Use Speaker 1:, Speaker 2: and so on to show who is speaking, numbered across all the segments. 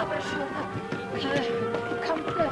Speaker 1: Абырсты кӕмтты.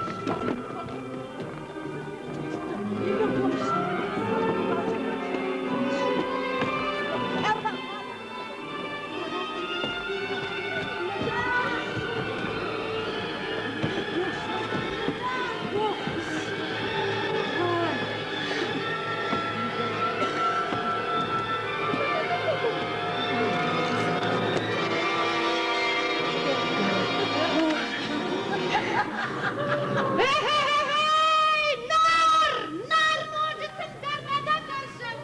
Speaker 1: Нар! Нар ноджы тынгдӕр нӕ дӕ тӕрсын!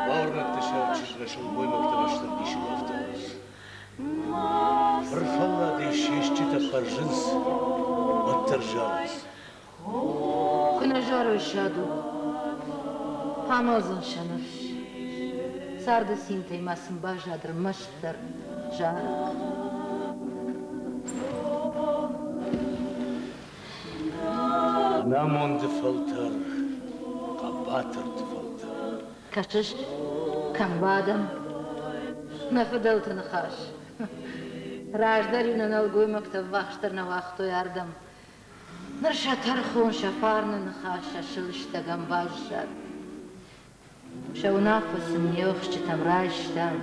Speaker 2: Бауырнӕгты сӕр чызгӕ сылгоймӕгты рӕстӕг дисы бафтауынц. Фырфӕлладӕй се стджытӕ хъӕрзынц, уӕддӕр зарынц.
Speaker 1: Куы нӕ зарой сӕ дуг, амӕлдзӕн сӕ ныфс. Царды цинтӕй ма сын баззад ӕрмӕстдӕр зарӕг.
Speaker 2: Ӕнамонды фӕлтӕр, хъӕбатырты фӕлтӕр.
Speaker 1: Кӕсыс, кӕм бадӕм? Нӕ фыдӕлты ныхас. Раздӕр-иу нӕ нӕлгоймӕгтӕ ӕввахсдӕр нӕ уагътой ардӕм. Ныр сӕ тӕрхон, сӕ фарны ныхас сӕ сылыстӕгӕн баззад. Сӕ уынаффӕ сын не хсджытӕм райстам.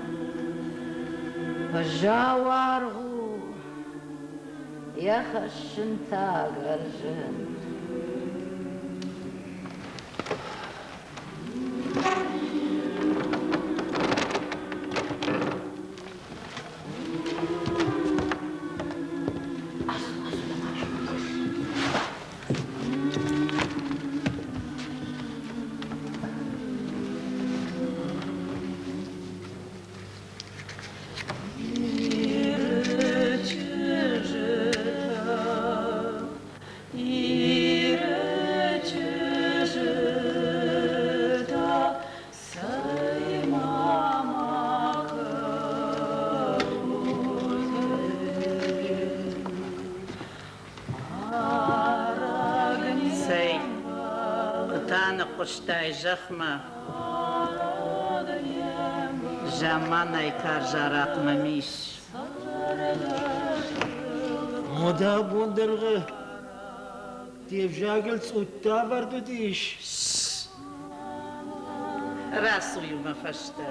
Speaker 1: Уӕззау аргъ у, йӕ хӕссын та ӕгӕр зын.
Speaker 3: Цӕй, ды та ныхъхъуыстай зӕхмӕ. Замманай карз арахъ мӕм ис.
Speaker 4: Модӕ абондӕргъы де взагыл цъутта ӕвӕрд уыдис?
Speaker 3: Рацу-иу мӕ фӕстӕ.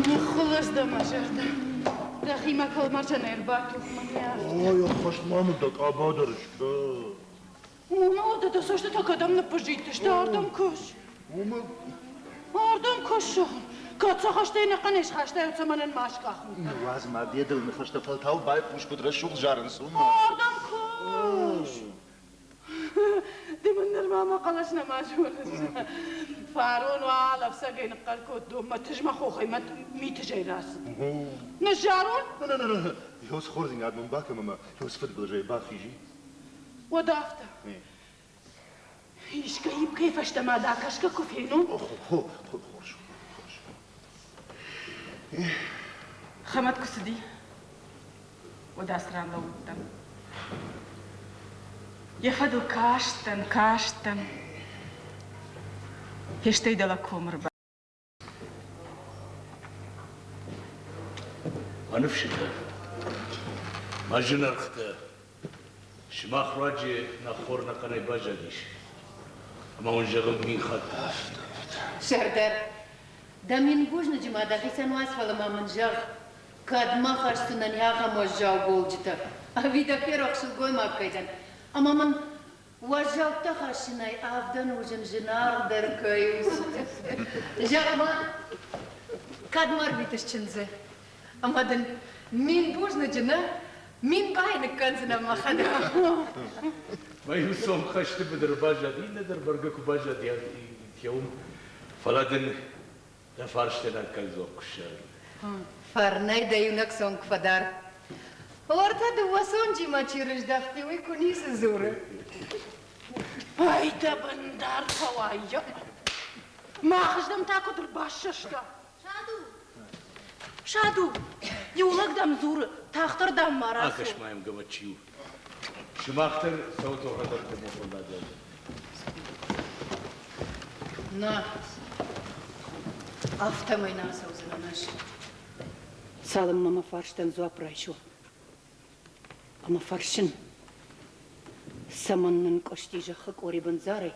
Speaker 5: Ныххуылыдз дӕ мӕ зӕрдӕ. Дӕхимӕ кӕлмӕрзӕн ӕрбатух мӕнӕ.
Speaker 6: Ой, ӕххӕст ма мын дӕ къаба дӕр скӕ.
Speaker 5: Уымӕ уӕдӕ дӕ цӕстытӕ кӕдӕм ныппыззиттысты, ардӕм кӕс.
Speaker 6: Уымӕ
Speaker 5: Ардӕм кӕс, зӕгъын. Кӕд сӕ хӕстӕй ӕнӕхъӕнӕй схастай, уӕд сӕ мӕнӕн ма скъахын.
Speaker 6: Ныууадз ма де дыл ныхӕстӕ, фӕлтау байхъус, куыд рӕсугъд зарынц, уымӕ.
Speaker 5: Ардӕм кӕс. Ды мын нырма мӕ хъӕлӕс нӕма зоныс. Фарон уал ӕфцӕгӕй ныхъхъӕр кодтон, мӕ тызмӕ хохӕй мӕ митызӕй рацыд. Ныззарон?
Speaker 6: Нӕ, нӕ, нӕ, ёз хорздзинад мын бакӕн ӕмӕ ёз фыдбылызӕй бахизи.
Speaker 5: Уӕд афтӕ. Искӕй ибкӕй фӕстӕмӕ дӕ кӕсгӕ куы фенон.
Speaker 6: Хорз, хорз.
Speaker 5: Хӕмӕт куы цыди, уӕд ацы ран лӕууыдтӕн. Йӕ фӕдыл кастӕн, кастӕн. Фестӕй дӕлӕ комы рба.
Speaker 2: Мӕ ныфсытӕ, мӕ зынӕргътӕ, сымах руаджы нӕ хор ӕнӕхъӕнӕй баззадис, ӕмӕ уын зӕгъын мин хатты.
Speaker 1: Сӕрдар, дӕ мин бузныджы ма дӕхицӕн уадз, фӕлӕ ма мын зӕгъ, кӕдмӕ хӕсдзынӕн ахӕм уӕззау голджытӕ? Ӕви дӕ ферох сылгоймаг кӕй дӕн, ӕмӕ мын Уӕззӕуттӕ хӕссынӕй авдӕн уызын зынаргъдӕр кӕй у. Зӕгъ-ма, кӕд ма рвитыс чындзы? Ӕмӕ дын мин бузныджы нӕ, мин байы ныккӕндзынӕн мӕхӕдӕг.
Speaker 2: Мӕ иу цонг хӕсты быдыры баззад, иннӕ дӕр бӕргӕ куы баззад йӕ уым. Фӕлӕ дын дӕ фарстӕн аккаг дзуапп куы ссарин.
Speaker 1: Фӕрнӕй дӕ иунӕг цонг фӕдар. Уӕртӕ дыууӕ цонджимӕ чи рыздӕхти, уый куы ницы дзуры.
Speaker 5: Ай дӕ бындар фӕуай! Махыздӕм та куыд ӕрбассӕста?
Speaker 1: Саду!
Speaker 5: Саду! Иу лӕг дӕм дзуры, тагъддӕр дӕм ма рацу.
Speaker 2: Акӕс ма йӕм, гӕвӕт чи у. Сымах дӕр цӕут уӕхӕдӕг мохонадӕн.
Speaker 1: Нӕ, афтӕмӕй нӕ ацӕудзынӕн ӕз.
Speaker 5: Цалынмӕ мӕ фарстӕн дзуапп райсон. Ӕмӕ фӕрсын, цӕмӕн нынкъуысти зӕххы къори бындзарӕй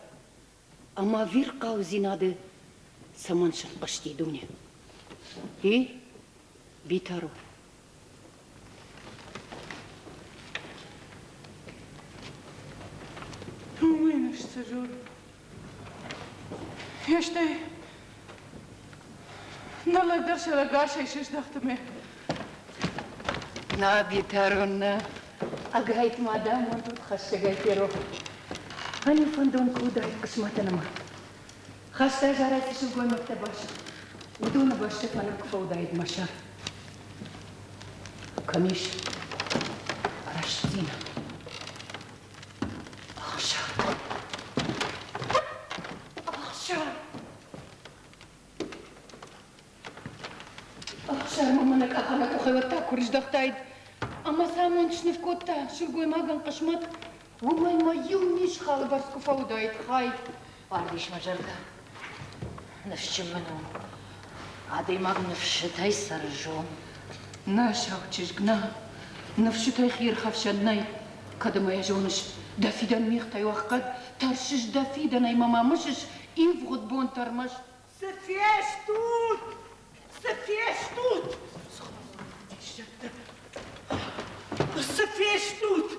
Speaker 5: ӕмӕ ӕвирхъаудзинады цӕмӕн сынкъуысти дуне? И, Битару? Уый ныфсдзӕжор. Фестӕй нӕ лӕг дӕр сӕрӕгасӕй сыздӕхт ӕмӕ.
Speaker 1: Нӕ, Битарон, нӕ. Ӕгайтма дӕ амонд удхӕссӕгӕй ферох. Ӕниу фӕндон куы уыдаид хъысмӕтӕн ӕмӕ хӕсты азарӕй цы сылгоймӕгтӕ басыгъд, уыдоны бӕсты фӕнык куы фӕуыдаид мӕ сӕр. Кӕм ис рӕстдзинад? Ӕхсар! Ӕхсар! Ӕхсар ма мӕнӕ къахӕнӕ къухӕй уӕдта куы рыздӕхтаид ӕмӕ сӕ амонд сныв кодта сылгоймагӕн хъысмӕт, уымӕй ма иу мисхалы бӕрц куы фӕуыдаид хай. Уардис мӕ зӕрдӕ. Ныфсджын мын у. Адӕймаг ныфсытӕй цӕры зон.
Speaker 5: Нӕ, сау чызг, нӕ. Ныфсытӕй хиирхӕфсӕн нӕй. Кӕд ӕмӕ йӕ зоныс, дӕ фидӕн мигътӕй уӕхгӕд, тӕрсыс дӕ фидӕнӕй мӕ ма мысыс ивгъуыд бонтӕ ӕрмӕст.
Speaker 3: Цы фестут? Цы фестут? Цы фестут?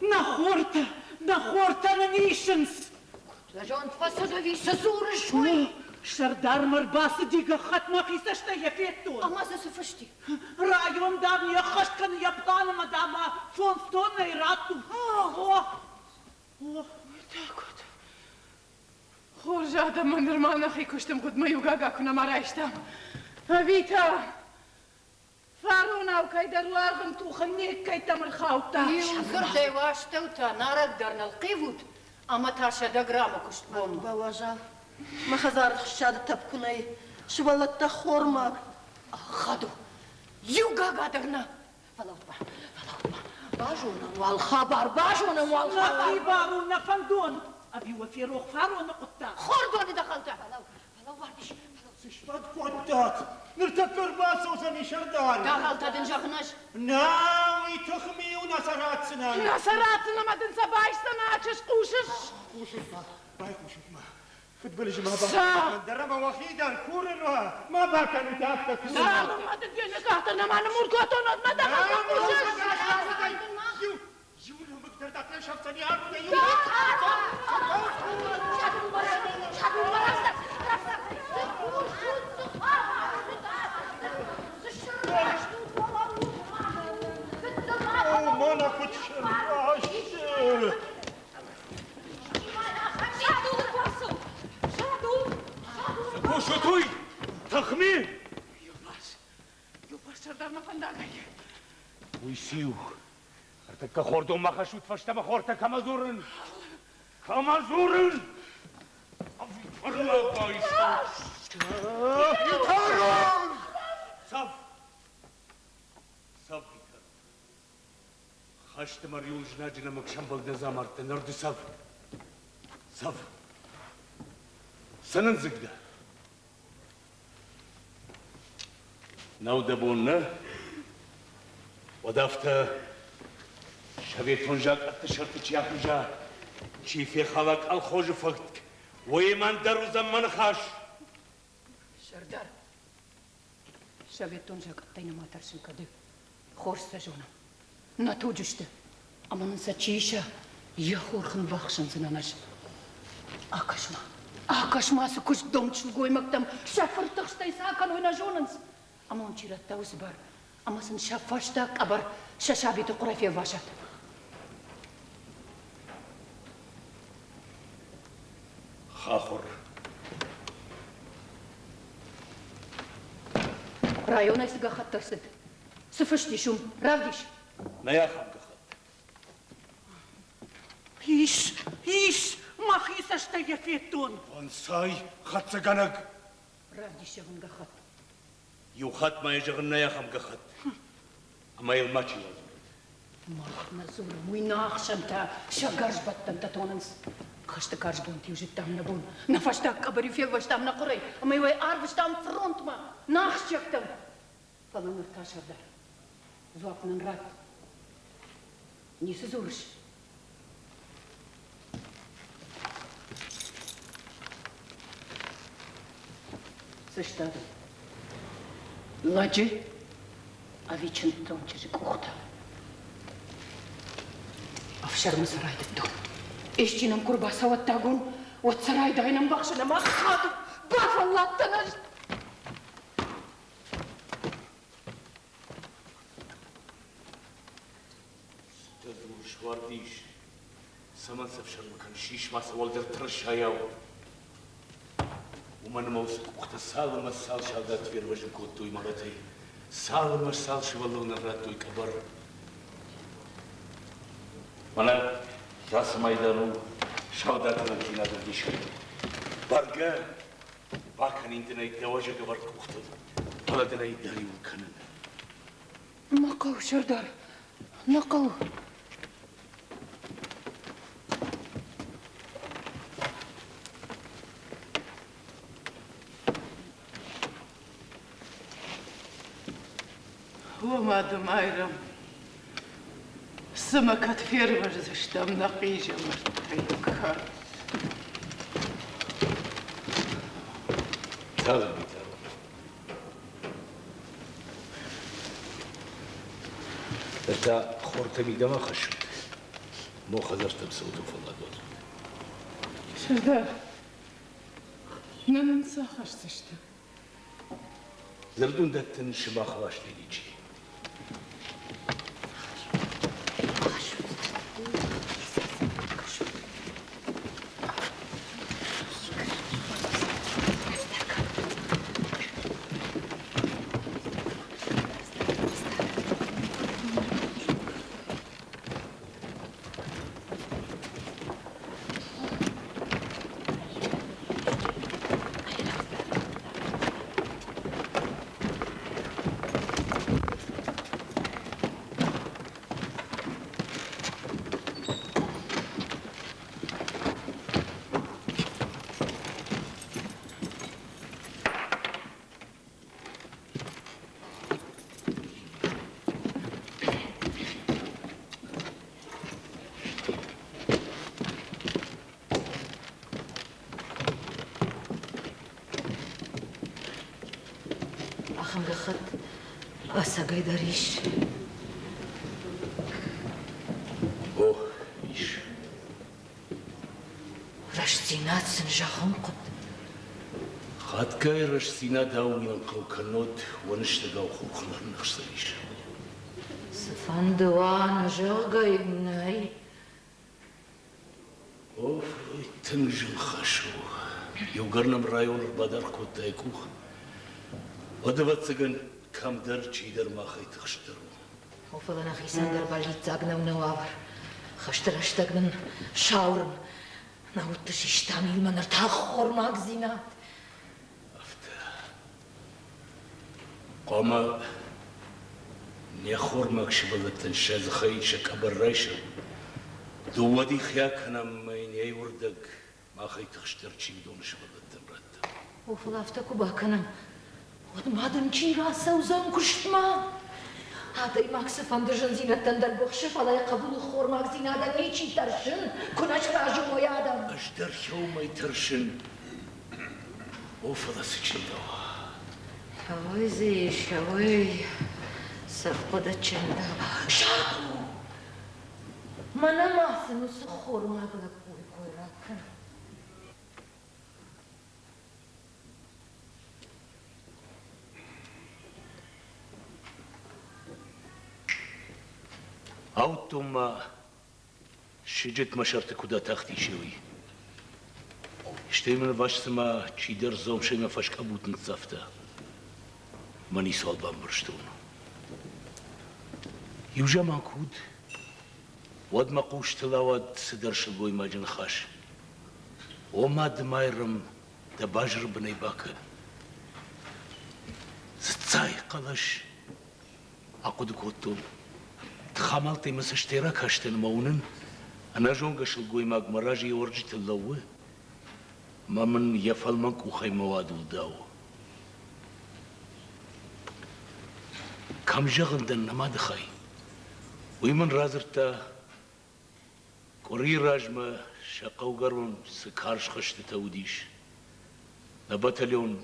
Speaker 3: Нӕ хортӕ, нӕ хортӕ нын исынц!
Speaker 1: Дӕ зонд фӕцыд ӕви цы дзурыс уый?
Speaker 3: Сӕрдармӕ ӕрбацыди гӕххӕтт мӕхи цӕстӕй йӕ федтон.
Speaker 1: Ӕмӕ дзы цы фысти?
Speaker 3: Район, дам, не ххӕст кӕны йӕ план ӕмӕ, дам, ма фондз тоннӕйы раттут. О, о.
Speaker 5: Так вот. Хорз адӕммӕ нырма нӕхи куысты мгъуыдмӕ иу гага куы нӕма райстам. Ӕви та фаронау кӕйдӕр уаргъын тухын не ккӕйттӕм ӕрхаудта.
Speaker 1: Иу дзырдӕй уӕ астӕутӕ нарӕгдӕр нылхъивут ӕмӕ та 100 граммы куыстбонмӕ.
Speaker 7: Бауазал. Мӕ хӕдзары хсады тӕпп куы нӕй. Сывӕллӕттӕ хормаг.
Speaker 1: Ӕгъгъӕд у. Иу гага дӕр нӕ. Фӕлӕуут-ма, фӕлӕуут-ма. Базонӕм уал хабар, базонӕм уал хабар.
Speaker 3: Нӕхи бар у, нӕ фӕндон. Ӕви уӕ ферох фароны хъуыддаг?
Speaker 1: Хордоны дӕхӕлтӕ! Фӕлӕуу, фӕлӕуу, Уардис, фӕлӕуу.
Speaker 4: Цы сфӕнд кодтат? Ныртӕккӕ ӕрбацӕудзӕни сӕрдар.
Speaker 1: Дӕгъӕлтӕ дын зӕгъын ӕз.
Speaker 4: Нӕ, уый тыхми у, нӕ сӕ ратдзынӕн.
Speaker 5: Нӕ сӕ ратдзынӕ ӕмӕ дын сӕ байсдзӕн, а чызг, хъусыс?
Speaker 4: Хъусут-ма, байхъусут-ма. Фыдбылызы ма бакӕнут, ӕндӕр ӕмӕ уӕхи дӕр курын уӕ, ма бакӕнут афтӕ курын.
Speaker 5: Цалынмӕ дын де ныкъахтӕ нӕма ныммур кодтон, уӕдмӕ дӕ хъусыс?
Speaker 4: Иу, иу нӕмыг дӕр дӕ фесӕфдзӕни ардӕй. О, мӕнӕ куыд сыррӕзты!
Speaker 2: Кусут уый! Тыхми!
Speaker 5: Иуварс, сӕрдармӕ фӕндагӕй.
Speaker 2: Уый циу? Ӕртӕккӕ хордонмӕ хӕссут фӕстӕмӕ хортӕ кӕмӕ дзурын? Кӕмӕ дзурын? Фырлӕг байстат!
Speaker 6: Битарон!
Speaker 2: Цӕв! Цӕв, Битарон! Хӕсты мӕ риуыл знаджы нӕмыг сӕмбӕлд ӕз амардтӕн, ныр ды цӕв! Цӕв! Цы нындзыг дӕ? Нӕу дӕ бон, нӕ? Уӕд афтӕ советон закъӕтты сӕрты чи ахиза, чи фехала колхозы фӕтк, уыимӕ ӕндӕр уыдзӕн мӕ ныхас.
Speaker 5: Сӕрдар, советон закъӕттӕй нӕма тӕрсын кӕды. Хорз сӕ зонӕм. Нӕ туджы сты. Ӕмӕ нын сӕ чи иса, йӕ хурх ын бахсындзынӕн ӕз. Акӕс-ма, акӕс-ма, цы куыстдомд сылгоймӕгтӕм сӕ фыртыхстӕй цы акӕной нӕ зонынц. Ӕмӕ уын чи радта уыцы бар, ӕмӕ сын сӕ фӕстаг къӕбӕр сӕ сабиты хъуырӕй фелвасат.
Speaker 2: Хахуыр.
Speaker 5: Районӕй цы гӕххӕтт ӕрцыд? Цы фыст ис уым? Равдис.
Speaker 2: Нӕй ахӕм гӕххӕтт.
Speaker 3: Ис, ис, мӕхи цӕстӕй йӕ федтон.
Speaker 2: Ӕнцай, хӕццӕгӕнӕг.
Speaker 5: Равдис зӕгъын гӕххӕтт.
Speaker 2: Иу хатт ма йӕ зӕгъын нӕй ахӕм гӕххӕтт. Ӕмӕ йыл мачи уал дзурӕд.
Speaker 5: Мах нӕ дзурӕм, уый нӕ ӕхсӕнтӕ сӕ гӕрзбӕттӕнтӕ тонынц. Хӕсты карз бонты-иу зыдтам нӕ бон, нӕ фӕстаг къӕбӕр-иу фелвӕстам нӕ хъуырӕй ӕмӕ-иу ӕй арвыстам фронтмӕ, нӕ ахсджиӕгтӕм. Фӕлӕ ныр та сӕрдар, дзуапп нын ратт. Ницы дзурыс? Сыстад. Лӕджы ӕви чындздзон чызджы къухтӕ? Ӕфсӕрмы сӕ райдыдтон. Исчи нӕм куы рбацӕуӕд дагон, уӕд сӕ райдайын ӕмбӕхсын ӕмӕ хатыр бафӕлладтӕн ӕз.
Speaker 2: Цытӕ дзурыс, Уардис? Цӕмӕн сӕфсӕрмы кӕныс, ис ма сӕ уӕлдӕр тырысайау? Уымӕн ӕмӕ уыцы къухтӕ цал ӕмӕ цал салдат фервӕзын кодтой мӕлӕтӕй, цал ӕмӕ цал сывӕллонӕн радтой къӕбӕр. Мӕнӕ ацы майдан у салдаты лӕгдзинады ӕвдисӕн. Бӕргӕ, бакӕнин дын ӕй дӕ уӕзӕгӕвӕрд къухтыл, фӕлӕ дын ӕй дӕр-иу кӕнын.
Speaker 5: Нӕ хъӕуы, сӕрдар, нӕ хъӕуы.
Speaker 3: О, Мады-Майрӕм, цымӕ кӕд фервӕздзыстӕм нӕ хъизӕмӕрттӕй, кӕд?
Speaker 2: Тагъд битарон. Ныр та хортӕ мидӕмӕ хӕссут. Мо хӕдзӕрттӕм цӕут фӕллад уадзут.
Speaker 3: Сӕрдар, нӕ нын цы ахӕсдзысты?
Speaker 2: Дзырд уын дӕттын сымах ластой ничи.
Speaker 1: Ахӕм гӕххӕтт ӕцӕгӕй дӕр ис.
Speaker 2: О, ис.
Speaker 1: Рӕстдзинад сын зӕгъын хъуыд.
Speaker 2: Хатгай рӕстдзинад аууилын хъӕуы, кӕннод уӕныстӕгау хурхыл ӕрныхсдзӕнис.
Speaker 1: Цыфӕнды уа, нӕ зӕгъгӕ йын нӕй.
Speaker 2: О, фӕлӕ тынг зын хӕс у. Иугӕр нӕм район ӕрбадаргъ кодта йӕ къух, уӕд, ӕвӕццӕгӕн, кӕмдӕр чидӕр махӕй тыхстдӕр у.
Speaker 1: О, фӕлӕ нӕхицӕн дӕр бӕллиццаг нӕу нӕ уавӕр. Хӕсты рӕстӕг нын саурын. Нӕ удты систа милмӕ ныр та ӕххормагдзинад.
Speaker 2: Афтӕ. Хъуамӕ не ххормаг сывӕллӕттӕн сӕ дзыхӕй сӕ къӕбӕр райсӕм. Дыууӕ дихы акӕнӕм ӕмӕ йын йӕ иуырдӕг махӕй тыхстдӕр чи уыдоны сывӕллӕттӕн раттӕм.
Speaker 1: О, фӕлӕ афтӕ куы бакӕнӕм, уӕд ма дын чи рацӕудзӕн куыстмӕ? Адӕймаг цыфӕнды зындзинӕдтӕн дӕр быхсы, фӕлӕ йӕ хъӕбулы ххормагдзинадӕн ничи тӕрсын, куы нӕ сразы уой адӕм.
Speaker 2: Ӕз дӕр сӕумӕй тӕрсын. О, фӕлӕ цы чындӕуа?
Speaker 1: Ой, Зиша, ой, цы рхъуыды чындӕуа. Саку! Мӕнӕ ма сын уыцы ххормаг лӕппуйы кой ракӕн.
Speaker 2: Ауыдтон ма, сыджыт мӕ сӕрты куыд атахтис, уый. Стӕй мын ӕваст цыма чидӕр дзомсӕй мӕ фӕскъӕбут ныццавта. Мӕ ницуал бамбӕрстон. Иу заман куы уыд, уӕд мӕ хъустыл ауад цыдӕр сылгоймаджы ныхас. О Мады-Майрӕм, дӕ базыры бынӕй бакӕ. Дзыццайы хъӕлӕс ахъуыды кодтон. Тыхамӕлттӕй мӕ цӕстӕй ракастӕн ӕмӕ уынын, ӕнӕзонгӕ сылгоймаг мӕ разы йӕ уӕрджытыл лӕууы ӕмӕ мын йӕ фӕлмӕн къухӕй мӕ уадул дауы. Кӕм зӕгъын дӕн нӕ мады хай? Уый мын радзырдта, къуырийы размӕ сӕ хъӕугӕрон цы карз хӕстытӕ уыдис, нӕ батальон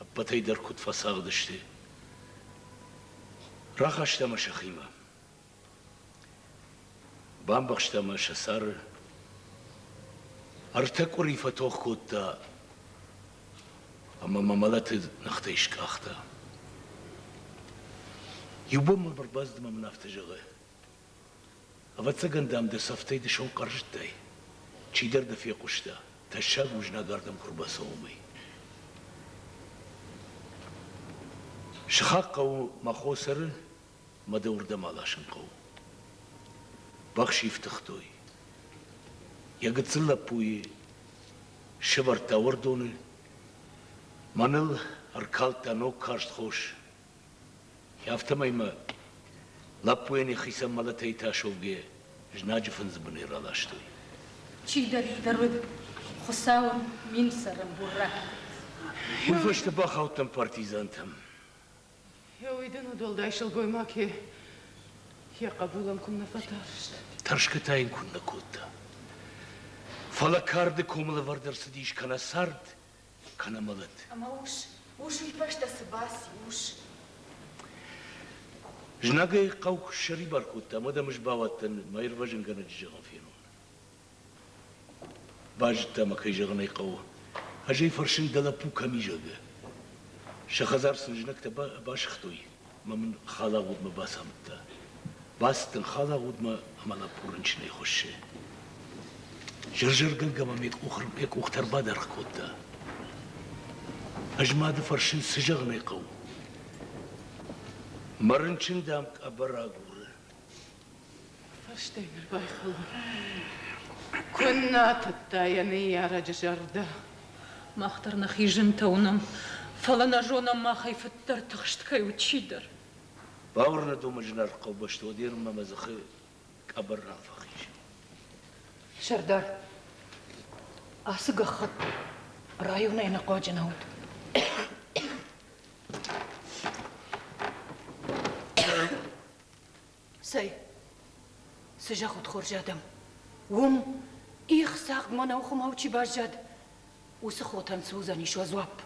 Speaker 2: ӕппӕтӕй дӕр куыд фӕцагъды сты. Рахаста мӕ сӕхимӕ. Бамбӕхста мӕ сӕ цары. Ӕртӕ къуыри фӕтох кодта ӕмӕ мӕ мӕлӕты ныхтӕй скъахта. Иу бон мӕм ӕрбацыд ӕмӕ мын афтӕ зӕгъы: Ӕвӕццӕгӕн, дам, дӕ цӕфтӕй дысон хъӕрзыдтай. Чидӕр дӕ фехъуыста, тӕссаг у знаг ардӕм куы рбацӕуа, уымӕй. Сыхаг хъӕуы мӕ хо цӕры, мӕ дӕ уырдӕм аласын хъӕуы. Бӕх сифтыгътой. Йӕ гыццыл лӕппуйы сӕвӕрдта уӕрдоны, мӕныл ӕркалдта ног карст хос. Афтӕмӕй мӕ лӕппуйӕн йӕхицӕн мӕлӕтӕй тасовгӕ знаджы фындзы бынӕй раластой.
Speaker 8: Чидӕриддӕр уыд, Хуыцауӕн мин цӕрӕнбон раттӕд.
Speaker 2: Уый фӕстӕ бахаудтӕн партизантӕм.
Speaker 5: Уый дын удуӕлдай сылгоймаг йӕ хъӕбулӕн куыннӕ фӕтарст.
Speaker 2: Тӕрсгӕ та йын куыннӕ кодта. Фӕлӕ карды комыл ӕвӕрд ӕрцыдис кӕнӕ цард, кӕнӕ мӕлӕт.
Speaker 8: Ӕмӕ ус, ус уый фӕстӕ цы баци, ус?
Speaker 2: Знагӕй хъӕу куы ссӕрибар кодта, уӕд ӕм ӕз бауадтӕн мӕ ирвӕзынгӕнӕджы зӕгъын фенон. Базыдта мӕ, кӕй зӕгъын ӕй хъӕуы. Ӕз ӕй фӕрсын, дӕ лӕппу кӕм и, зӕгъгӕ. Сӕ хӕдзар сын знӕгтӕ басыгътой ӕмӕ мын халагъудмӕ бацамыдта. Бацыдтӕн халагъудмӕ ӕмӕ лӕппу рынчынӕй хуыссы. Зыр-зыргӕнгӕ мӕм йӕ къухтӕ ӕрбадаргъ кодта. Ӕз мады фӕрсын, цы зӕгъын ӕй хъӕуы? Мӕ рынчын, дам, къӕбӕр агуры.
Speaker 5: Фӕстӕ ныр байхӕлон. Куыннӕ тыдта йӕ ныййарӕджы зӕрдӕ.
Speaker 8: Мах дӕр нӕхи зынтӕ уынӕм, фӕлӕ нӕ зонӕм махӕй фыддӕр тыхст кӕй у чидӕр.
Speaker 2: Бауырнӕд уымӕ зынаргъ хъӕубӕсты уӕд мӕ дзыхы къӕбӕр нал фӕхизы.
Speaker 8: Сӕрдар, ацы гӕххӕтт районӕй ӕнӕхъуаджы нӕ уыд.
Speaker 5: Цӕй, цы зӕгъут, хорз адӕм, уым их цагъд мӕнӕу хуымау чи баззад, уыцы хотӕн цы уыдзӕнис уӕ дзуапп?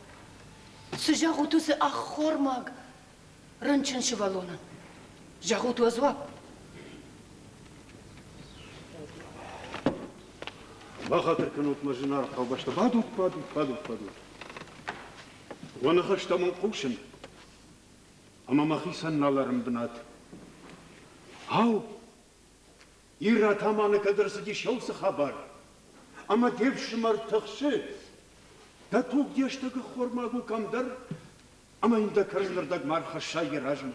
Speaker 5: Цы зӕгъут уыцы ӕххормаг рынчын сывӕллонӕн? Зӕгъут уӕ дзуапп.
Speaker 4: Бахатыр кӕнут, мӕ зынаргъ хъӕубӕстӕ, бадут, бадут, бадут, бадут. Уӕ ныхӕстӕ мын хъусын, ӕмӕ мӕхицӕн нал арын бынат. Ау, Ирӕтаманы кӕд ӕрцыдис уыцы хабар, ӕмӕ де фсымӕр тыхсы, дӕ туг де стӕг ӕххормаг у кӕмдӕр, ӕмӕ йын дӕ кӕрдзынырдӕг ма рхӕссай йӕ размӕ.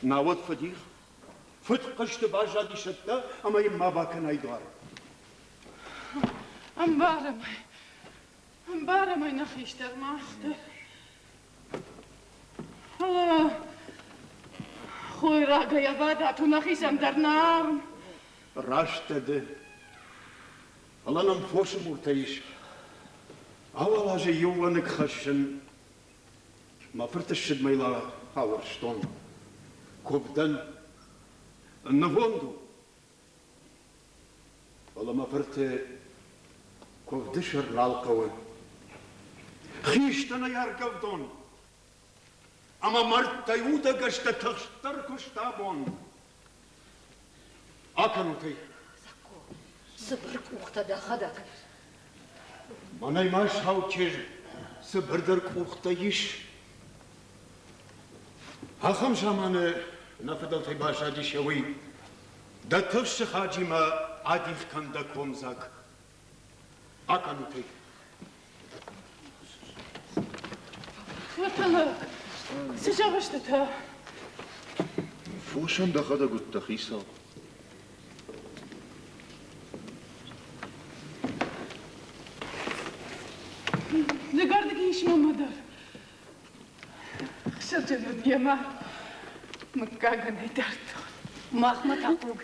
Speaker 4: Науӕд фыдих, фыдхъызты баззадис ӕддӕ ӕмӕ йын ма бакӕнай дуар.
Speaker 5: Ӕмбарӕм ӕй. Ӕмбарӕм ӕй нӕ хистӕр мах дӕр. Фӕлӕ хойрагӕй ӕвадат у нӕхицӕн дӕр нӕ арм.
Speaker 4: Раст дӕ ды. Фӕлӕ нӕм фосы муртӕ ис. Ауал азы иу уӕныг хӕссын Мӕ фырты ссыдмӕ йыл ауӕрстон. Куывдӕн нывонд у. Фӕлӕ мӕ фырты куывды сӕр нал хъӕуы. Хистӕн ӕй ӕргӕвдон, ӕмӕ мӕрдтӕй удӕгӕстӕ тыхстдӕр куыст абон. Акӕнут ӕй.
Speaker 1: Цыбыр къухтӕ дӕхӕдӕг.
Speaker 4: Мӕнӕй ма сау чызг цыбырдӕр къухтӕ ис. Ахӕм заманы нӕ фыдӕлтӕй баззадис йӕ уый. Дӕ тых сыхаджимӕ адих кӕн дӕ комдзаг. Акӕнут ӕй.
Speaker 5: Фӕтӕлӕг, цы зӕгъыс ды та?
Speaker 6: Фосӕн дӕхӕдӕг уыдтӕ хицау.
Speaker 5: Дыгӕрдыг ис мӕнмӕ дӕр. Хсӕрджын уыд йемӕ мыггагӕн ӕй дардтон.
Speaker 8: Махмӕ та хъуг.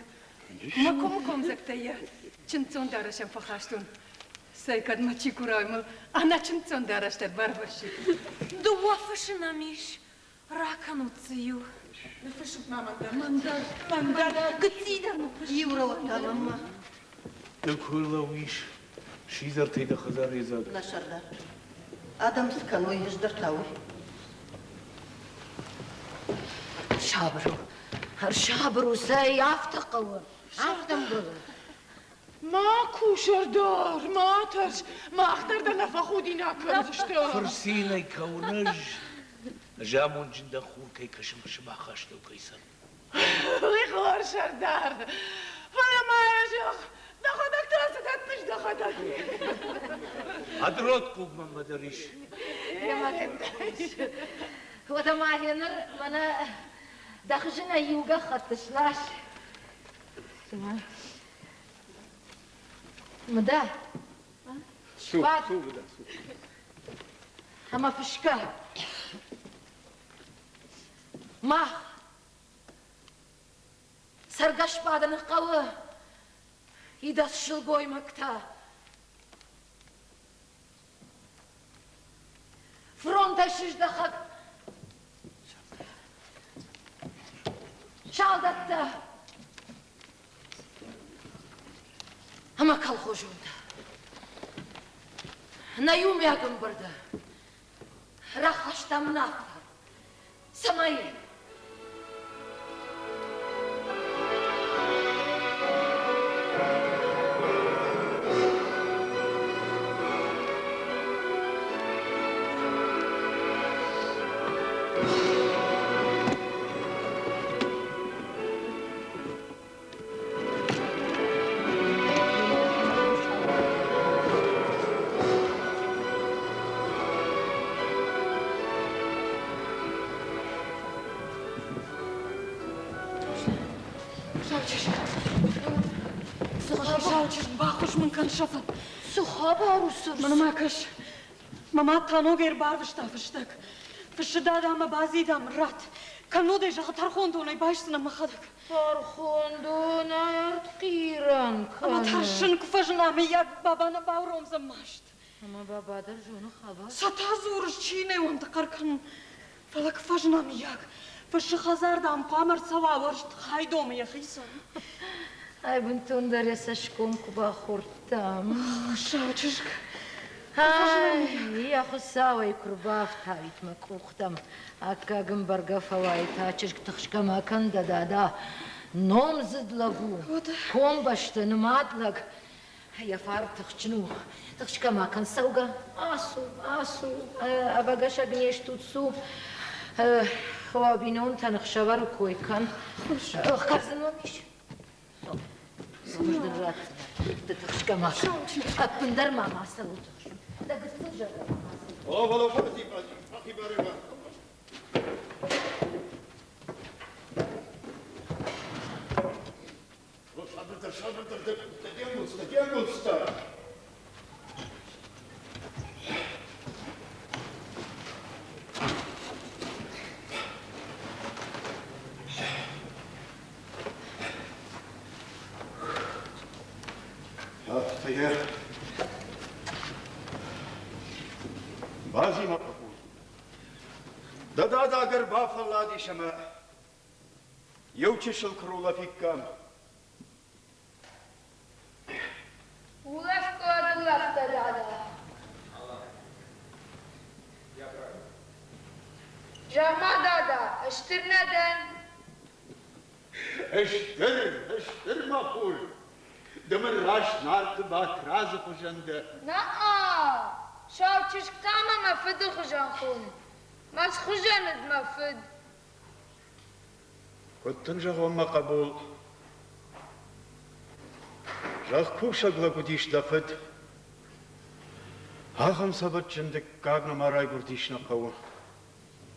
Speaker 8: Мӕ комы комдзӕгтӕй йӕ чындздзон дарӕсӕн фӕхастон. Цӕй, кӕд мӕ чи курай мыл, ӕнӕ чындздзон дарӕс дӕр барвӕссид.
Speaker 9: Дыууӕ фысы нӕм ис. Ракӕнут дзы иу.
Speaker 5: Ныффыссут ма мӕн дӕр. Мӕн дӕр. Мӕн дӕр.
Speaker 1: Гыцци дӕр ныффысс. Иу рӕуӕгтӕ мӕнмӕ.
Speaker 2: Ды куы лӕууис, сидзӕртӕй дӕ хӕдзар йедзаг.
Speaker 7: Нӕ сӕрдар. Адӕм цы кӕной, ӕз дӕр та уый.
Speaker 1: Сабыр у. Ӕрсабыр у, цӕй, афтӕ хъӕуы. Афтӕ мбӕлы.
Speaker 5: Ма ку, сӕрдар, ма тӕрс, мах дӕр дӕ нӕ фӕхудинаг кӕндзыстӕм.
Speaker 2: Фырцинӕй кӕуын ӕз, ӕз амонджын дӕн хур кӕй кӕсын, сымах астӕу кӕй цӕрын.
Speaker 5: Уый хорз, сӕрдар, фӕлӕ ма йӕ зӕгъ, дӕхӕдӕг та цы дӕттыс, дӕхӕдӕг?
Speaker 2: Адрот хъуг мӕнмӕ дӕр ис.
Speaker 1: Уӕдӕ ма гъеныр мӕнӕ дӕ хызынӕй иу гӕххӕтт слас. Мыда. Сбад. Ӕмӕ фысгӕ. Мах цӕргӕсбадӕны хъӕуы идӕдз сылгоймӕгтӕ. Фронтӕй сыздӕхӕг салдӕттӕ ӕмӕ колхозонтӕ. Нӕ иумиаг ӕмбырды рахастам уынаффӕ, цӕмӕй
Speaker 8: Саучызг, баххуыс мын кӕн, сӕфӕн.
Speaker 1: Цы хабар у, цы?
Speaker 8: Мӕнмӕ кӕс. Мӕ мад та ногӕй ӕрбарвыста фыстӕг. Фыссы дадамӕ базидӕм ратт. Кӕннод ӕй, зӕгъы, тӕрхондонӕй байсдзынӕн мӕхӕдӕг.
Speaker 1: Тӕрхондонӕй ӕртхъирӕн кӕны.
Speaker 8: Ӕмӕ тӕрсын, куы фӕзына, мыййаг, баба нӕ бауромдзӕн маст.
Speaker 1: Ӕмӕ баба дӕр зоны хабар.
Speaker 8: Цӕтӕ дзурыс, чи нӕ уӕнды хъӕр кӕнын. Фӕлӕ куы фӕзына, мыййаг, фыссы хӕдзар, дам, хъуамӕ ӕрцӕуа уӕрст хайдомы йӕхицӕн.
Speaker 1: Ай бынтондӕр йӕ цӕсгом куы бахордтам.
Speaker 8: Сау чызг.
Speaker 1: Ай, йӕ Хуыцауӕй куы рбафтауид мӕ къухтӕм. Аккаг ын бӕргӕ фӕуай та чызг тыхсгӕ ма кӕн, дӕ дада. Номдзыд лӕг у, комбӕсты нымад лӕг. Йӕ фарн тыхджын у, тыхсгӕ ма кӕн, цӕугӕ. Ацу, ацу, ӕвӕгӕсӕг не стут, цу. Уӕ бинонтӕн ӕхсӕвӕры кой кӕн. Кӕрдзын уӕм ис? Ӕз дын ратдзынӕн. Ды тыхсгӕ ма кӕн. Ӕппындӕр ма мацӕуыл тыхс. Дӕ гыццыл зӕрдӕ ма мацӕуыл.
Speaker 4: О, фӕлӕ бази, бази, ахибарӕй ма. Сабырдӕр, сабырдӕр, дӕ де нгуылдзтӕ, де нгуылдзтӕ. Бази, мӕ хъӕбул. Дӕ дада ӕгӕр бафӕлладис ӕмӕ иу чысыл куы рулӕфиккам.
Speaker 10: Улӕфгӕ улӕфгӕ, дада. Зӕгъ-ма, дада, стыр нӕ дӕн?
Speaker 4: Стыр, стыр, мӕ хур. Ды мын раст Нарты Батрадзы хуызӕн дӕ.
Speaker 10: На-а! Сау чызг та мӕ мӕ фыды хуызӕн хоны. Мӕ схуызӕн уыд мӕ фыд.
Speaker 4: Куыд дын зӕгъон, мӕ хъӕбул, зӕхкусӕг лӕг уыдис дӕ фыд. Ахӕм цӕвӕджджын дыккаг нӕма райгуырдис нӕ хъӕуы.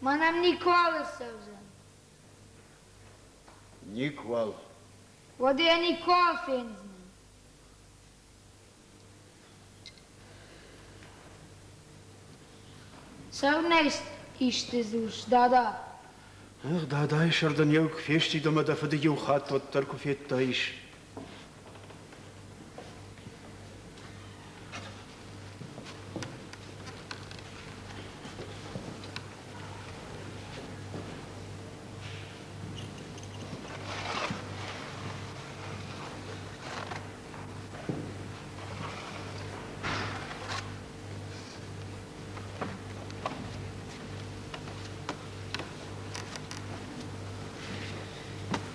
Speaker 10: Мӕнӕм никуал ссӕудзӕн.
Speaker 4: Никуал.
Speaker 10: Уӕдӕ йӕ никуал фендзынӕн. Цӕуылнӕ исты дзурыс, дада?
Speaker 4: Эх, дадайы сӕр дын еу куы фестид ӕмӕ дӕ фыды иу хатт уӕддӕр куы федтаис.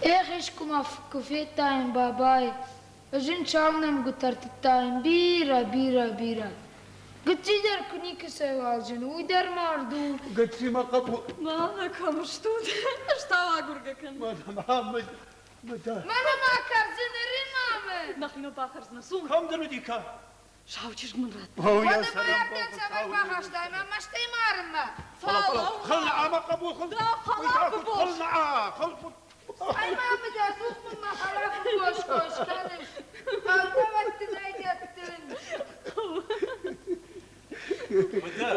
Speaker 10: Эх, искуы ма куы федтаин бабайы, ӕз ын саунӕмгуытӕ ӕртыдтаин бирӕ, бирӕ, бирӕ. Гыцци дӕр куы никуыцӕйуал зыны, уый дӕр мард у.
Speaker 4: Гыцци, мӕ хъӕбул.
Speaker 9: Мӕнӕ кӕм стут, ӕз та агургӕ кӕнын.
Speaker 10: Мӕнӕ ма кӕрдзын ӕри-ма мын.
Speaker 9: Нӕхимӕ бахӕрдзынӕ, цу.
Speaker 4: Кӕм дын уыди, кӕ?
Speaker 9: Сау чызг мын радта.
Speaker 10: Уӕдӕ ма ардӕм цӕмӕй бахастай, мӕ мӕстӕй марынмӕ?
Speaker 4: Хыл ӕмӕ хъӕбул, хыл. Хыл, хыл, хыл.
Speaker 10: Ай ма мын ӕдзух мын мӕ хӕлафы гос-гос кӕныс. Хъӕлдзӕвӕтты нӕй дӕттын.
Speaker 2: Мыдӕ,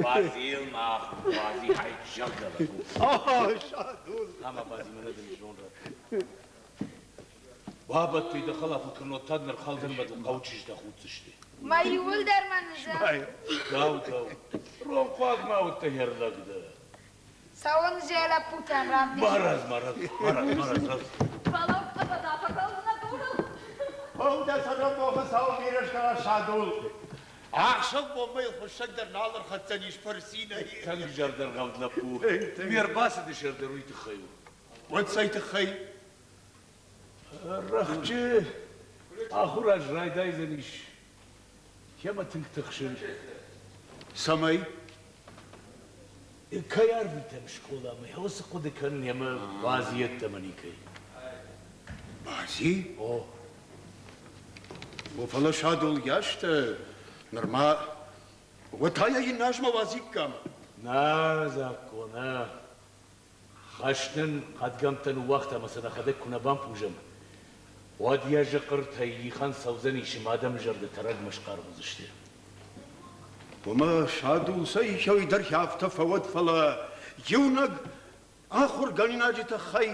Speaker 2: Базил мах бази зӕгъгӕ
Speaker 4: Садул.
Speaker 2: Ӕмӕ бази мӕнӕ дын зон радта. Бабӕттой дӕ хӕлафыл кӕннод та дын ӕрхалдзӕн ӕмӕ дыл хъӕуы чызджытӕ худдзысты.
Speaker 10: Мӕ иууылдӕр мӕ нызӕн.
Speaker 2: Дӕу, дӕу. Ронхъуаг ма уыдтӕ хӕрлӕг дӕ.
Speaker 10: Цӕуын зӕ лӕппутӕн равдис.
Speaker 2: Марадз, марадз, марадз, марадз, марадз.
Speaker 9: Фӕлӕ ӕвӕдза фӕкӕлдзынӕ дурыл.
Speaker 4: Оу, дӕ цӕрӕнбоны сау бирӕ Садул. Ӕхсӕв бонмӕ йыл хуыссӕг дӕр нал ӕрхӕцдзӕнис фырцинӕй.
Speaker 2: Тынг зӕрдӕргъӕвд лӕппу. Ме рбацыды сӕр дӕр уый тыххӕй у.
Speaker 4: Уӕд цӕй тыххӕй?
Speaker 2: Рӕхджы ахуыр аз райдайдзӕнис. Кӕмӕ тынг тыхсын.
Speaker 4: Цӕмӕй?
Speaker 2: Кӕй арвитӕм скъоламӕ, уыцы хъуыды кӕнын ӕмӕ бази йеддӕмӕ никӕй.
Speaker 4: Бази?
Speaker 2: О.
Speaker 4: О, фӕлӕ Садул ястӕ нырма уӕд та йӕ иннӕ азмӕ уадзиккам.
Speaker 2: Нӕ, Дзакко, нӕ. Хӕст нын хъӕдгӕмттӕ ныууагъта ӕмӕ сӕ нӕхӕдӕг куы нӕ бампъузӕм, уӕд йӕ зыхъыртӕй ихӕн цӕудзӕнис ӕмӕ адӕмы зӕрдӕтӕ рӕгмӕ схъарм уыдзысты.
Speaker 4: Омӕ Садул сӕ исӕуи дӕр афтӕ фӕуӕд, фӕлӕ иунӕг ахуыргӕнинаджы тыххӕй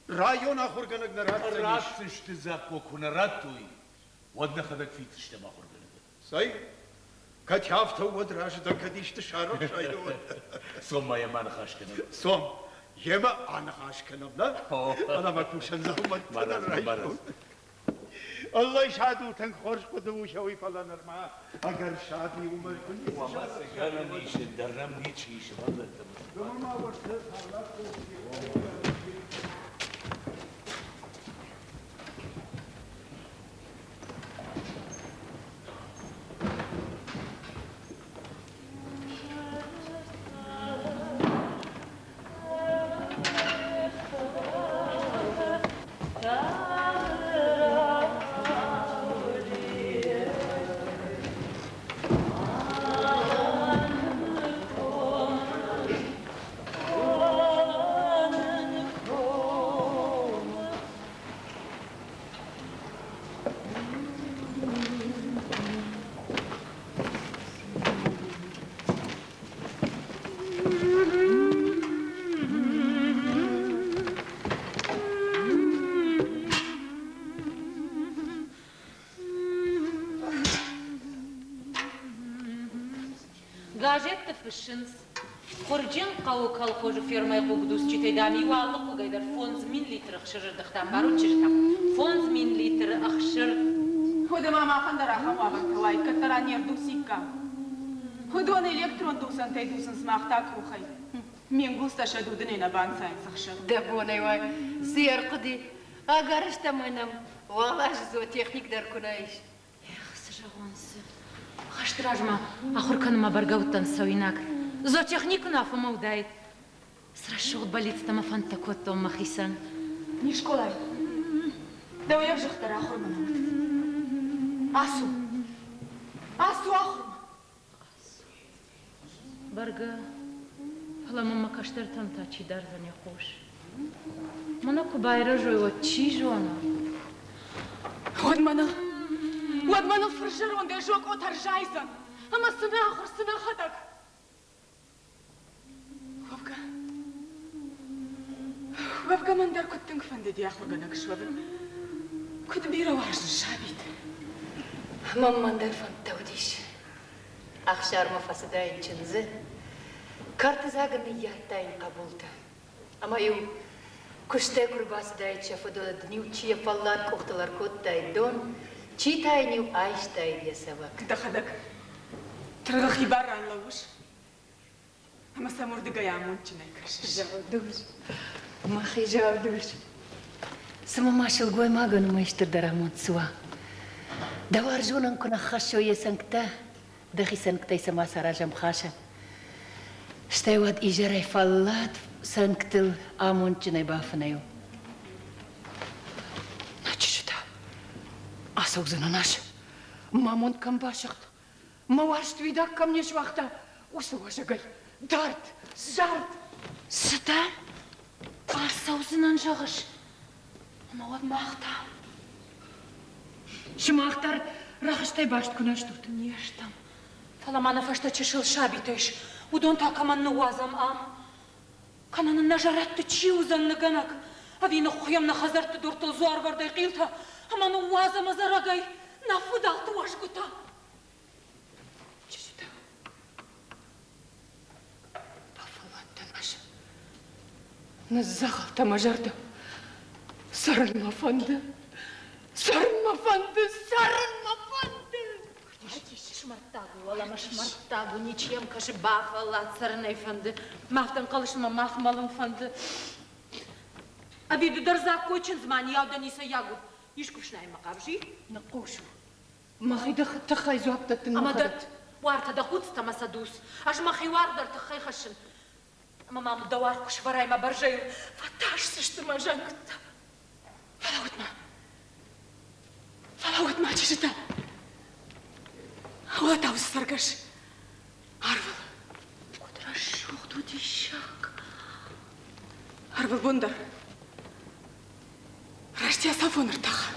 Speaker 4: район ахуыргӕнӕг нӕ ратдзӕнис.
Speaker 2: Ратдзысты, Дзакко, куы нӕ радтой, уӕд нӕхӕдӕг фиддзыстӕм ахуыргӕнӕгӕн.
Speaker 4: Цӕй, кӕд афтӕ уӕд разы дӕн, кӕд исты сарӕхсай, уӕд.
Speaker 2: Цом ма йемӕ аныхас кӕнӕм.
Speaker 4: Цом, йемӕ аныхас кӕнӕм, нӕ? Фӕлӕ мӕ кусӕн дзаумӕттӕ дӕр райстон. Ӕллӕй, Садул тынг хорз хъуыды у, уый, фӕлӕ нырма ӕгӕр саби уымӕ куы ницы
Speaker 2: Уӕ цы гӕнӕн ис, ӕндӕр нӕм ничи ис, сывӕллӕттӕ.
Speaker 4: Ӕмӕ уӕртӕ
Speaker 9: Газетты фыссынц, Хуырджын хъӕуы колхозы фермӕйы хъугдуцджытӕй, дам, иу алы хъугӕй дӕр 5000 литры ӕхсыр ӕрдыгъта. Ӕмбарут чызджытӕ? 5000 литры ӕхсыр.
Speaker 5: Уӕдӕ ма махӕн дӕр ахӕм уавӕртӕ уаид, кӕддӕра не рдуциккам. Уыдон электрон дуцӕнтӕй дуцынц, мах та къухӕй. Ме нгуылдзтӕ сӕ дудынӕй нӕ банцайынц ӕхсӕв.
Speaker 8: Дӕ бонӕй уай, цы ӕрхъуыди? Ӕгӕрыстӕмӕй нӕм уал азы зоотехник дӕр куы нӕ ис.
Speaker 9: Эх, цы зӕгъон, цы. Хӕсты размӕ ахуыр кӕнынмӕ бӕргӕ уыдтӕн цӕуинаг. Зоотехник куы нӕ фӕмӕ уыдаид. Цы рӕсугъд бӕллицтӕ мӕ фӕндтӕ кодтон мӕхицӕн.
Speaker 5: Не скъолайы. Дӕу ӕвзӕгъддӕр ахуырмӕ нӕ уыд. Ацу. Ацу ахуырмӕ.
Speaker 9: Бӕргӕ, фӕлӕ мын мӕ кӕстӕртӕм та чи дардзӕн йӕ хъус? Мӕнӕ куы байрӕзой, уӕд чи зоны?
Speaker 5: Уӕд мӕныл, уӕд мӕныл фырзӕрондӕй зокъотӕ рзайдзӕн, ӕмӕ цы нӕ ахуыр, цы нӕхӕдӕг. Уӕвгӕ, уӕвгӕ мӕн дӕр куыд тынг фӕндыди ахуыргӕнӕг суӕвын. Куыд бирӕ уарзын сабиты.
Speaker 8: Мӕнмӕ дӕр фӕндтӕ уыдис. Ӕхсармӕ фӕцыдаин чындзы, кӕрты дзаг ын ныййардтаин хъӕбултӕ. Ӕмӕ-иу куыстӕй куы рбацыдаид сӕ фыдыл, дын-иу чи йӕ фӕллад къухтыл ӕркодтаид дон, чи та йын-иу айстаид йӕ цӕвӕг.
Speaker 5: Дӕхӕдӕг тыргъы хибар ран лӕууыс ӕмӕ сӕм уырдыгӕй амондджынӕй кӕсыс.
Speaker 8: Зӕгъдус, мӕхи зӕгъдус. Цымӕ ма сылгоймагӕн уымӕй стырдӕр амонд цы уа? Дӕ уарзонӕн куы ныххӕссой йӕ цӕнгтӕ, дӕхи цӕнгтӕй сӕ ма саразӕм хасӕн. Стӕй уӕд изӕрӕй фӕллад цӕнгтыл амондджынӕй бафынӕй у. Нӕ чызджытӕ, ацӕудзынӕн ӕз. Мӕ амонд кӕм басыгъд, мӕ уарзт уидаг кӕм не суагъта, уыцы уӕзӕгӕй дард, дард.
Speaker 9: Цы дӕ? Ацӕудзынӕн, зӕгъыс? Ӕмӕ уӕд мах та?
Speaker 8: Сымах дӕр рӕхыстӕй баст куы нӕ стут.
Speaker 9: Не стӕм. Фӕлӕ ма нӕ фӕстӕ чысыл сабитӕ ис. Уыдон та кӕмӕн ныууадзӕм ам? Кӕнӕ нын нӕ зӕрӕдты чи уыдзӕн ныгӕнӕг? Ӕви ныххуыйӕм нӕ хӕдзӕртты дуртыл дзуарвӕрдӕй хъилтӕ ӕмӕ ныууадзӕм ӕдзӕрӕгӕй нӕ фыдӕлты уӕзгуытӕ?
Speaker 8: Чызджытӕ, бафӕлладтӕн ӕз. Ныдздзӕгъӕлтӕ мӕ зӕрдӕ. Цӕрын мӕ фӕнды. Цӕрын мӕ фӕнды, цӕрын мӕ фӕнды!
Speaker 1: Смӕрдтаг у, уӕлӕмӕ смӕрдтаг у, ничи йӕм кӕсы, бафӕллад, цӕрын ӕй фӕнды. Мах дӕн хъӕлыс ӕмӕ мах мӕлын фӕнды. Ӕви ды дӕр дзаггой чындз ма ниау дӕ ницӕййаг уд. Искуы фснайынмӕ хъавыс, и?
Speaker 8: Ныхъхъус у. Мӕхи тыххӕй дзуапп дӕттын
Speaker 1: Ӕмӕ дӕтт, уартӕ дӕ хъуццытӕ ӕмӕ сӕ дус. Ӕз мӕхи уаргъ дӕр тыххӕй хӕссын. Ӕмӕ ма мын дӕ уаргъ куы сӕвӕрай мӕ бӕрзӕйыл, фӕтасдзысты мӕ зӕнгтӕ.
Speaker 5: Фӕлӕуут-ма! Фӕлӕуут-ма, чызджытӕ! Уӕдӕ уыцы цӕргӕс арвыл.
Speaker 9: Куыд рӕсугъд у диссаг!
Speaker 5: Ӕрвылбон дӕр раст йӕ сафон ӕртӕхы.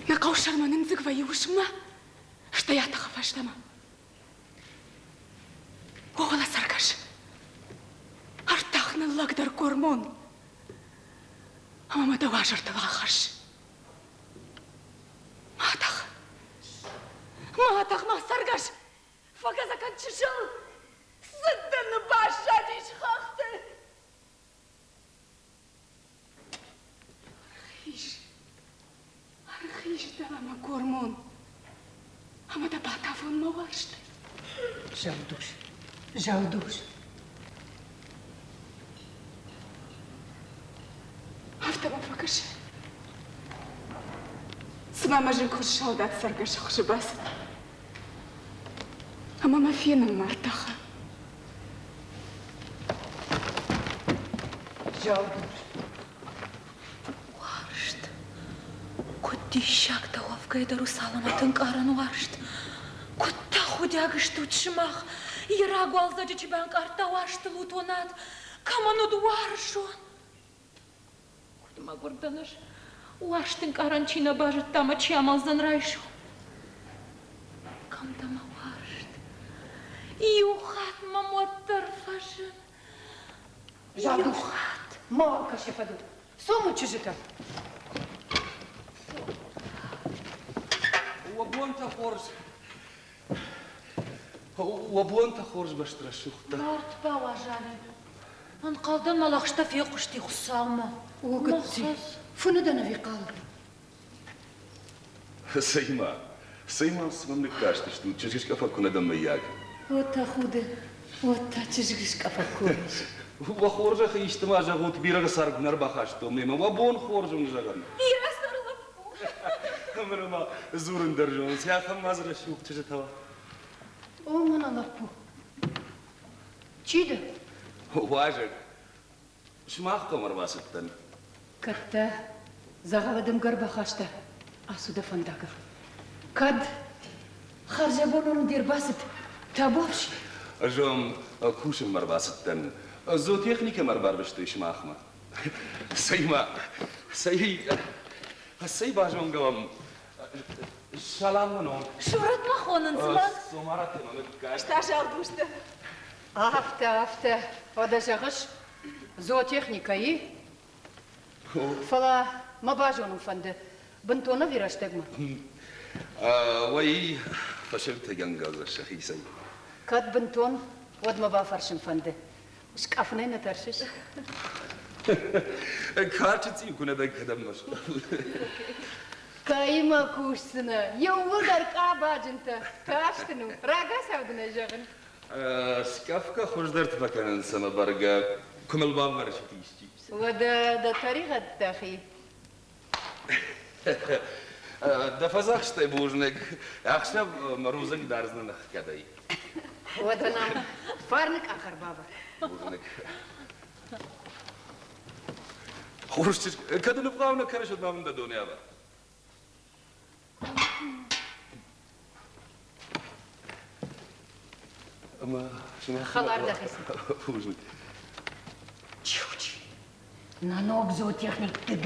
Speaker 5: Нӕ хъӕусӕрмӕ нындзыг вӕййы уысммӕ, стӕй атӕхы фӕстӕмӕ. Уӕлӕ цӕргӕс, ӕртӕх ныллӕгдӕр гормон, ӕмӕ мӕ дӕ уазӕрдыл ахӕсс. Ма атӕх, ма атӕх, ма цӕргӕс, фӕгӕдзӕ кӕн чысыл, цы дын баззадис хӕхты? Ӕрхиз, ӕрхиз дӕлӕмӕ, гормон, ӕмӕ дӕ батавон мӕ уарзтӕй.
Speaker 8: Зӕлдуз, Зӕлдуз.
Speaker 5: Афтӕ мӕм фӕкӕсы, цыма мӕ зынгхуыст салдат цӕргӕсы хуызы бацыд ӕмӕ мӕ фенынмӕ ӕртӕхы.
Speaker 8: Зӕлдуз.
Speaker 9: Уарзт. Куыд диссаг дӕ уӕвгӕй дӕр у цалынмӕ ӕнкъарӕн уарзт. Куыд тӕхудиаг стут сымах, йӕ рагуалдзӕджы чи банкъардта уарзты лутонад, кӕмӕн уыд уарзон. Куыд мӕгуыр дӕн ӕз, уарзт ӕнкъарӕн чи нӕ базыдта ӕмӕ чи амӕлдзӕн райсом. Кӕм дӕ мӕ уарзт? Иу хатт мӕм уӕддӕр фӕзын.
Speaker 8: Иу хатт. Ма кӕс йӕ фӕдыл. Цомут, чызджытӕ.
Speaker 11: Уӕ бонтӕ хорз. Уӕ бонтӕ хорз, бӕстырӕсугъдтӕ.
Speaker 9: Мард бауазали. Ӕнхъӕлдӕн мӕ лӕгъстӕ фехъуысти Хуыцаумӕ.
Speaker 8: О, гыцци, фыны дӕн ӕви хъал?
Speaker 11: Цӕй-ма, цӕй-ма, цы мӕм ныккастыстут, чызгыскъӕфӕг куы нӕ дӕн, мыййаг.
Speaker 8: О, тӕхуды, уӕд та чызгыскъӕфӕг куы уис.
Speaker 11: Уӕ хорзӕхы исты ма зӕгъут, бирӕгъы цард нӕ ӕрбахастон мемӕ, уӕ бон хорз уын зӕгъын.
Speaker 9: Бирӕ сӕр лӕппу.
Speaker 11: Ӕмӕ ма дзурын дӕр зонынц, ахӕм ма дзы рӕсугъд чызджытӕ уа.
Speaker 8: О, мӕнӕ лӕппу, чи дӕ?
Speaker 11: Уазӕг, сымах хъӕумӕ ӕрбацыдтӕн.
Speaker 8: Кӕд дӕ дзӕгъӕлы дымгӕ ӕрбахаста, ацу дӕ фӕндагыл. Кӕд хӕрзӕбонон де рбацыд, табуафси.
Speaker 11: Ӕз уӕм кусынмӕ ӕрбацыдтӕн. Зоотехникӕмӕ ӕрбарвыстой сымахмӕ. Цӕй-ма, цӕй, цӕй базонгӕ уӕм. Салам мын у.
Speaker 9: Сурӕт мӕ хонынц мӕн.
Speaker 11: Цомараты мӕ мыггаг.
Speaker 5: Стазалдусты.
Speaker 8: Афтӕ, афтӕ. Уӕдӕ зӕгъыс, зоотехникӕйы? Фӕлӕ мӕ базонын фӕнды, бынтон ӕви рӕстӕгмӕ?
Speaker 11: Уый фӕсивтӕгӕнгӕ сӕхицӕй.
Speaker 8: Кӕд бынтон, уӕд мӕ бафӕрсын фӕнды. Скъӕфынӕй нӕ тӕрсыс?
Speaker 11: Карчы цъиу куы нӕ дӕн, кӕдӕм мӕ
Speaker 8: Кӕимӕ кусдзынӕ? Иууылдӕр къабаджынтӕ. Тас дын у, рагацау дын ӕй зӕгъын.
Speaker 11: Скъӕфгӕ хуыздӕрты фӕкӕнынц ӕмӕ бӕргӕ, куы мыл бамбӕрзит исчи.
Speaker 8: Уӕдӕ дӕ тӕригъӕд дӕхи.
Speaker 11: Дӕ фӕдзӕхстӕй бузныг. Ӕхсӕв мӕ рудзынг дардзынӕн ӕхгӕдӕй.
Speaker 8: Уӕдӕ нӕм фарны къах ӕрбавӕр.
Speaker 11: Бузныг. Хорз чызг, кӕд ын ӕвгъау нӕ кӕныс, уӕд ма мын дӕ доны авӕр. Ӕмӕ
Speaker 8: Хӕлар дӕхицӕн.
Speaker 11: Бузныг.
Speaker 8: Чучи. На ног зоотехник ТГ.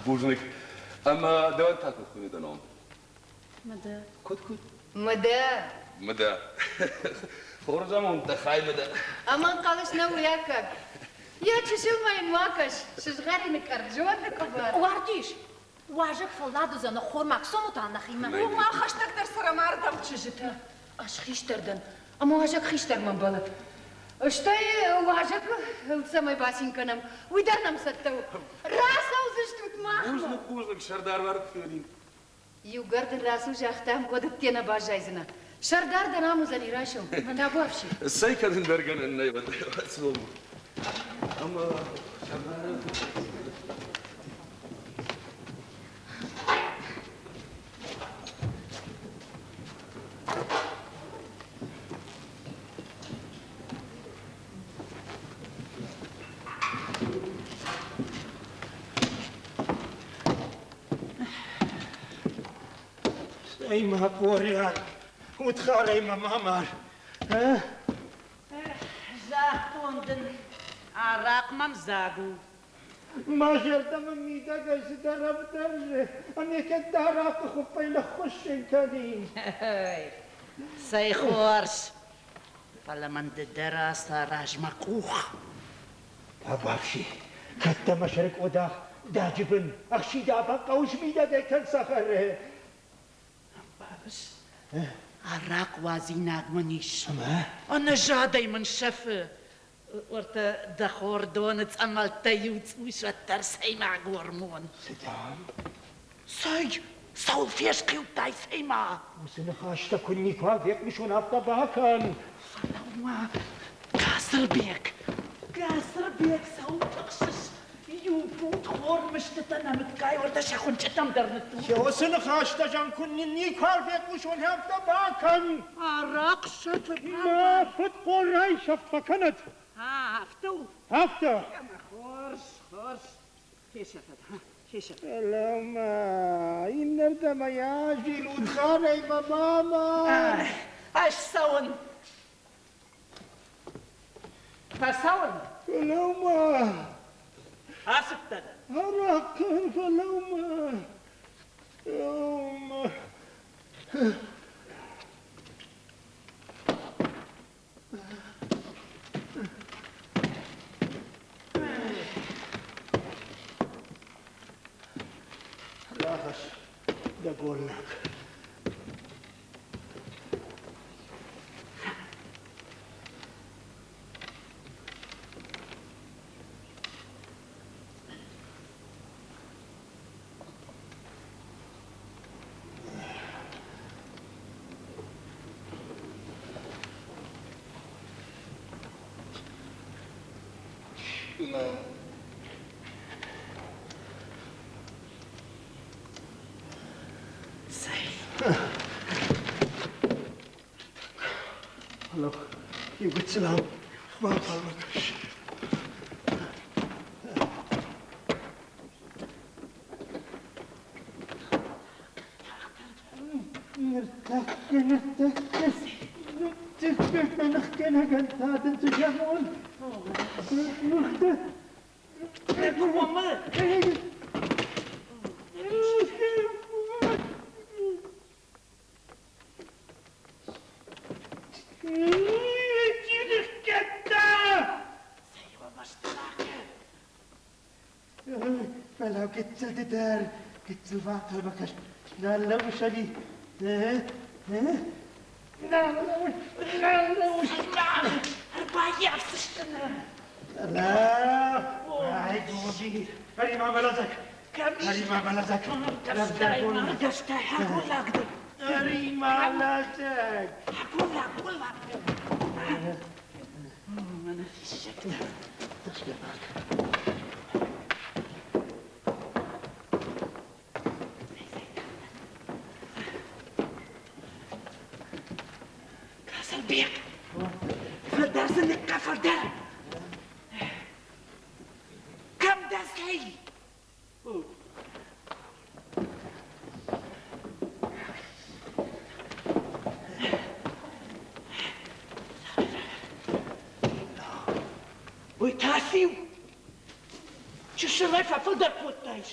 Speaker 11: Бузныг. Ӕмӕ дӕуӕн та куыд хуыйны дӕ ном?
Speaker 1: Мыдӕ.
Speaker 11: Куыд, куыд?
Speaker 8: Мыдӕ.
Speaker 11: Мыдӕ. Хорз амонд дӕ хай, Мыдӕ.
Speaker 8: Ӕмӕ ӕнхъӕлыс нӕ уый аккаг? Йӕ чысыл ма йын ма кӕс, сызгъӕрины къӕртт, зонды къуыбар.
Speaker 9: Уардис, уазӕг фӕллад уыдзӕн, ӕххормаг, цомут а нӕхимӕ.
Speaker 5: Уымӕ хӕстӕгдӕр цӕрӕм ардӕм.
Speaker 8: Чызджытӕ, ӕз хистӕр дӕн, ӕмӕ уазӕг хистӕрмӕ мбӕлы. Стӕй уазӕгыл цӕмӕй бацин кӕнӕм, уый дӕр нӕм цӕттӕ у. Рацӕудзыстут махмӕ.
Speaker 11: Бузныг, бузныг, сӕрдар Уаркферин.
Speaker 8: Иугӕр дын рацу загътам, уӕд ӕдде нӕ баззайдзынӕ. Сӕрдар дӕр ам уыдзӕни райсом, табуафси.
Speaker 11: Цӕй кӕд ӕндӕр гӕнӕн нӕй, уӕд цом. Ӕмӕ сӕрдары
Speaker 12: Цӕй ма, Къориан, удхарӕй мӕ ма мар.
Speaker 3: Загътон дын, арахъ мӕм дзаг у.
Speaker 12: Мӕ зӕрдӕ мын мидӕгӕй цыдӕр ӕвдӕрзы, ӕмӕ кӕд дӕ арахъхъы хуыппӕй ныххуыссын кӕнин.
Speaker 3: Цӕй хорз, фӕлӕ мӕн ды дӕр ацараз мӕ къух.
Speaker 12: Табуафси, кӕд дӕ мӕ сӕры къодах даджы бын ӕхсидавӕн хъӕуы смидӕгӕй кӕн цӕхӕры.
Speaker 3: Ӕмбарыс, арахъ уадзинаг мын ис. Ӕнӕзадӕй мын сӕфы. Уӕртӕ дӕ хордоны цъӕмӕлттӕ иу цъус уӕддӕр цӕймаг гормон.
Speaker 12: Цы дам?
Speaker 3: Цӕй, цӕуыл фесхъиудтай, цӕй-ма?
Speaker 12: Уыцы ныхӕстӕ куы никуал фехъусон, афтӕ бакӕн.
Speaker 3: Фӕлӕуу-ма, Гацырбег, Гацырбег, цӕуыл тыхсыс? Иу фут хор мыстытӕ нӕмыггай уӕртӕ сӕ хуынчъытӕм дӕр нытту.
Speaker 12: Уыцы ныхӕстӕ зӕн куы никуал фехъусон, афтӕ бакӕн.
Speaker 3: Арахъ сӕфы.
Speaker 12: Мӕ фыдхъорӕй сӕфт фӕкӕнӕд.
Speaker 3: Афтӕ у?
Speaker 12: Афтӕ.
Speaker 3: Хорз, хорз. Фесӕфӕд, фесӕфӕд.
Speaker 12: Фӕлӕ-ма, иннӕрдӕм ӕй азил, удхарӕй мӕ ма амар.
Speaker 3: Ӕз цӕуын. Фӕцӕуын.
Speaker 12: Фӕлӕуу-ма.
Speaker 3: Ацыдтӕн.
Speaker 12: Арахъхъ, фӕлӕуу-ма. Фӕлӕуу-ма. Рахӕсс дӕ голлаг.
Speaker 3: Цӕй.
Speaker 12: Фӕлӕ иу гыццыл ам банхъӕлмӕ кӕс. Ныртӕккӕ, ныртӕккӕ, ныртӕккӕ ныхгӕнӕгӕн та дын цы зӕгъон? Ныхты. Фӕлӕ гыццыл ды дӕр, гыццыл банхъӕлмӕ кӕс. Нал лӕууыс ӕви? Нал лӕууыс, нал лӕууыс.
Speaker 3: Ӕрбаййафдзысты нӕ.
Speaker 12: Ай, Гоби, ӕри-ма мӕ лӕдзӕг. Ӕри-ма мӕ лӕдзӕг.
Speaker 3: Дӕстай, хӕкъуыллаг дын.
Speaker 12: Ӕри-ма лӕдзӕг.
Speaker 3: Хӕкъуыллаг, къуыллаг. Мӕнӕ фиссӕгтӕ. Касарбек! Фылдӕр дзы ныккӕ, фылдӕр! Кӕм дӕ цӕй? Уый та циу? Чысылӕй фӕфылдӕр кодтаис.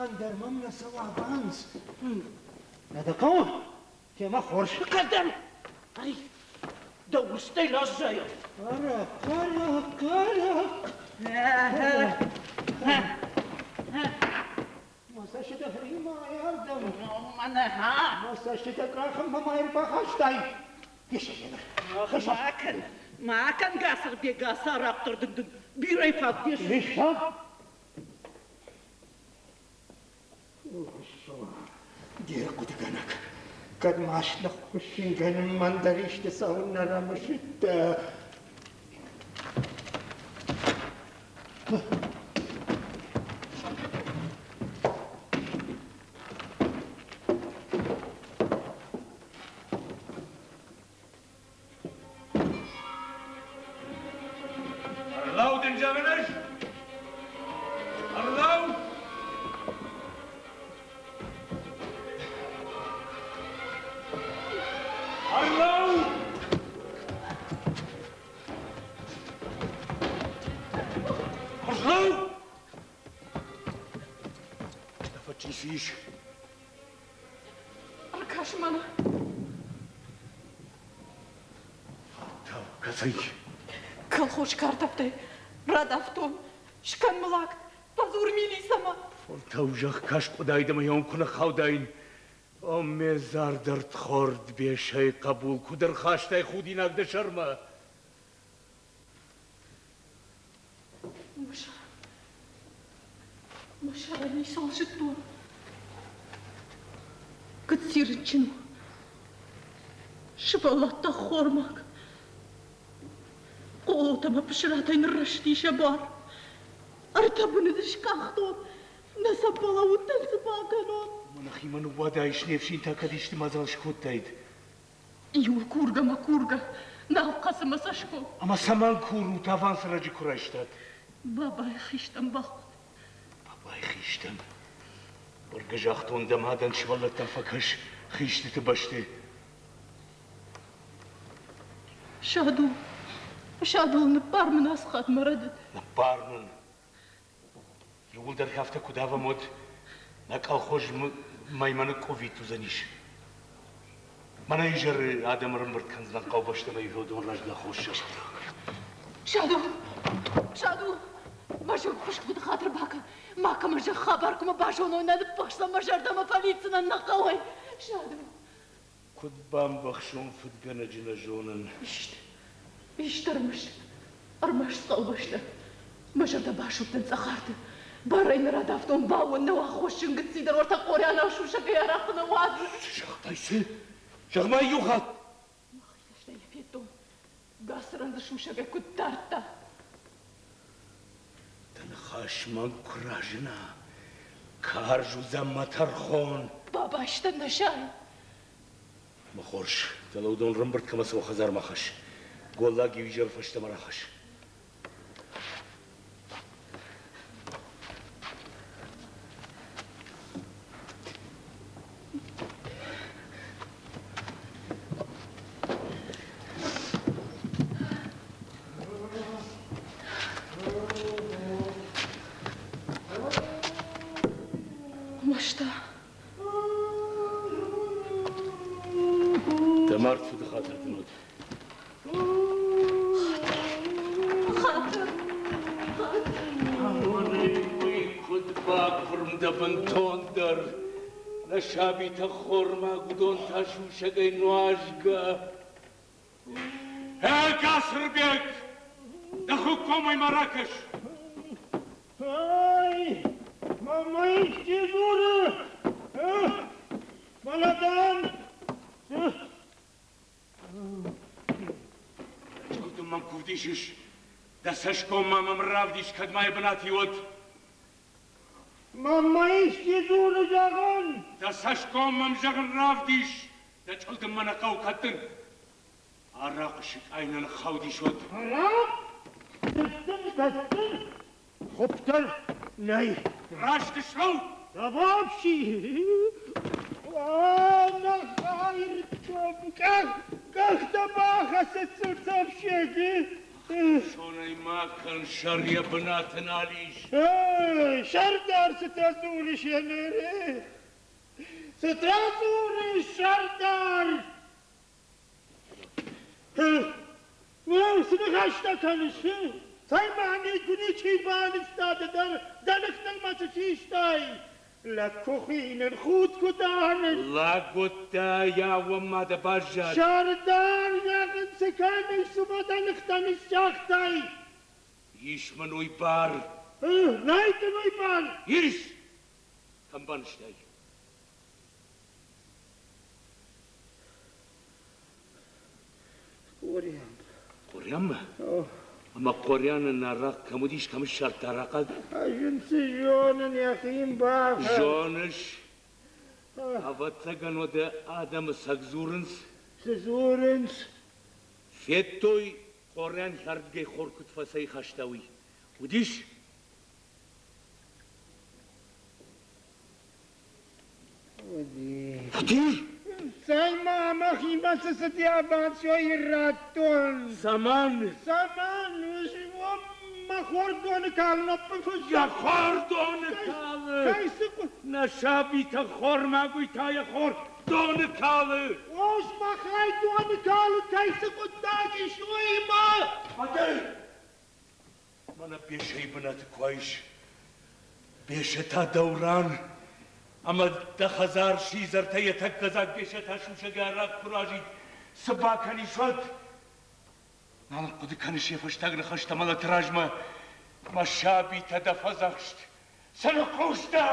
Speaker 12: Ӕндӕр мӕм нӕ цӕуа бандз. Нӕ дӕ хъӕуы? Темӕ хорз.
Speaker 3: Кӕдӕм? Ӕри, дӕ устӕй раззайон.
Speaker 12: Хъарӕг, хъарӕг, хъарӕг. Мӕ цӕстытӕ хъримӕ ардӕм.
Speaker 3: Мӕнӕ ха.
Speaker 12: Мӕ цӕстытӕ къахынмӕ ма ӕрбахастай.
Speaker 3: Ма кӕн, ма кӕн, Гацырбег, ацы арахъдӕр дын дын бирӕ фаг не
Speaker 12: Де рхъуыдыгӕнӕг, кӕд ма сныххуыссынгӕнынмӕ ӕндӕр исты цӕуылнӕ рӕмысыдтӕ?
Speaker 2: Ӕрлӕуу дын зӕгъын ӕз! Ӕрлӕуу! Ӕрлӕуу! Ӕрлӕуу! Дӕ фӕччи цы ис?
Speaker 9: Ӕркӕс мӕнӕ.
Speaker 2: Тау, кӕцӕй?
Speaker 9: Колхоз картӕфтӕй радавтон. Скӕн мыл акт, фӕдзур милицӕмӕ.
Speaker 2: Фӕлтау зӕхх каскъуыдаид ӕмӕ йӕм куы ныххаудаин. О, ме дзард ӕрдхорд Бесӕй хъӕбул, куыд ӕрхастай худинаг дӕ сӕрмӕ?
Speaker 9: Мӕ сӕрӕн ницӕуыл зыдтон. Гыцци рынчын у. Сывӕллӕттӕ ӕххормаг. Къолотӕ мӕ пысыратӕй ныррӕзти сӕ буар. Ӕртӕ быны дзы скъахтон. Нӕ сӕ балӕууыдтӕн цы бакӕнон?
Speaker 2: Мӕ нӕхимӕ ныууадаис, не фсин та кӕд исты мадзал скодтаид.
Speaker 9: Иуыл кургӕ мӕ кургӕ, нал хъӕцы мӕ цӕсгом.
Speaker 2: Ӕмӕ цӕмӕн курут, аванс раджы куы райстат?
Speaker 9: Бабайы хистӕн бахъуыд.
Speaker 2: Бабайы хистӕн? Бӕргӕ загътон дӕ мадӕн сывӕллӕттӕм фӕкӕс хистыты бӕсты.
Speaker 9: Садул, Садул, ныббар мын ацы хатт мӕ рӕдыд.
Speaker 2: Ныббар мын. Иууылдӕр афтӕ куы давӕм, уӕд нӕ колхоз мӕймӕ ныкъкъуыввитт уыдзӕнис. Мӕнӕ изӕры адӕм ӕрӕмбырд кӕндзынӕн хъӕубӕстӕмӕ иугъодон раздӕхос сӕртӕ.
Speaker 9: Саду! Саду! Мӕ зынгхуыст уды хатыр бакӕн. Макӕмӕ зӕгъ хабар, куы мӕ базоной, нӕ ныббыхсдзӕн мӕ зӕрдӕмӕ фӕлидздзынӕн нӕ хъӕуӕй. Саду!
Speaker 2: Куыд бамбӕхсон фыдгӕнӕджы нӕ зонын.
Speaker 9: Ист, ист ӕрмӕст, ӕрмӕст хъӕубӕстӕ. Мӕ зӕрдӕ басудтӕн цъӕхарты. Барӕй нӕ радавтон бауон нӕ аххосджын гыцци дӕр уӕртӕ Къорианау сусӕгӕй арахъхъ нӕ уадзы.
Speaker 2: Цы загътай, цы? Зӕгъ-ма иу хатт!
Speaker 9: Мӕхи цӕстӕй йӕ федтон. Гацырӕн дзы сусӕгӕй куыд дардта.
Speaker 2: Дӕ ныхас мӕнг куы разына, карз уыдзӕн мӕ тӕрхон.
Speaker 5: Бабастӕн нӕ сай.
Speaker 2: Мӕ хорз, дӕлӕ уыдон рымбырд кӕмӕ цӕуы хӕдзармӕ хӕс. Голлаг иу изӕр фӕстӕмӕ рахӕсс.
Speaker 9: Мӕстӕ.
Speaker 2: Дӕ мард фыды хатыр дын уӕд.
Speaker 9: Хатыр.
Speaker 2: Уый куыд бакуырм дӕ бынтондӕр? Нӕ сабитӕ хормаг, уыдон та сусӕгӕй нуазгӕ. Гасырбег, дӕ хуыккомӕй ма ракӕс!
Speaker 12: Ай, мама исчи дзуры! Мӕнӕ дӕн!
Speaker 2: Чъылдым мӕм куы вдисыс, дӕ цӕсгом ма мӕм равдис, кӕд ма йӕ бынаты и, уӕд.
Speaker 12: Мама исчи дзуры, зӕгъын!
Speaker 2: Дӕ цӕсгом мӕм, зӕгъын, равдис, дӕ чъылдыммӕ нӕ хъӕуы кӕд дын. Арахъы сыкъайы нӕ ныххаудис, уӕд.
Speaker 12: Арахъ? Дӕттын, дӕттын! Хуыпдӕр нӕй.
Speaker 2: Раст слӕуу!
Speaker 12: Да вообще! Къӕхтӕ бахӕцыд ӕфсеги.
Speaker 2: Сонӕй ма кӕн, сӕр йӕ бынаты нал ис.
Speaker 12: Сӕрдар цытӕ дзурыс, Енери? Цытӕ дзурыс, сӕрдар? Цы ныхӕстӕ кӕныс? Цӕй ма никуы ничи банызта ды дӕр дӕ ныхтыл мӕ цы систай? Лӕг куы хуинын, худ куы дарын.
Speaker 2: Лӕг уыдтӕ, йӕ уым ма дӕ баззад.
Speaker 12: Сӕрдар, зӕгъын, цы кӕныс, цыма дӕ ныхтӕ ныссагътай?
Speaker 2: Ис мын уый бар.
Speaker 12: Нӕй дын уый бар.
Speaker 2: Ис! Кӕм банызтай?
Speaker 12: Къориан.
Speaker 2: Къорианмӕ? Ӕмӕ Къорианы нарӕг кӕм уыдис, кӕм ссардта арахъаг?
Speaker 12: Ӕз ын цы зонын, йӕхи бахӕр.
Speaker 2: Зоныс? Ӕвӕццӕгӕн уӕдӕ адӕмы цӕг дзурынц.
Speaker 12: Цы дзурынц?
Speaker 2: Федтой, Къориан хӕрдгӕй хор куыд фӕцӕйхаста, уый. Уыдис? Уыди?
Speaker 12: Цӕй-ма, мӕхимӕ цы цыди абанцой радтон.
Speaker 2: Цӕмӕн?
Speaker 12: Цӕмӕн? Мӕ хордоны калын ӕппынфӕстаг.
Speaker 2: Йӕ хордоны калы!
Speaker 12: Кӕй цы
Speaker 2: Нӕ сабитӕ хормаг, уый та йӕ хор доны калы!
Speaker 12: Ос махӕй доны калы, кӕй цы хъуыддаг ис, уыимӕ?
Speaker 2: Мадӕ! Мӕнӕ Бесӕйы бынаты куы уаис, Бесӕ та дӕуран, ӕмӕ дӕ хӕдзар сидзӕртӕ йӕ тӕккӕ дзаг Бесӕ та сусӕгӕй арахъ куы разид, цы бакӕнис уӕд? Нал хъуыды кӕныс йӕ фӕстаг ныхӕстӕ мӕлӕты размӕ, мӕ сабитӕ дӕ фӕдзӕхст, цы ныхъхъус дӕ?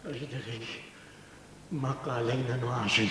Speaker 12: Ӕз дӕр ӕй мӕ хъалӕй нӕ нуазын.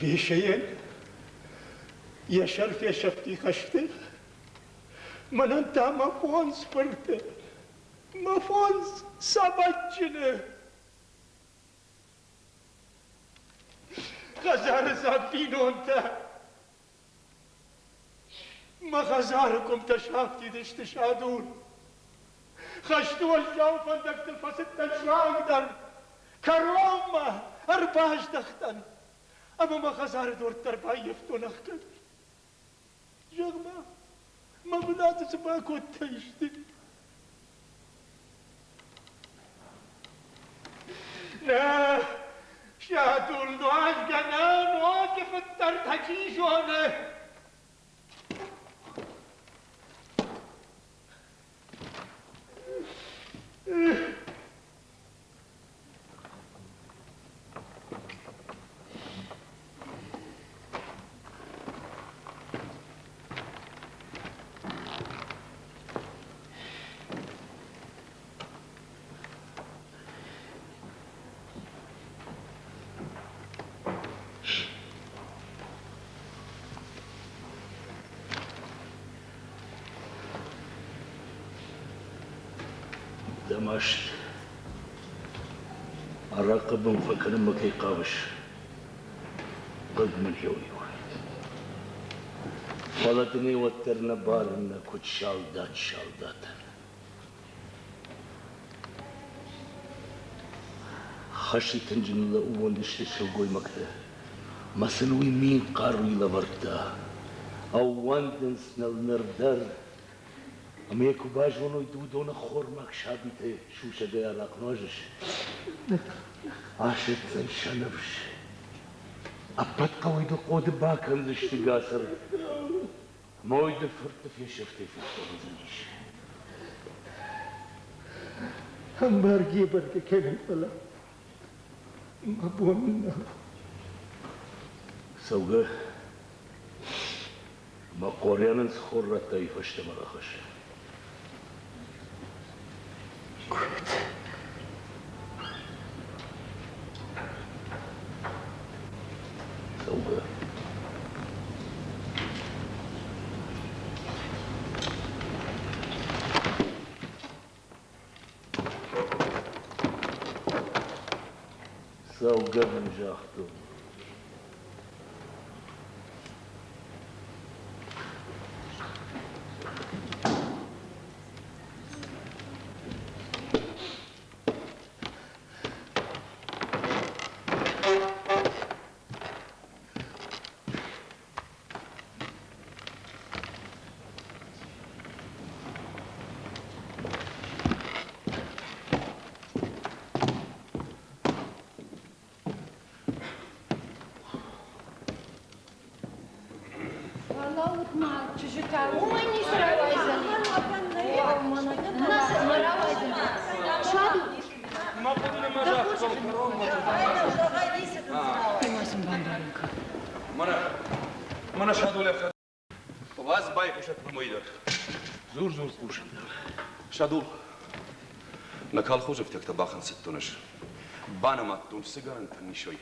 Speaker 12: Бесӕйӕн йӕ сӕр фесӕфти хӕсты. Мӕнӕн та мӕ фондз фырты, мӕ фондз сабатджыны. Хӕдзары дзаг бинонтӕ. Мӕ хӕдзары къуымтӕ сафтид сты садур. Хӕсты уӕззау фӕндӕгтыл фӕцыдтӕн суанг дӕр. Кӕронмӕ ӕрбаздӕхтӕн ӕмӕ мӕ хӕдзары дуӕрттӕ ӕрбаййӕфтон ӕхгӕд. Зӕгъ-ма, мӕ бынаты цы бакодтаис ды? Нӕ, Сатул нуазгӕ нӕ ноджы фыддӕртӕ чи зоны.
Speaker 2: Дӕ маст арахъхъы бын фӕкӕнынмӕ кӕй хъавыс, хъыг мын уый у. Фӕлӕ дын ӕй уӕддӕр нӕ барын нӕ куыд салдат салдатӕн. Хӕсты тынджы ныллӕууондысты сылгоймӕгтӕ, мӕ сын уый мин хъаруйы лӕвӕрдта. Ӕууӕндынц ныл ныр дӕр, ӕмӕ йӕ куы базоной, ды уыдоны ӕххормаг сабитӕй сусӕгӕй арахъ нуазыс, асӕтдзӕн сӕ ныфс. Ӕппӕт хъӕуӕй дыл хъоды бакӕндзысты, Гацыр. Мойды фыртты фесӕфтӕй фыддӕр уыдзӕнис.
Speaker 12: Ӕмбаргӕ бӕргӕ кӕнын, фӕлӕ мӕ бон нӕу.
Speaker 2: Цӕугӕ, мӕ хъорӕн ын цы хор радтай, фӕстӕмӕ рахӕсс.
Speaker 12: Куыд?
Speaker 2: Цӕугӕ. Цӕугӕ дын загътон.
Speaker 1: Фӕлӕуут-ма, чызджытӕ, уымӕй ницы рауайдзӕн. Ма рауайдзӕн. Саду.
Speaker 11: Мӕ хъуыды ма загътон кӕронмӕ.
Speaker 8: Ма сын бамбарын кӕн.
Speaker 11: Мӕнӕ, мӕнӕ Садулӕ Уадз байхъусӕд уымӕй дӕр.
Speaker 2: Дзур, дзур, хъусын дӕр.
Speaker 11: Садул, нӕ колхозы ӕфтиӕгтӕ бахынцыдтон ӕз. Банымадтон, цы гӕнӕнтӕн ис, уый.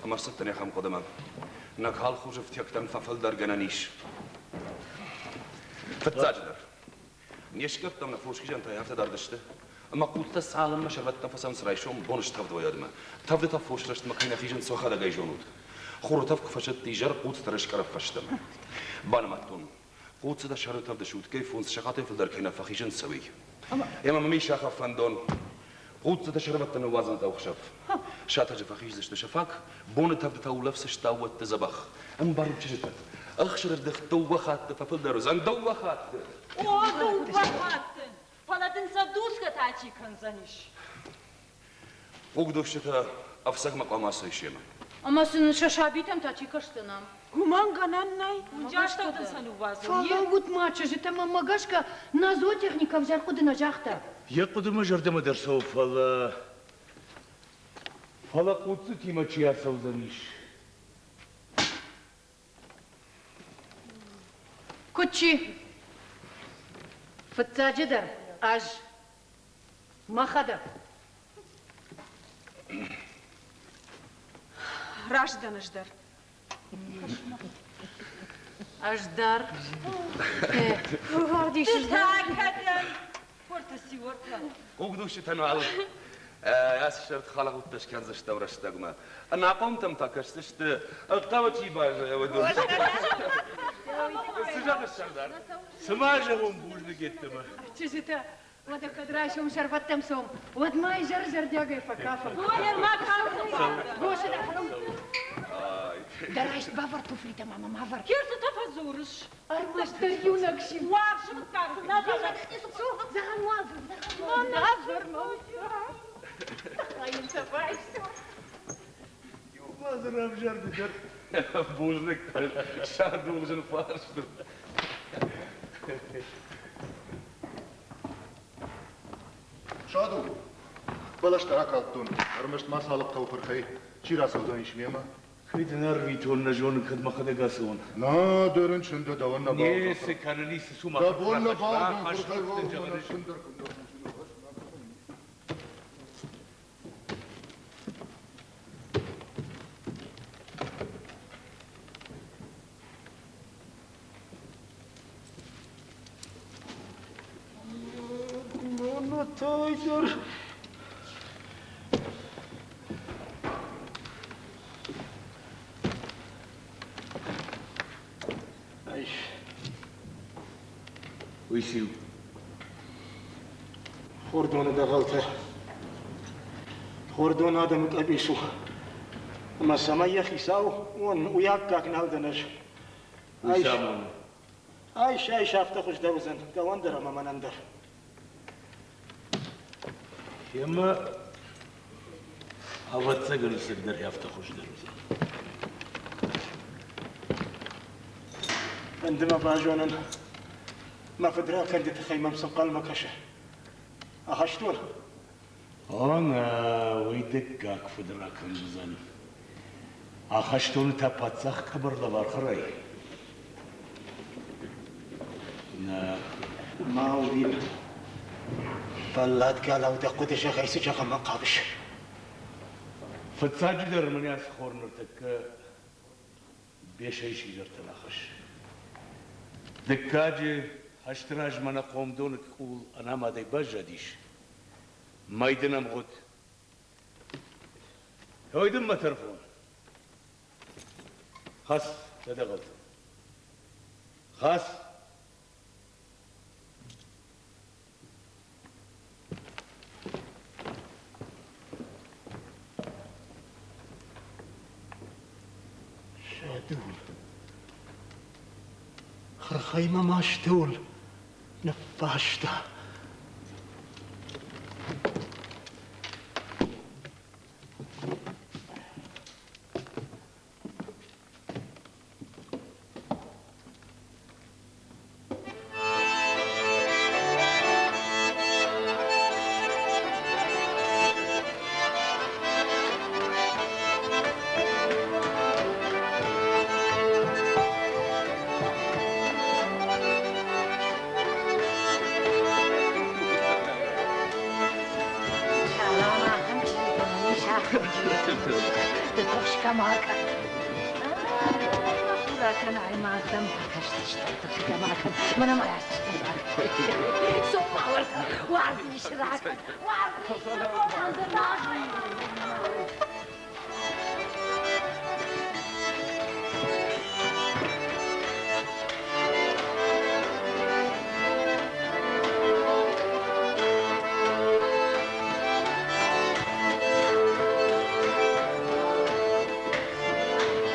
Speaker 11: Ӕмӕ ӕрцыдтӕн ахӕм хъуыдымӕ. Нӕ колхозы ӕфтиӕгтӕн фӕфылдӕргӕнӕн ис. Фыццаджыдӕр, не скъӕрдтам нӕ фосхизӕнтӕй афтӕ дард сты, ӕмӕ хъуццытӕ цалынмӕ сӕрвӕттӕм фӕцӕуынц райсом боны стӕвд уӕйадмӕ. Тӕвды та фос рӕстмӕ кӕй нӕ хизынц, уӕхӕдӕг ӕй зонут. Хуры тӕвд куы фӕсӕтты изӕр, хъуццытӕ рыскъӕры фӕстӕмӕ. Банымадтон, хъуццытӕ сӕры тӕвды суткӕйы фондз сахатӕй фылдӕр кӕй нӕ фӕхизынц, уый. Ӕмӕ мӕм ис ахӕм фӕндон. Хъуццытӕ сӕрвӕттӕ ныууадзынц ӕхсӕв. Сатӕджы фӕхиздзысты сӕ фаг, боны тӕвды та улӕфдзысты аууӕтты дзӕбӕх. Ӕмбарут чызджытӕ, ӕхсырыздых дыууӕ хатты фӕфылдӕр уыдзӕн, дыууӕ хатты!
Speaker 9: О, дыууӕ хатты! Фӕлӕ дын сӕ дусгӕ та чи кӕндзӕнис?
Speaker 11: Хъугдухджытӕ ӕфцӕгмӕ хъуамӕ ацӕуой семӕ.
Speaker 1: Ӕмӕ сын сӕ сабитӕм та чи кӕсдзӕн ам?
Speaker 5: Уымӕн гӕнӕн нӕй, уынджы дын сӕ ныууадзон.
Speaker 8: Фӕлӕуут-ма, чызджытӕ, мӕнмӕ гӕсгӕ, нӕ зоотехник ӕвзӕр хъуыды нӕ загъта.
Speaker 2: Йӕ хъуыды мӕ зӕрдӕмӕ дӕр цӕуы, фӕлӕ... Фӕлӕ хъуццытимӕ чи ацӕудзӕнис?
Speaker 1: Куыд чи? Фыццаджыдӕр ӕз. Мӕхӕдӕг.
Speaker 5: Раст дӕн ӕз дӕр.
Speaker 1: Ӕз дӕр.
Speaker 9: Ды та кӕдӕм? Уӕртӕ циуӕртӕ.
Speaker 11: Хъугдусджытӕн уал ацы сӕрд халагъудтӕ скӕндзыстӕм рӕстӕгмӕ. Ӕнахъомтӕм та кӕсдзысты, хъӕуы чи баззайа, уыдон. Цы зӕгъыс, сӕрдар?
Speaker 2: Цы ма зӕгъон бузныг йеддӕмӕ?
Speaker 5: Чызджытӕ,
Speaker 8: Уӕдӕ кӕд райсом сӕрвӕттӕм цом, уӕд ма изӕр зӕрдиагӕй фӕкафӕм. Дӕ райст бавӕр туфлитӕ мама, ма вӕр.
Speaker 9: Кирсытӕ фӕдзурыс.
Speaker 8: Ӕрмӕстдӕр иунӕг сим.
Speaker 5: Уарзын кафын, нӕ
Speaker 8: Зӕгъӕн уадзын,
Speaker 5: зӕгъӕн
Speaker 2: Иу ма дзы равзӕрды дӕр.
Speaker 11: Бузныг, сӕрдулджын фарст у.
Speaker 6: Саду, бӕлӕстӕ ракалдтон, ӕрмӕст ма цалыхъ хъӕуы пырхӕй. Чи рацӕудзӕнис мемӕ?
Speaker 2: Кӕй дын ӕрвитон, нӕ зонын, кӕд мӕхӕдӕг ацӕуон.
Speaker 6: Нӕ, дӕ рынчын дӕ дӕуӕн нӕ бауыдзӕн.
Speaker 2: Ницы кӕны, ницы цума.
Speaker 6: Дӕ бон нӕ бауыдзӕн, пырхӕй
Speaker 12: Tiger.
Speaker 2: Уый циу?
Speaker 12: Хордоны дӕгъӕлтӕ. Хордон адӕмы къӕбис у. Ӕмӕ цӕмӕй йӕ хицау уон, уый аккаг нал дӕн ӕз.
Speaker 2: Уый цы амоны?
Speaker 12: Айс, айс, афтӕ хуыздӕр уыдзӕн дӕуӕн дӕр ӕмӕ мӕнӕн дӕр.
Speaker 2: Ӕмӕ ӕвӕццӕгӕн ӕцӕгдӕр афтӕ хуыздӕр уыдзӕн.
Speaker 12: Фӕнды мӕ базонын, мӕ фыдракӕнды тыххӕй мӕм цы нхъӕлмӕ кӕсы. Ахӕстон?
Speaker 2: О, нӕ, уый дыккаг фыдракӕнд уыдзӕн. Ахӕстоны та паддзах къӕбӕр лӕвар хӕрай. Нӕ.
Speaker 12: Ма уил. Фӕллад галау дӕ хъуыды зӕгъай, цы зӕгъынмӕ хъавыс?
Speaker 2: Фыццаджыдӕр мын ацы хор ныртӕккӕ Бесӕйы сидзӕртӕн ахӕсс. Дыккаджы хӕсты размӕ нӕ хъомдоны къул ӕнамадӕй баззадис. Мӕй дын ӕмгъуыд. Той дын мӕ тӕрхон. Хӕц дӕ дӕгъӕлтыл. Хӕц!
Speaker 12: Садул. Хырхӕй мӕ мастыл ныффаста.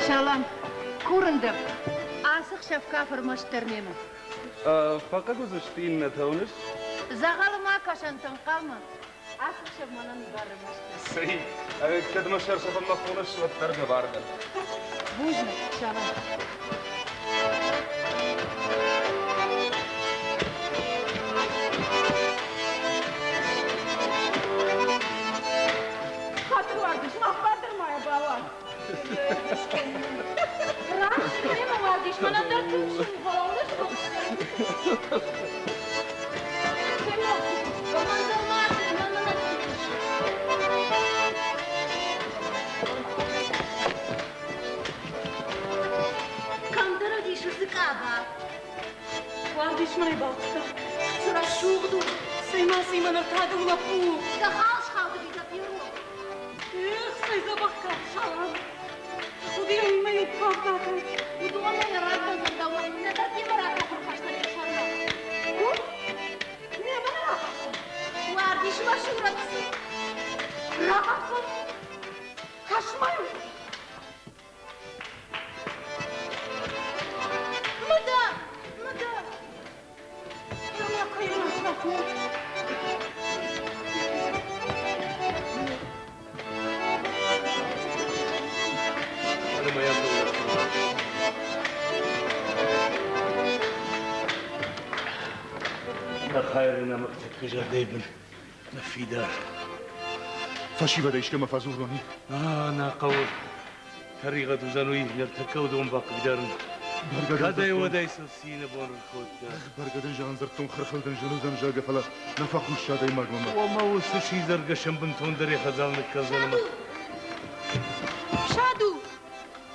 Speaker 1: Салам, курын дӕ, ацы хсӕв каф ӕрмӕстдӕр мемӕ.
Speaker 11: Фӕхъыг уыдзысты иннӕтӕ, уыныс?
Speaker 1: Дзӕгъӕлы ма кӕсӕнт ӕнхъӕлмӕ. Ацы хсӕв мӕнӕн бар ӕрмӕстдӕр.
Speaker 11: Цӕй, кӕд мӕ сӕрсӕфӕнмӕ хоныс, уӕддӕр дӕ бар дӕн.
Speaker 1: Бузныг, Салам.
Speaker 5: Хатыр уардис, мах бар дӕр ма йӕ бауадз.
Speaker 9: Раст мемӕ уардис, мӕнӕн дӕр тынг зын у, фӕлӕ уыныс
Speaker 7: Кӕмдӕр уыдис уыцы къаба.
Speaker 9: Уардис мӕ балтыдта.
Speaker 7: Цы рӕсугъд у!
Speaker 9: Цӕй-ма, цӕй-ма, ныр та дын лӕппу!
Speaker 7: Дӕгъӕл схауди дӕ ферох.
Speaker 9: Эх, цӕй дзӕбӕх кафт, Салам! Уыди уый иу кафт акӕн.
Speaker 7: Уыдонӕй ракӕндзӕн дӕуӕн, нӕдӕр демӕ ракафын хӕстӕг йӕ сӕрмӕ.
Speaker 9: Куыд? Мемӕ нӕ ракафдзӕн?
Speaker 2: Дӕ хайыры нӕмыг тӕккӕ зӕрдӕйы бын ныффидар.
Speaker 6: Фӕсивӕдӕй искӕмӕ фӕдзурон, и?
Speaker 2: А, нӕ хъӕуы. Тӕригъӕд уыдзӕн уый, ныртӕккӕ уыдон бахъыгдарын. Кӕдӕй-уӕдӕй сыл цины бон ӕркодта.
Speaker 6: Бӕргӕ дын зӕгъын дзырдтон, хырхыл дын зын уыдзӕн, зӕгъгӕ, фӕлӕ нӕ фӕхъус адӕймагмӕ.
Speaker 2: Омӕ уыцы сидзӕргӕсӕн бынтондӕр йӕ хӕдзар ныккӕлдзӕн ӕмӕ...
Speaker 9: Саду!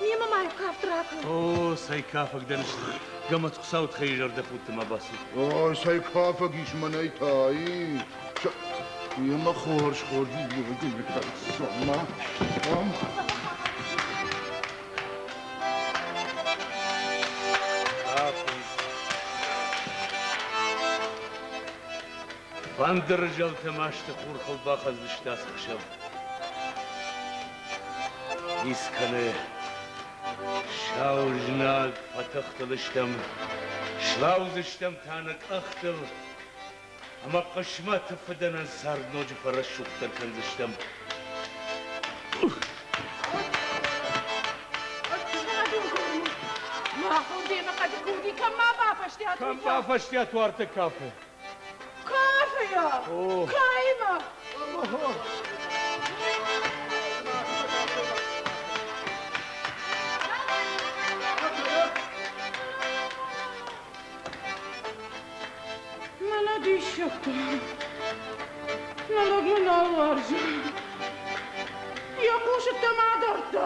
Speaker 9: Мемӕ ма иу кафт ракӕн.
Speaker 2: О, цӕй кафӕг дӕн сты. Гӕмӕт Хуыцауы тыххӕй зӕрдӕхудты ма бацу.
Speaker 6: О, цӕй кафӕг ис мӕнӕй та, и? Емӕ хорз, хорз, ма.
Speaker 2: Фӕндыры зӕлтӕ масты хурхыл бахӕцдзысты ацы хсӕв. Дис кӕны, сау знаг фӕтыхтыл стӕм, слӕудзыстӕм та нӕ къӕхтыл ӕмӕ хъысмӕты фыдӕнӕн цард ноджы фӕрӕсугъддӕр кӕндзыстӕм.
Speaker 5: Махыл демӕ хъӕды куы кӕм ма бафӕстиат?
Speaker 2: Кӕм бафӕстиат уартӕ кафы?
Speaker 5: Кафея! Каимӕ! Мӕнӕ диссӕгтӕ! Нӕ лӕг мӕ нал уарзы. Йӕ хъусыдтӕ ма дардта.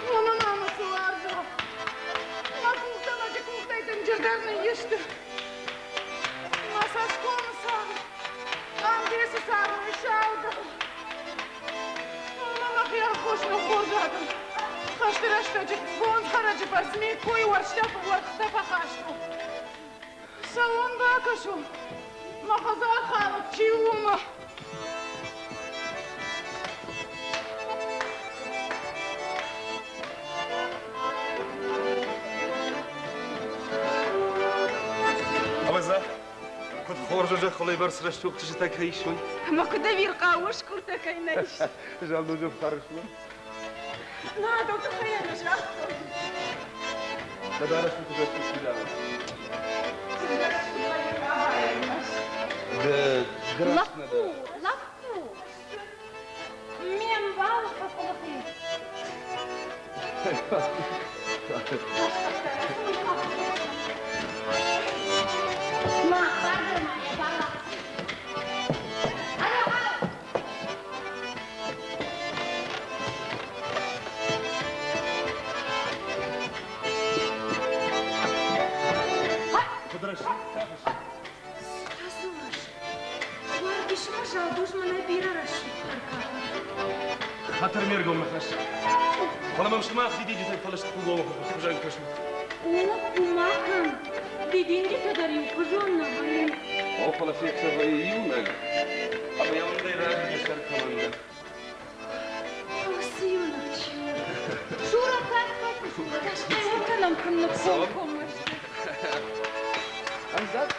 Speaker 5: Мама, мама, цы уарза? Мӕ къухтӕ лӕджы къухтӕй дынджырдӕр ныййысты. Мӕ цӕсгомы сӕр, ӕмбесы сӕрмӕ саудӕр. Мама, мӕхи аххос нӕ хорз адӕм. Хӕсты рӕстӕджы фондз хӕрӕджы бӕрц ме ккойы уӕрстӕ фӕхастон. Цӕуон бакӕсон, мӕ хӕдзар халӕг чи у, уымӕ.
Speaker 11: Ӕвӕдза, куыд хорз у зӕххыл ӕвӕрц рӕсугъд чызджытӕ кӕй ис, уый.
Speaker 5: Ӕмӕ куыд ӕвирхъау усгуртӕ кӕй нӕ ис.
Speaker 11: Зӕлдуджы фарсмӕ.
Speaker 5: Нӕ, дӕу тыххӕй ӕнӕ загътон.
Speaker 11: Дӕ дарӕс куыд рӕсугъд фидауы. Ды раст нӕ дӕ.
Speaker 9: Лӕппу, лӕппу! Ме мбал фӕкъуылых и. Ма, бардӕр ма йӕ бауадз. Алло, алло!
Speaker 11: Куыд рӕсугъд кафыс!
Speaker 9: Цы дзурыс? Уардисмӕ Залдуз мӕнӕй бирӕ рӕсугъддӕр кафы.
Speaker 11: Хатыр ме ргом ныхас. Фӕлӕ мӕм сымах дидинджытӕй фӕлыст хъулоны хуызӕн кӕсут.
Speaker 9: О, лӕппу, ма кӕн. Дидинджытӕ дӕр иухуызон нӕ вӕййынц.
Speaker 11: О, фӕлӕ се вӕййы иунӕг, ӕмӕ йӕ уындӕй раджы йӕ сӕр кӕмӕн дӕр.
Speaker 9: Уыцы иунӕг чи у? Шура, кӕд Стӕй уырдӕм куыннӕ комкоммӕ сты.
Speaker 11: Ӕмзат?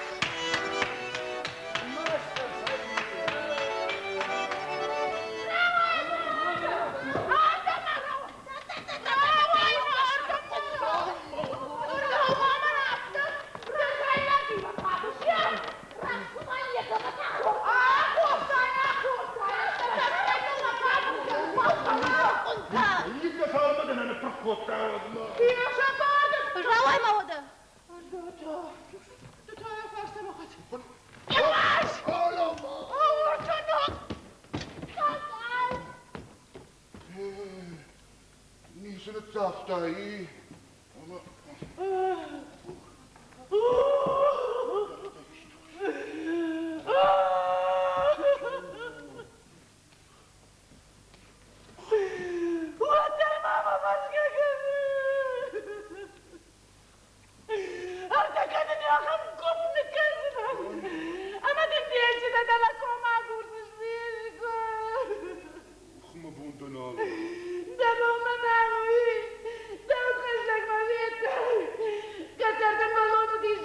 Speaker 7: Рауай ма уӕдӕ!
Speaker 6: Ницы ныццавта, и?
Speaker 5: Уӕддӕр ма мӕ фӕрсгӕ кӕны. Ӕртӕ кӕнын ахӕм гуыпп ныккӕндзынӕн, ӕмӕ дын денджызы дӕлӕ ком агурдзысты искуы.
Speaker 6: Мӕ бон дӕ нал.
Speaker 5: Дӕ бон мӕ нал у, дӕу хӕстӕг мӕ федтай. Кӕддӕр дын бӕлон уыдис.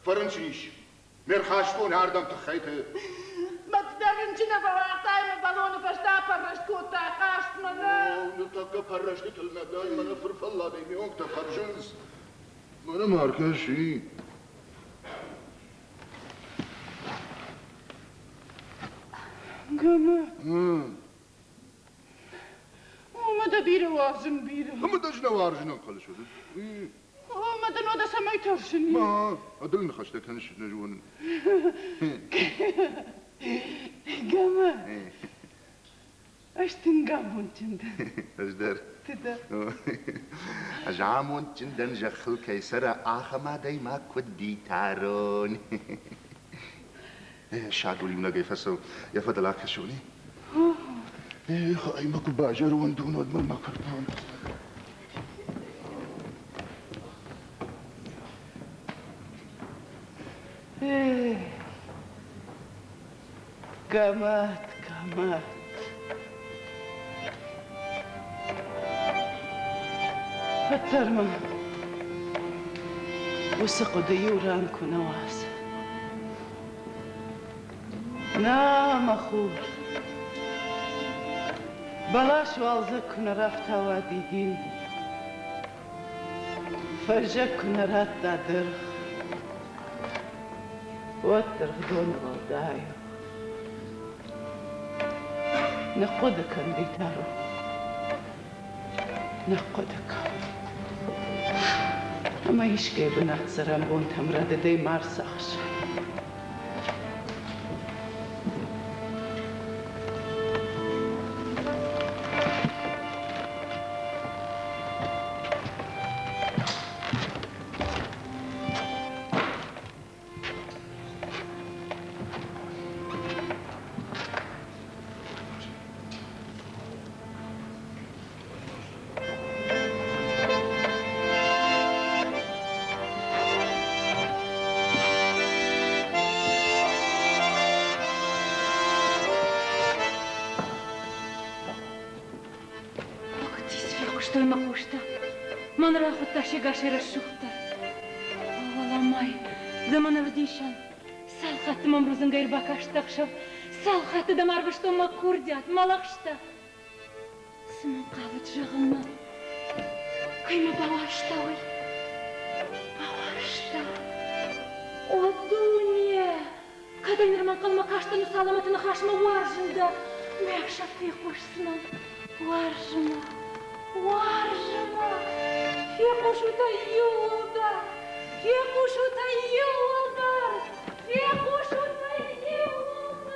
Speaker 6: Фӕрынчын ис. Ме рхастон ардӕм тыххӕйты.
Speaker 5: Мӕ дӕ рынчын ӕвӕрагътай мӕ балоны фӕстӕ аппӕррӕст кодта хъазтмӕ, нӕ?
Speaker 6: О, ныртӕккӕ пӕррӕстытыл нӕ дӕн, мӕнӕ фырфӕлладӕй ме уӕнгтӕ хъӕрзынц. Мӕнӕ ма ӕркӕс, и?
Speaker 5: Гӕмӕт. О, мӕ дӕ бирӕ уарзын, бирӕ.
Speaker 6: Ӕмӕ дӕ ӕз нӕ уарзын ӕнхъӕлыс, уӕд?
Speaker 5: О, мӕ дын уӕдӕ цӕмӕй тӕрсын?
Speaker 6: Ма, ӕдылы ныхӕстӕ кӕныс, нӕ зонын.
Speaker 5: Гӕмӕт. Ӕз тынг амондджын дӕн.
Speaker 6: Ӕз дӕр.
Speaker 5: Ды дӕр.
Speaker 6: Ӕз амондджын дӕн, зӕххыл кӕй цӕра, ахӕм адӕймаг куыд Битарон. Садул иунӕгӕй фӕцӕуы, йӕ фӕдыл акӕсон. Эх, ай мӕ куы базӕронд уон, уӕд мыл мӕ куырдон.
Speaker 5: Гӕмӕт, гӕмӕт. Фӕтӕр мӕ. Уыцы хъуыды иу ран куы нӕ уадзы. Нӕ, мӕ хур. Бӕлас уалдзӕг куы нӕ рафтауа дидин, фӕззӕг куы нӕ радта дыргъ, уӕд дыргъдоны уӕлдай у. Ныхъхъуыды кӕн, Битаро, ныхъхъуыды кӕн. Ӕмӕ искӕй бынат цӕрӕнбонтӕм рӕдыдӕй ма рцахс.
Speaker 9: Фехъуыстой мӕ хъустӕ. Мӕн рахуыдта се гасӕй рӕсугъддӕр. Уӕлӕмай, ды мын ӕвдисӕн. Цал хатты мӕм рудзынгӕй ӕрбакаст ӕхсӕв, цал хатты дӕм арвыстон мӕ курдиат, мӕ лӕгъстӕ. Цы мын хъавыд зӕгъынмӕ? Кӕй мӕ бауарзта уый? Бауарзта. О, дуне! Кӕдӕй нырмӕ ӕнхъӕлмӕ кастӕн уыцы алӕмӕты ныхасмӕ уарзын дӕ, ме хсӕв фехъусдзынӕн. Уарзы мӕ, уарзы мӕ, фехъусут ӕй иууылдӕр, фехъусут ӕй иууылдӕр, фехъусут ӕй иууылдӕр!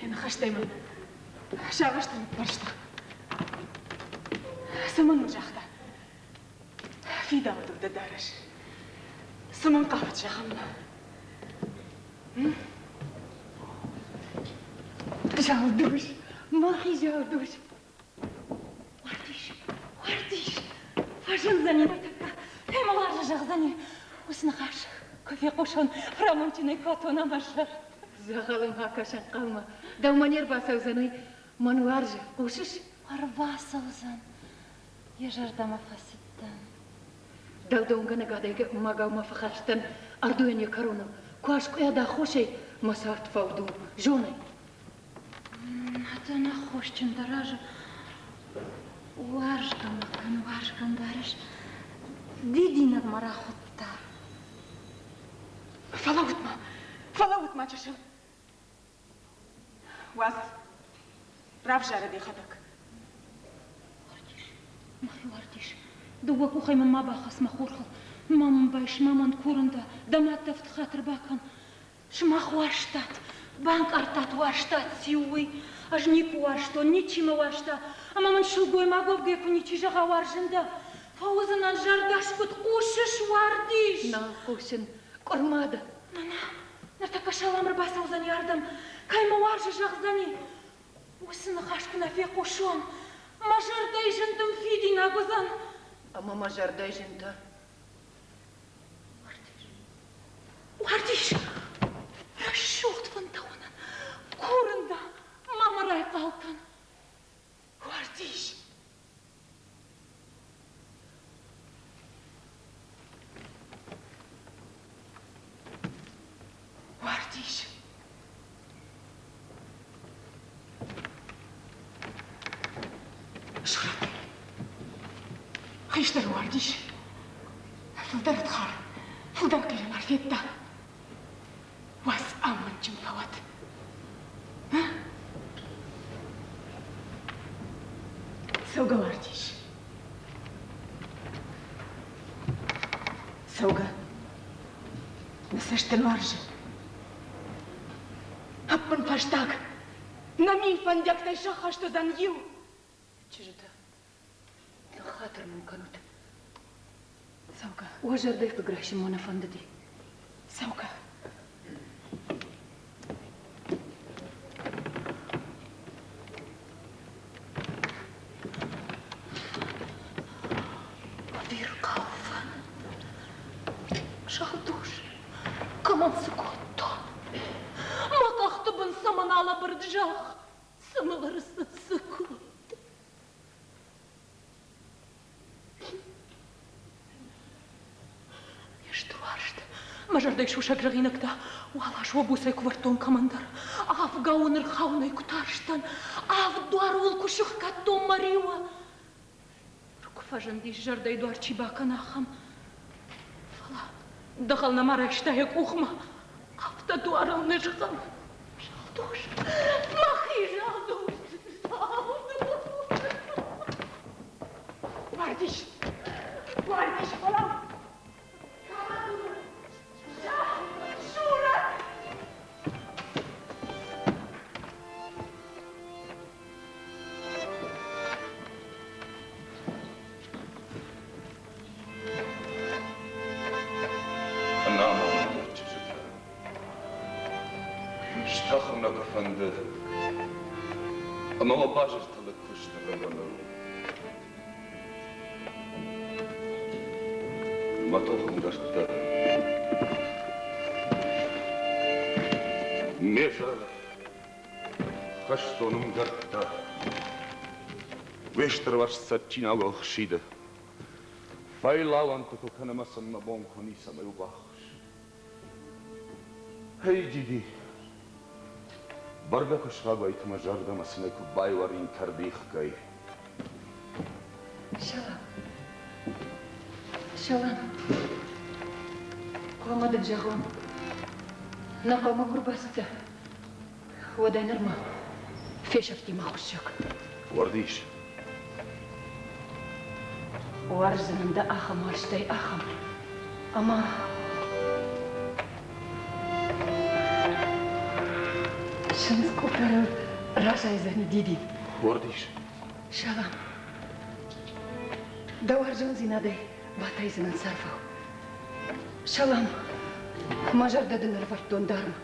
Speaker 5: Йӕ ныхӕстӕй мын сагъӕстӕ ныппӕрста. Цӕмӕн мын загъта? Фидауы дыл дӕ дарӕс. Цы мын хъавыд зӕгъынмӕ?
Speaker 8: Залдуз, мӕхи Залдуз.
Speaker 9: Уардис, уардис, фӕзындзӕни ныртӕккӕ, кӕй мӕ уарзы зӕгъдзӕни. Уыцы ныхас куы фехъусон, фырамондджынӕй куы атона мӕ сӕр.
Speaker 8: Дзӕгъӕлы ма кӕс ӕнхъӕлмӕ, дӕумӕ не рбацӕудзӕн уый. Мӕн уарзы, хъусыс?
Speaker 9: Ӕрбацӕудзӕн, йӕ зӕрдӕмӕ фӕцыдтӕн.
Speaker 8: Дӕлдонгӕнӕг адӕймагау ма фӕхӕстӕн ӕрдуйӕн йӕ кӕроныл. Куы аскъуыйа дӕ аххосӕй, мӕ цард фӕуд у, зон ӕй.
Speaker 9: Дӕн аххосджын дӕ разы. Уарзгӕ мӕ кӕн, уарзгӕ ӕмбарыс. Дидинӕг мӕ рахуыдта.
Speaker 5: Фӕлӕуут-ма, фӕлӕуут-ма чысыл. Уадз, равзарӕд йӕхӕдӕг.
Speaker 9: Уардис, мӕхи уардис. Дыууӕ къухӕй мын ма бахӕц мӕ хурхыл. Ма мын байс, ма мӕн курын дӕ, дӕ мад дӕ фыдхатыр бакӕн. Сымах уарзтат, банкъардтат, уарзтат циу уый. Ӕз никуы уарзтон, ничи мӕ уарзта, ӕмӕ мын сылгоймаг уӕвгӕ куы ничи зӕгъа уарзын дӕ, фӕуыдзынӕн зӕрдӕскъуыд, хъусыс, уардис?
Speaker 8: Нал хъусын, къуырма дӕ.
Speaker 9: Нана, ныртӕккӕ Салам ӕрбацӕудзӕни ардӕм, кӕй мӕ уарзы, зӕгъдзӕни. Уыцы ныхас куы нӕ фехъусон, мӕ зӕрдӕйы зын дын фидинаг уыдзӕн.
Speaker 8: Ӕмӕ мӕ зӕрдӕйы зынтӕ
Speaker 9: Уардис, рӕсугъд фӕндӕуынӕн, курын дӕ, ма мӕ райхъал кӕн.
Speaker 5: Схъӕд. Хистӕр уардис. Фылдӕр ӕфхӕр, фылдӕр хъизӕмар федта. Уадз амондджын фӕуӕд. Цӕугӕ уардис. Цӕугӕ. Нӕ цӕст дын уарзы. Ӕппынфӕстаг, нӕ мин фӕндиӕгтӕй сӕххӕст уыдзӕн иу.
Speaker 8: Чызджытӕ, ныххатыр мын кӕнут.
Speaker 5: Цӕугӕ.
Speaker 8: Уӕ зӕрдӕйы хъыг райсын мӕ нӕ фӕндыди.
Speaker 5: Цӕугӕ.
Speaker 9: Ӕвирхъау фын. Сагдуш, кӕмӕн цы кодтон? Мӕ къӕхты бын цӕмӕн алӕбырд зӕхх? Цы мыл ӕрцыд, цы кодтон? Ме стыр уарзт, мӕ зӕрдӕйы сусӕг зӕгъинӕгтӕ уал аз уӕ буцӕй куы вӕрдтон кӕмӕндӕр, авгау нырхауынӕй куы тарстӕн, авд дуары уыл куы сыхгӕдтон мӕ риуы. Ныр куы фӕзындис зӕрдӕйы дуар чи бакӕна, ахӕм. Фӕлӕ дӕгъӕл нӕма райста йӕ къухмӕ, афтӕ дуарыл нызгъӕл. Залдуз, мӕхи Залдуз, Залдуз!
Speaker 5: Уардис, уардис, фӕлӕ Шура!
Speaker 11: Ӕнамонд чызджытӕ. Стӕхын нӕ куы фӕнды, ӕмӕ уӕ базыртыл ныккуыст ӕвӕрыныл. Мӕ тохӕнгӕрзтӕ. Ме зӕр хӕстон ӕмгӕрттӕ. Уе стыр уарзт цӕджджинаг ӕхсиды. Фӕйлауӕнты куы кӕны ӕмӕ сын мӕ бон куы ницӕмӕй у баххуыс. Эй, Диди, бӕргӕ куы сфаг уаид мӕ зӕрдӕмӕ сын ӕй куы байуарин кӕрдихгай.
Speaker 8: Салам. Салам. Хъуамӕ дын зӕгъон, нӕ хъӕумӕ куы рбацыдтӕ, уӕдӕй нырмӕ фесӕфти мӕ хуыссӕг.
Speaker 11: Уардис.
Speaker 8: Уарздзынӕн дӕ ахӕм уарзтӕй ахӕм, ӕмӕ сындз къутӕрыл разайдзӕни дидин.
Speaker 11: Уардис.
Speaker 8: Салам. Дӕ уарзондзинадӕй батайдзынӕн царвау. Салам. Мӕ зӕрдӕ дын ӕрвӕрдтон дарм.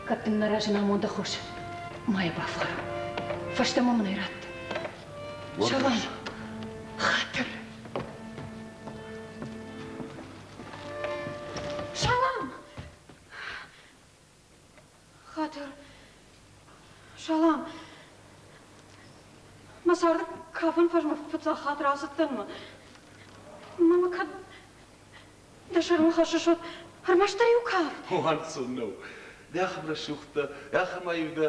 Speaker 8: Кӕд дын нӕ разын амонды хос, ма йӕ бафхӕр. Фӕстӕмӕ мын ӕй ратт. Салам. Хатыр.
Speaker 9: Салам! Хатыр. Салам. Мӕ царды кафын фӕзмӕ фыццаг хатт рацыдтӕн мӕ. Мӕ кӕд Дӕ сӕрмӕ хӕссыс уӕд ӕрмӕстдӕр иу кафт.
Speaker 11: Уанцон нӕу. Дӕ ахӕм рӕсугъд дӕ, ахӕм аив дӕ,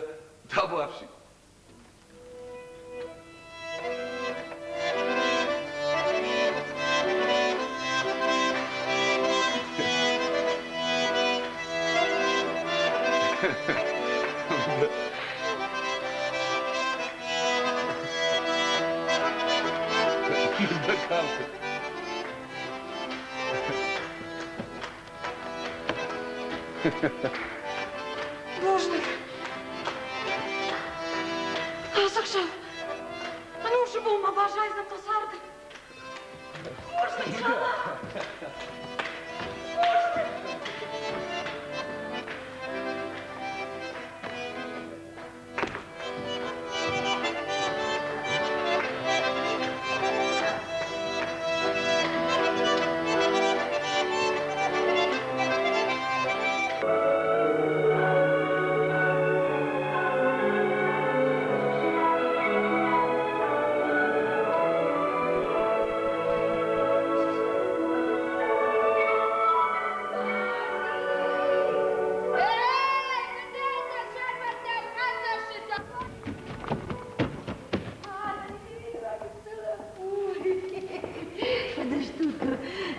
Speaker 11: табуафси. Дӕ кафт.
Speaker 9: Бузныг. Ацы хсӕв ӕнусы бонмӕ баззайдзӕн дӕ царды. Бузныг, Сала! Бузныг!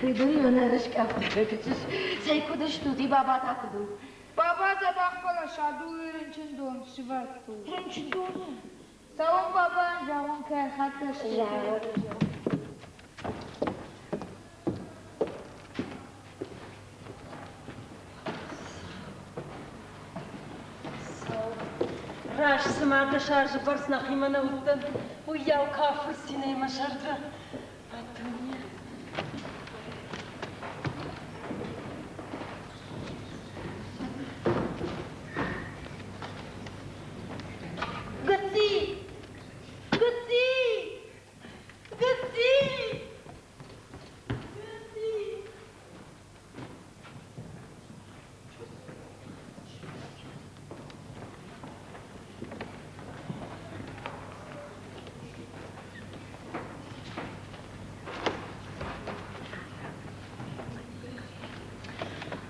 Speaker 1: Ды дын мӕнӕ ӕрыскъӕфтӕ кӕсыс. Цӕй куыд стут, и баба та куыд у?
Speaker 10: Баба дзӕбӕх, фӕлӕ Садулы рынчындон сывӕрдтой.
Speaker 1: Рынчындоны?
Speaker 10: Цӕуын бабайӕн зӕгъон, кӕй ӕрхӕццӕ сты.
Speaker 7: Раст цыма дӕс азы бӕрц нӕхимӕ нӕ уыдтӕн, уыйау кафы цинӕй мӕ зӕрдӕ. А дуне.
Speaker 1: Гыцци! Гыцци! Гыцци! Гыцци!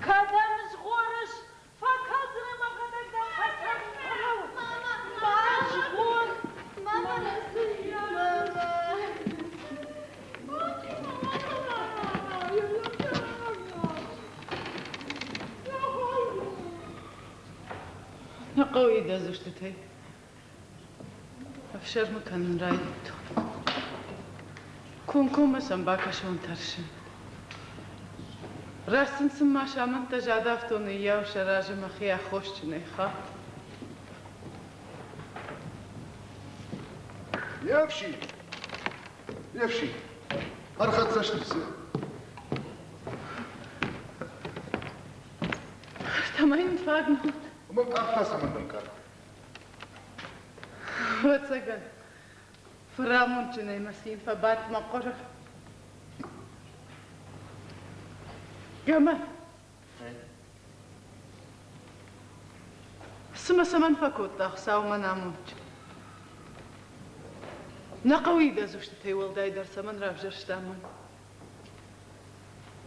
Speaker 7: Кӕдӕм згъорыс? Фӕкӕлдзынӕ мӕхӕдӕг дӕ фӕсӕрфтау. Ма згъор!
Speaker 1: Мама! Мама!
Speaker 5: Нӕ хъӕуы идӕдз устытӕй ӕфсӕрмы кӕнын райдыдтон. Комкоммӕ сӕм бакӕсон тӕрсын. Раст сын цыма сӕ амӕндтӕ задавтон, уыйау сӕ разы мӕхи аххосджынӕй хатт.
Speaker 6: Не фсин! Не фсин! Ӕрхӕццӕ сты цы?
Speaker 5: Ӕртӕмӕ йын фаг нӕ уыд.
Speaker 6: Ӕмӕ къӕхтӕ цӕмӕн ӕнкъард?
Speaker 5: Ӕвӕццӕгӕн, фырамондджынӕй мӕ цин фӕбадт мӕ хъуыры. Гӕмӕ. Цымӕ цӕмӕн фӕкодта Хуыцау мӕн амондджын? Нӕ хъӕуы идӕдз устытӕй уӕлдайдӕр цӕмӕн равзӕрста мӕн?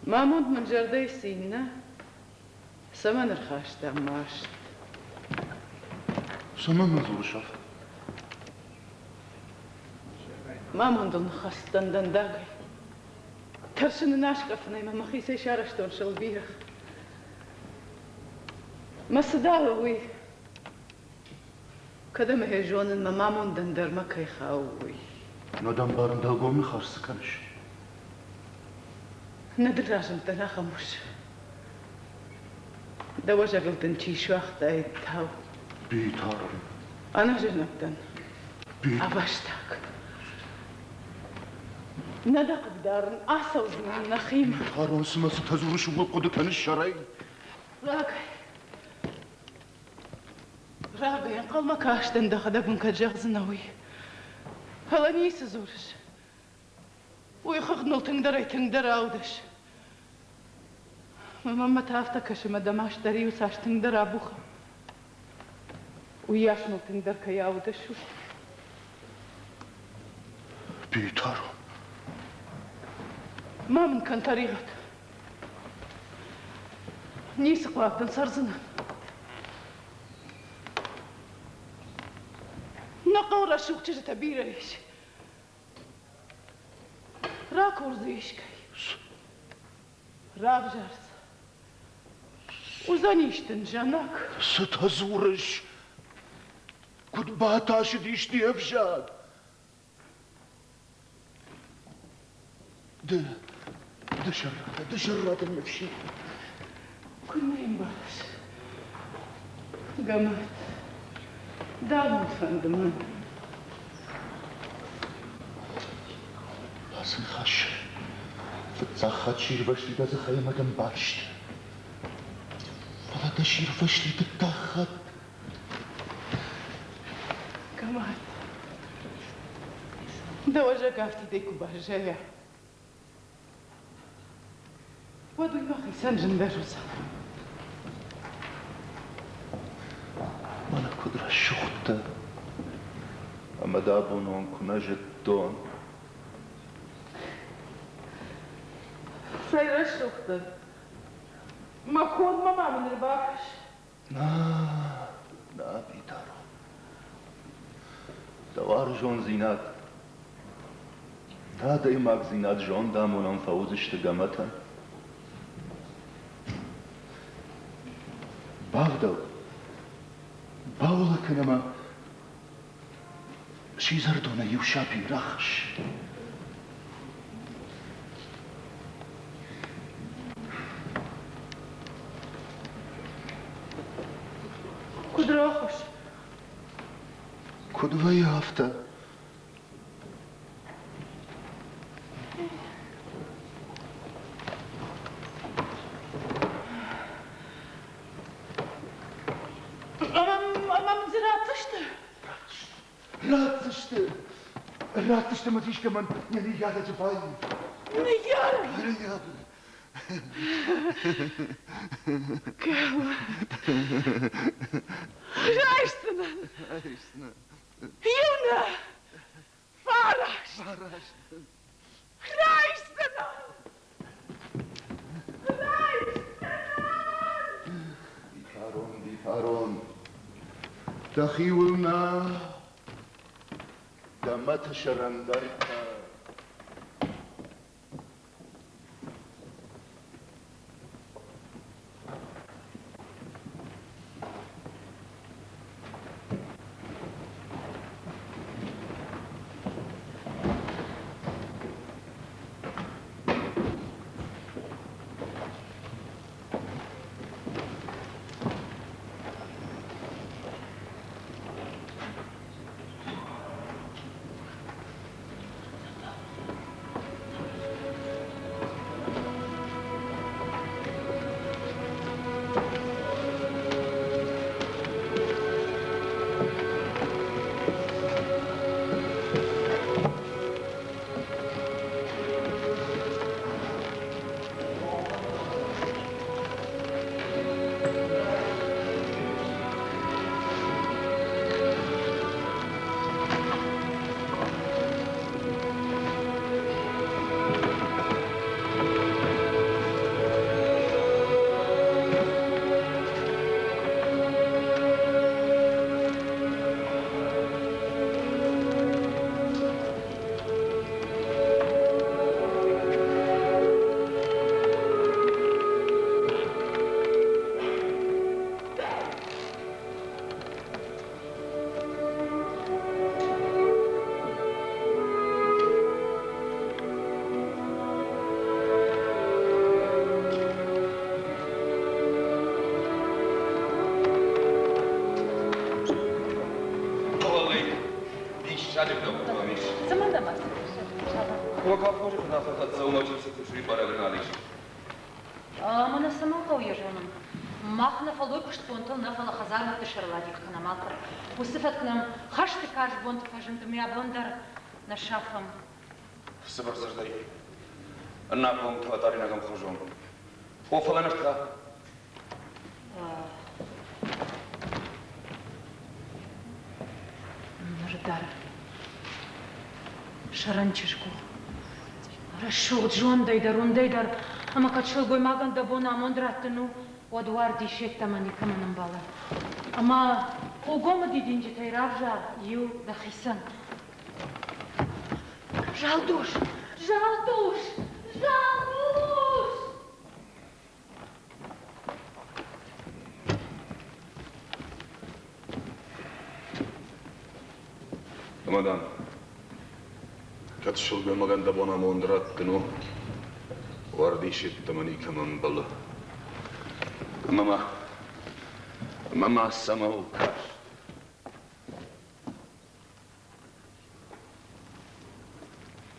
Speaker 5: Мӕ амонд мын зӕрдӕйы цин нӕ, цӕмӕн ӕрхаста маст?
Speaker 6: Цӕмӕн мын дзурыс афтӕ?
Speaker 5: Мӕ амондыл ныххӕцыдтӕн дӕндагӕй. Тӕрсын ын аскъӕфынӕй мӕ мӕхицӕй сарӕзтон сылбирӕгъ. Мӕ цы дауы уый? Кӕд ӕмӕ йӕ зонын, мӕ амондӕн дӕр мӕ кӕй хауы, уый.
Speaker 6: Нӕ дӕм барын дӕлгом ныхас цы кӕныс?
Speaker 5: Нӕ дын разындтӕн ахӕм ус. Дӕ уӕзӕгыл дын чи суагътаид тау?
Speaker 6: Битар.
Speaker 5: Ӕнӕзӕнӕг дӕн. Ӕвӕстаг. Нӕ дӕ хъыгдарын, ацӕудзынӕн нӕхимӕ.
Speaker 6: Битарон, цымӕ цытӕ дзурыс, ууыл хъуыды кӕныс сӕрӕй?
Speaker 5: Рагӕй. Рагӕй ӕнхъӕлмӕ кастӕн, дӕхӕдӕг мын кӕд зӕгъдзынӕ, уый. Фӕлӕ ницы дзурыс. Уый хыгъд мыл тынгдӕрӕй-тынгдӕр аудыс. Мӕ мамӕ та афтӕ кӕсы, мӕ дӕ маст дӕр иу цас тынгдӕр абухы. Уыйас мыл тынгдӕр кӕй аудыс, уый.
Speaker 6: Битар.
Speaker 5: Ма мын кӕн тӕригъӕд. Ницы хъуаг дын цӕрдзынӕн. Нӕ хъӕуы рӕсугъд чызджытӕ бирӕ ис. Ракур дзы искӕй. Равзар сӕ. Уыдзӕнис дын зӕнӕг.
Speaker 6: Цытӕ дзурыс? Куыд батасыдис де взаг? Ды, ды сӕрра, ды сӕрра дӕ не фсин.
Speaker 5: Куыд нӕ ӕмбарыс? Гӕмӕт, дӕ фӕнды мӕн.
Speaker 6: Ацы ныхас фыццаг хатт сирвӕзти дӕ дзыхӕй ӕмӕ дӕ мбӕрст. Фӕлӕ дӕ сирвӕзти дыккаг хатт.
Speaker 5: Гӕмӕт, дӕ уӕзӕг афтидӕй куы баззайа, уӕд уый мӕхицӕн зындӕр уыдзӕн.
Speaker 6: Мӕнӕ куыд рӕсугъд дӕ! Ӕмӕ дӕ абоны онг куы нӕ зыдтон.
Speaker 5: Цӕй рӕсугъд дӕ! Мӕ коммӕ ма мын ӕрбакӕс.
Speaker 6: Нӕ, нӕ, Битарон. Дӕ уарзондзинад. Адӕймагдзинад зондамонӕн фӕуыдзысты Гӕмӕтӕн. Бавдӕл, баулӕ кӕн ӕмӕ сидзӕрдонӕй иу саби рахӕсс.
Speaker 5: Куыд рахӕсс?
Speaker 6: Куыд вӕййы афтӕ?
Speaker 5: Ӕмӕ мын дзы ратдзысты?
Speaker 6: Ратдзысты. Ратдзысты мӕ искӕмӕн йӕ ныййарӕджы баив.
Speaker 5: Ныййарӕг?
Speaker 6: Ныййарӕг.
Speaker 5: Райсдзынӕн.
Speaker 6: Райсдзынӕн.
Speaker 5: Иу нӕ, фараст.
Speaker 6: Фараст.
Speaker 5: Райсдзынӕн. Райсдзынӕн.
Speaker 6: Бифарон, Бифарон, дӕхиуыл нӕ, дӕ мӕты сӕрӕндӕртӕ.
Speaker 9: Цӕмӕн дӕ маст? Мӕнӕ цӕмӕн хъӕуы йӕ зонын? Мах нӕ фӕллой куыстбонтыл нӕ, фӕлӕ хӕдзарвӕтты сӕрыл адих кӕнӕм алкӕд. Уыцы фӕтк нӕм хӕсты карз бонты фӕзынд ӕмӕ абон дӕр нӕ сафӕм.
Speaker 11: Цыбыр дзырдӕй, ӕнахъомтӕ даринаг ӕмхуызон. О, фӕлӕ ныр та?
Speaker 9: Ныр дӕр сӕрӕн чызг у. Рӕсугъд зондӕй дӕр, уындӕй дӕр, ӕмӕ кӕд сылгоймагӕн дӕ бон амонд раттын у, уӕд уарди сеттӕмӕ никӕмӕн ӕмбӕлы. Ӕмӕ хъугомы дидинджытӕй равзар иу дӕхицӕн. Залдуш! Залдуш! Залдуш!
Speaker 11: Ӕмӕ, дам, кӕд сылгоймагӕн дӕ бон амонд раттын у, уарди йеддӕмӕ никӕмӕ ӕмбӕлы. Ӕмӕ ма, ӕмӕ ма цӕмӕ у каст?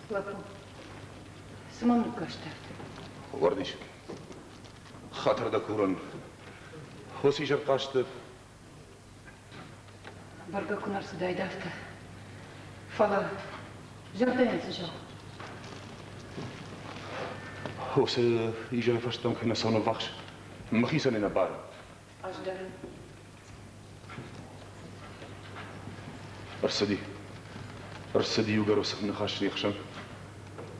Speaker 8: Лӕппу, цы мӕм ныккастӕ?
Speaker 11: Уардис, хатыр дӕ курын. Уыцы изӕр хъазты
Speaker 8: Бӕргӕ куы нӕ рцыдаид афтӕ. Фӕлӕ зӕрдӕйӕн цы зӕгъ?
Speaker 11: Уыцы изӕры фӕстӕм кӕй нӕ цӕуын ӕввахс, мӕхицӕн ӕй нӕ барын.
Speaker 8: Ӕз дӕр.
Speaker 11: Ӕрцыди. Ӕрцыди иугӕр уыцы ныхас не хсӕн.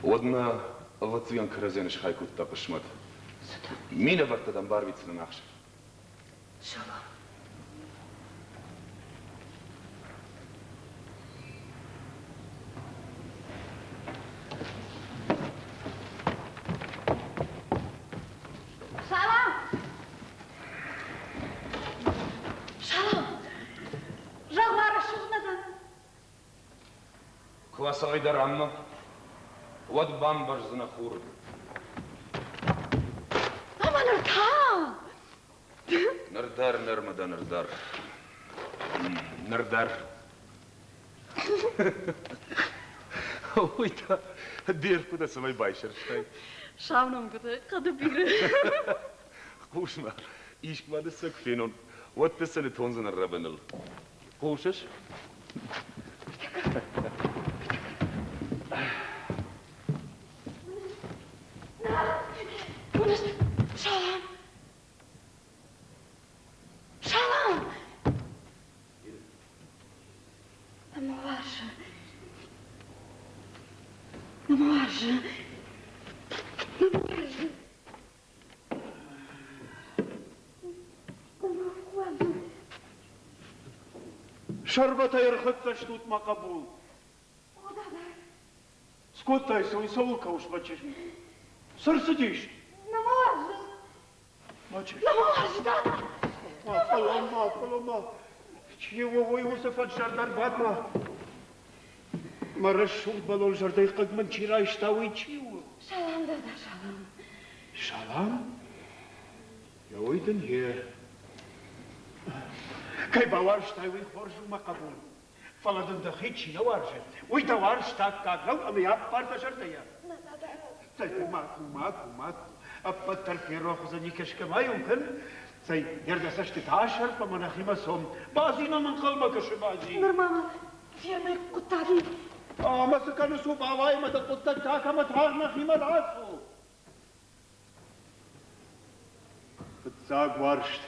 Speaker 11: Уӕд нӕ, ӕвӕццӕгӕн, кӕрӕдзийӕн схай кодта хъысмӕт. Минӕвӕрттӕ дӕм барвитдзынӕн ахсӕв.
Speaker 8: Салам.
Speaker 11: бацӕуай дӕ ранмӕ, уӕд бамбӕрздзынӕ хур.
Speaker 9: Ӕмӕ ныр та?
Speaker 11: Ныр дӕр, нырмӕ дӕ ныр дӕр. Ныр дӕр. Уый та де рфгуытӕ цӕмӕй байсӕрстай?
Speaker 7: Сау нӕмгуытӕ хъӕды бирӕ.
Speaker 11: Хъус-ма, искуы ма дӕ сӕ куы фенон, уӕд дӕ сӕ нытондзынӕн рӕбыныл. Хъусыс?
Speaker 9: Салам! Салам! Нӕ уарзы. Нӕ уарзы. Нӕ уарзы.
Speaker 4: Сӕрвӕтӕй ӕрхӕццӕ стут, мӕ хъӕбул. Скодтай цы, уый цӕуыл кӕуыс, мӕ чызг? Цы рцыдис?
Speaker 9: Нӕ мӕ уарзы.
Speaker 4: Мӕ чызг.
Speaker 9: Нӕ мӕ уарзы, дада.
Speaker 4: Ма фӕлӕ, ма фӕлӕ, ма. Чи у уый уыцы фӕдзӕрдӕ ӕрбадма? Мӕ рӕсугъд бӕлон зӕрдӕйы хъыг мын чи райста, уый чи у?
Speaker 9: Салам, дада, салам.
Speaker 4: Салам? Уый дын йе. Кӕй бауарзтай, уый хорз у, мӕ хъӕбул. Фӕлӕ дын дӕхи чи нӕ уарзы, уый дӕ уарзт аккаг нӕу ӕмӕ йӕ аппар дӕ зӕрдӕйӕ. Цӕй, ма ку, ма ку, ма ку. Ӕппӕт дӕр ферох уыдзӕни, кӕсгӕ ма-иу кӕн. Цӕй, йӕ цӕстытӕ асӕрф ӕмӕ нӕхимӕ цом. Бази нӕм ӕнхъӕлмӕ кӕсы, Бази.
Speaker 7: Ныр ма мӕ фермӕйы хъуыддаг и.
Speaker 4: Ӕмӕ цы кӕныс, бауай ӕмӕ дӕ хъуыддӕгтӕ кӕмӕ тагъд нӕхимӕ рацу. Фыццаг уарзт.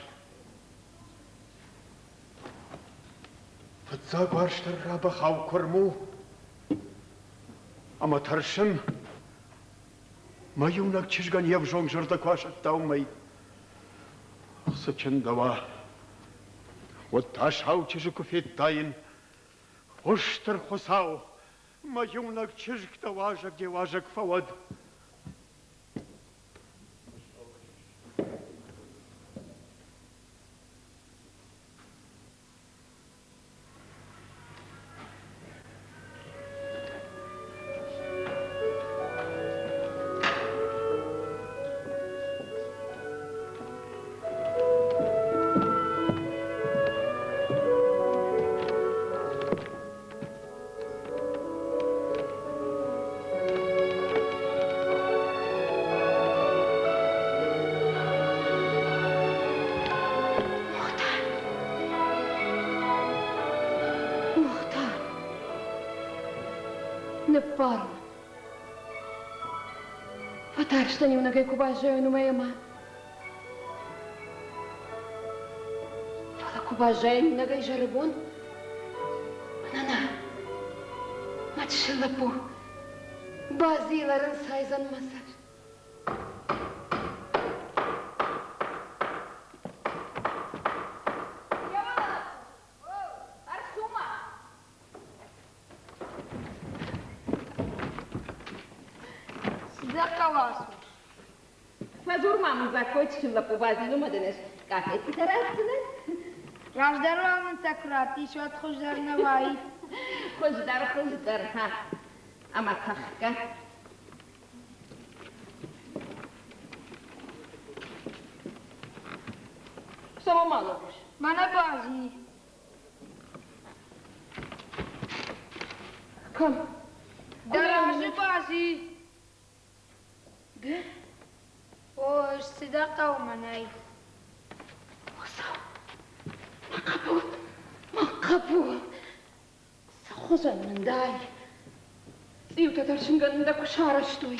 Speaker 4: Фыццаг уарзт ӕррабӕхау куырм у. Ӕмӕ тӕрсын, мӕ иунӕг чызгӕн йе взонг зӕрдӕ куы асӕтта, уымӕй. Цы чындӕуа? Уӕд та сау чызджы куы федтаин. О стыр Хуыцау, мӕ иунӕг чызг дӕ уазӕг де уазӕг фӕуӕд.
Speaker 9: Мухтар! Мухтар! Ныббар мын. Фӕтарстӕн иунӕгӕй куы баззайон, уымӕй ӕмӕ Фӕлӕ куы баззайӕм иунӕгӕй зӕрыбон, нана, мӕ чысыл лӕппу, базил ӕрынцайдзӕн мӕ сӕр.
Speaker 10: Цы дӕ хъӕуа,
Speaker 13: Фӕдзур ма мын, Дзагкой чысыл лӕппу базилы мӕ дын ӕз къафеттытӕ ратдзынӕн.
Speaker 10: Раздӕр уал мын сӕ куы раттис, уӕд хуыздӕр нӕ уаид.
Speaker 13: Хуыздӕр, хуыздӕр, ха. Ӕмӕ тӕхгӕ. Цӕмӕ ма лӕууыс?
Speaker 10: Мӕнӕ бази.
Speaker 9: Кӕм?
Speaker 10: Дӕ разы бази.
Speaker 9: Ды?
Speaker 10: О, ӕз цы дӕ хъӕуы мӕнӕй?
Speaker 9: Хуыцау, мӕ хъӕбул, мӕ хъӕбул, цы хуызӕн мын дай? Цъиутӕ тӕрсынгӕнӕн дӕ куы сарӕзтой,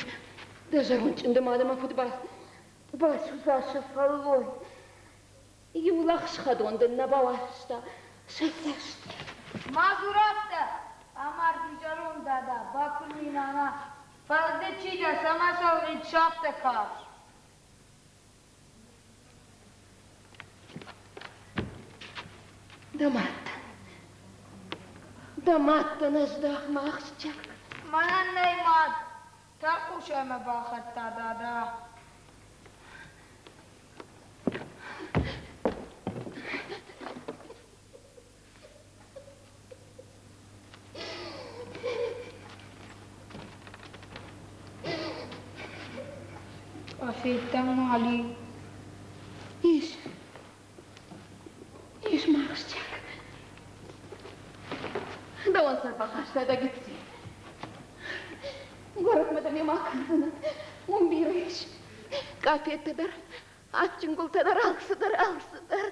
Speaker 9: дӕ зӕронд чъынды мады мӕ фыд басудза сӕ фӕллой. Иу лӕгъз хӕдон дын нӕ бауарзта сӕ цӕст.
Speaker 10: Ма дзур афтӕ, амарди зӕронд дада, бакуырми нана. Фӕлӕ ды чи дӕ, цӕмӕ сӕлгъитыс афтӕ карз?
Speaker 9: Дӕ мадтӕн, дӕ мадтӕн ӕздӕх мӕ ахсджиаг.
Speaker 10: Мӕнӕн нӕй мад, тӕрхъус ӕмӕ бахӕрдта дада. Къафеттӕм нал и.
Speaker 13: Ис. Ис мӕ ахсджиаг. Дӕуӕн сӕ бахаста дӕ гыцци. Горӕтмӕ дӕ мемӕ акӕндзынӕн. Уым бирӕ ис. Къафеттӕ дӕр, адджын гуылтӕ дӕр, алцыдӕр, алцыдӕр.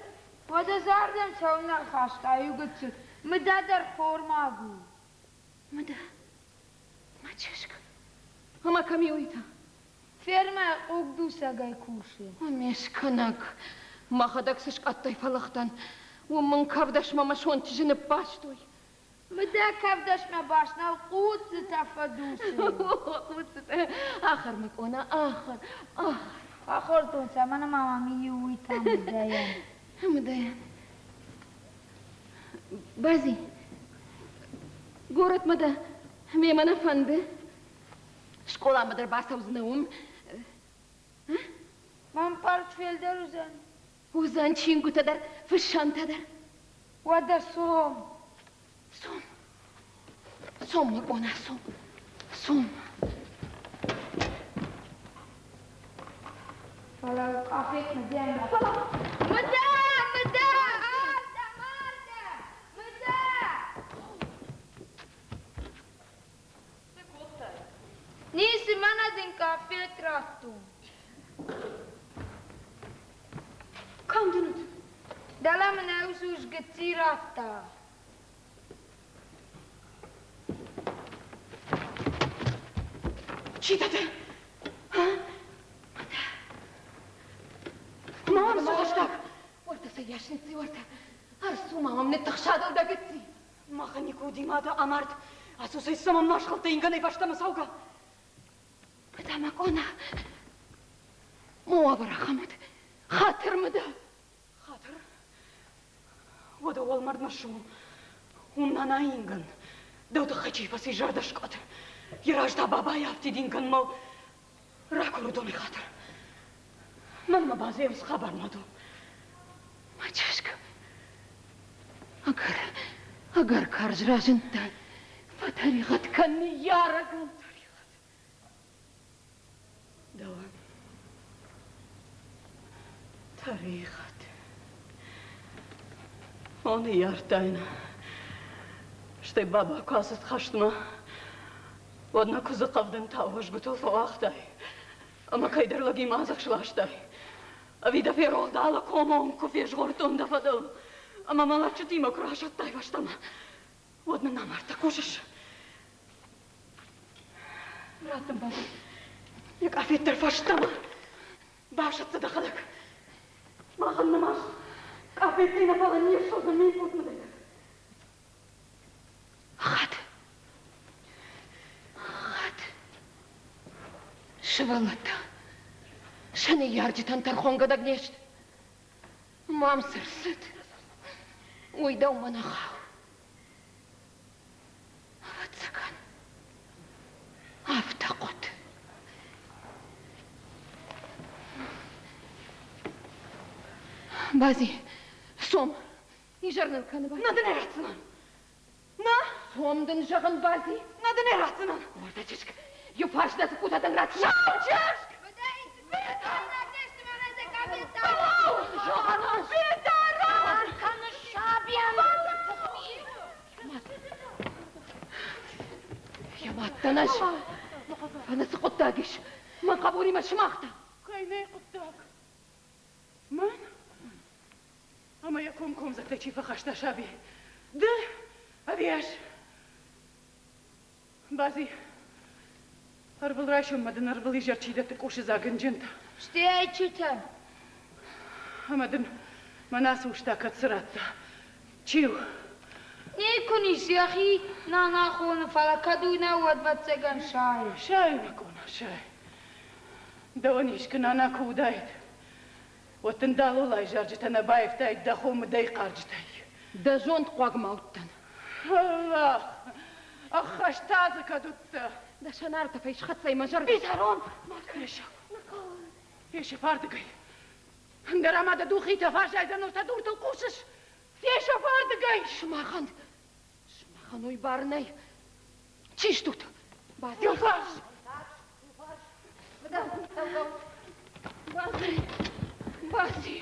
Speaker 10: Уӕдӕ зардӕм цӕуылнӕ ӕрхаста иу гыццыл? Мыдӕ дӕр хормаг у.
Speaker 13: Мыдӕ, мӕ чызг. Ӕмӕ кӕм и уый та?
Speaker 10: Фермӕ хъугдуцӕгӕй кусы.
Speaker 13: О, ме скӕнӕг, мӕхӕдӕг цы скъӕттӕй фӕлыгътӕн, уым мын кӕвдӕсмӕ мӕ сонт чызджы ныббастой.
Speaker 10: Мыдӕ кӕвдӕсмӕ баст нӕу, хъуццытӕ фӕдуцы.
Speaker 13: Хъуццытӕ, ахӕр мӕ къона, ахӕр, ахӕр.
Speaker 10: Ахордтон сӕ, мӕнӕ ма мӕм иу уый та мыдӕйӕн.
Speaker 13: Мыдӕйӕн. Бази, горӕтмӕ дӕ мемӕ нӕ фӕнды? Скъоламӕ дӕр бацӕудзынӕ уым.
Speaker 10: Мӕн портфель дӕр уыдзӕн.
Speaker 13: Уыдзӕн чингуытӕ дӕр, фыссӕнтӕ дӕр.
Speaker 10: Уӕдӕ цом.
Speaker 13: Цом. Цом, мӕ къона, цом. Цом.
Speaker 10: Фӕлӕ къафет мыдӕ. Мыдӕ! Мыдӕ! Ардӕм, ардӕм! Мыдӕ!
Speaker 9: Цы кодтай?
Speaker 10: Ницы, мӕнӕ дын къафет радтон.
Speaker 9: Кӕм дын уыд?
Speaker 10: Дӕлӕ мын ӕй уыцы ус гыцци радта.
Speaker 5: Чи дӕ ды? Ма мӕм цы хӕстӕг?
Speaker 13: Уӕртӕ сӕ ясници, уӕртӕ. Ӕрцу ма мӕм ныттыхсадыл дӕ гыцци.
Speaker 7: Махӕн никуы уыди мады амард. Ацусӕй цӕмӕн ма схылдтӕ ингӕнӕй фӕстӕмӕ цӕугӕ?
Speaker 13: Мадама къона, ма уавӕр ахӕм уыд. Хатыр мыда.
Speaker 7: Хатыр? Уӕдӕ уӕлмӕрдмӕ ссу. Уым нанайы ингӕн. Дӕу тыххӕй чи фӕци зӕрдӕскъуыд. Йӕ раз та бабайы афтид ингӕнмӕ ракур уыдонӕй хатыр. Мӕнмӕ базӕй цы хабар мад у.
Speaker 13: Мӕ чызг, ӕгӕр, ӕгӕр карз разындтӕ. Фӕтӕригъӕд кӕн ныййарӕгӕн.
Speaker 7: Тӕригъӕд. Дӕуӕн. Тӕригъӕд. О, ныййардтай нӕ. Стӕй баба куы ацыд хӕстмӕ, уӕд нӕ куыдзы хъӕвдынтӕ уӕзгуытыл фӕуагътай ӕмӕ кӕйдӕр лӕгимӕ ӕдзӕхс сластай. Ӕви дӕ ферох дӕлӕ комы онг куы фезгъордтон дӕ фӕдыл ӕмӕ мӕ лӕджытимӕ куы расырдтай фӕстӕмӕ, уӕд нын амардта, хъусыс? Ратт ын бабу. Йӕ къафет дӕр фӕстӕмӕ. Бафсӕддзӕ дӕхӕдӕг. Махӕн нӕ маст. Къафеттӕй нӕ фӕлӕ не ссудзӕн мин путмӕ дӕр.
Speaker 13: Хат. Хат. Сывӕллӕттӕ сӕ ныййарджытӕн тӕрхонгӕнӕг не сты. Мам цы рцыд, уый дӕумӕ нӕ хауы. Ӕвӕццӕгӕн, афтӕ хъуыд. Бази, цом, изӕр ныл кӕны.
Speaker 7: Нӕ дын ӕй ратдзынӕн. Нӕ?
Speaker 13: Цом дын зӕгъын, Бази.
Speaker 7: Нӕ дын ӕй ратдзынӕн.
Speaker 13: Уӕртӕ чызг, иу фарс дӕ дзыккутӕ дын ратдзынӕн.
Speaker 7: Сау чызг!
Speaker 13: Йӕ мад дӕн ӕз. Фӕлӕ цы хъуыддаг ис мӕ хъӕбулимӕ сымах та?
Speaker 5: Кӕй нӕй хъуыддаг? Мӕн? Ӕмӕ йӕ комкомдзӕгтӕй чи фӕхаста саби? Ды ӕви ӕз? Бази, ӕрвылрайсом ма дын ӕрвылизӕр чи дӕтты къусыдзаг инджынтӕ?
Speaker 10: Стӕй ӕйчытӕ.
Speaker 5: Ӕмӕ дын мӕнӕ ацы ус та кӕд цы радта? Чи у?
Speaker 10: Никуы ницы йӕхи нана хоны, фӕлӕ кӕд уый нӕ, уӕд ӕвӕццӕгӕн сайы.
Speaker 5: Сайы, мӕ къона, сайы. Дӕуӕн искуы нана куы уыдаид, уӕд дын далолайы зарджытӕ нӕ баивтаид дӕ хо мыдӕй хъарджытӕй.
Speaker 13: Дӕ зонд хъуаг ма уыдтӕн.
Speaker 5: Ӕллах, ӕххӕст та дзы кӕд уыдтӕ?
Speaker 13: Дӕ сӕнары тӕфӕй схӕццӕ и мӕ зӕрдӕ.
Speaker 5: Битарон! Фесӕф. Фесӕф ардыгӕй. Ӕндӕр ӕмӕ дӕ духитӕ фӕзайдзӕн, сӕ дуртыл хъусыс? Фесӕф ардыгӕй!
Speaker 13: Сымахӕн, сымахӕн уый бар нӕй. Чи стут?
Speaker 5: Иу фарс!
Speaker 13: Бадзи! Бадзи!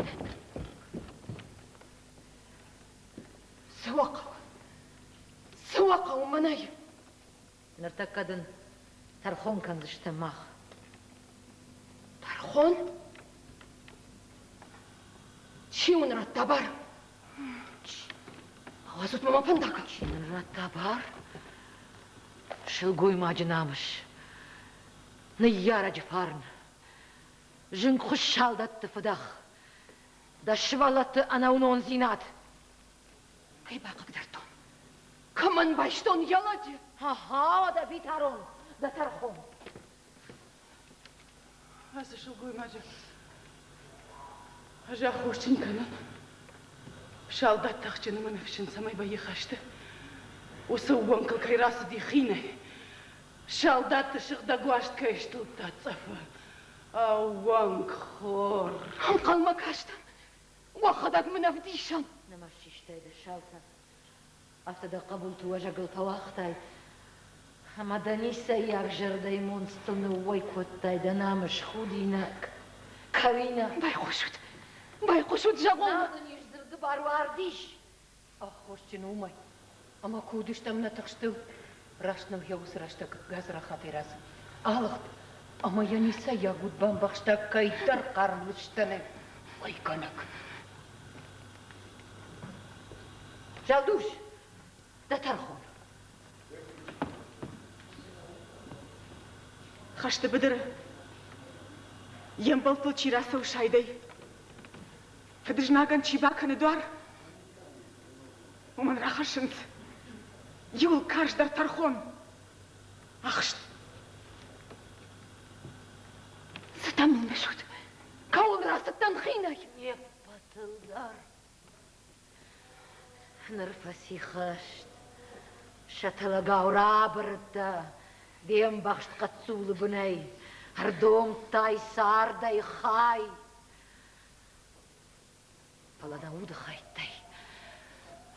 Speaker 13: Цы уӕ хъӕуы? Цы уӕ хъӕуы мӕнӕй?
Speaker 1: Ныртӕккӕ дын тӕрхон кӕндзыстӕм мах.
Speaker 13: Тӕрхон? Чи уын радта бар? Ауадзут мӕ мӕ фӕндагыл.
Speaker 1: Чи нын радта бар? Сылгоймаджы намыс, ныййарӕджы фарн, зынгхуыст салдӕтты фыдӕх, дӕ сывӕллӕтты ӕнӕуынондзинад.
Speaker 13: Кӕй бахъыгдардтон? Кӕмӕн байстон йӕ лӕджы?
Speaker 1: Ха-ха, дӕ битарон, дӕ тӕрхон.
Speaker 5: Ацы сылгоймаджы ӕз аххосджын кӕнын. Салдат тӕхджын ӕмӕ ныфсджын цӕмӕй вӕййы хӕсты, уыцы ӕууӕнкыл кӕй рацыди хинӕй. Салдатты сыгъдӕг уарзт кӕй стылдта цъыфы. Ӕууӕнкхор.
Speaker 13: Ӕнхъӕлмӕ кастӕн, уӕхӕдӕг мын ӕвдисӕн.
Speaker 1: Нӕма систай дӕ саутӕ, афтӕ дӕ хъӕбулты уӕзӕгыл фӕуагътай ӕмӕ дӕ ницӕйаг зӕрдӕйы монцтыл ныууӕй кодтай дӕ намыс, худинаг, кӕуинаг.
Speaker 13: Байхъусут, байхъусут, зӕгъон.
Speaker 1: Нал дын ис дзырды бар уардис.
Speaker 8: Аххосджын уымӕй, ӕмӕ куы уыдыстӕм нӕ тыхстыл, раст ныл йӕ уыцы рӕстӕг гадзрахатӕй рацыд. Алыгъд ӕмӕ йӕ ницӕйаг уд бамбӕхста кӕйдӕр хъарм лыстӕны уӕйгӕнӕг.
Speaker 1: Залдуз, дӕ тӕрхон.
Speaker 5: Хӕсты быдыры йе мбӕлттыл чи рацӕуы сайдӕй, фыдызнагӕн чи бакӕны дуар, уымӕн рахӕссынц иуыл карздӕр тӕрхон — ахст.
Speaker 13: Цытӕ мыл мысут? Кӕуыл рацыдтӕн хинӕй?
Speaker 1: Не ппӕтыл дӕр. Ныр фӕци хӕст. Сӕтӕлӕгау рабырыдтӕ де мбӕхст хъӕццулы бынӕй, ӕрдомдтай цардӕй хай. Фӕлӕ нӕ удыхӕйттӕй,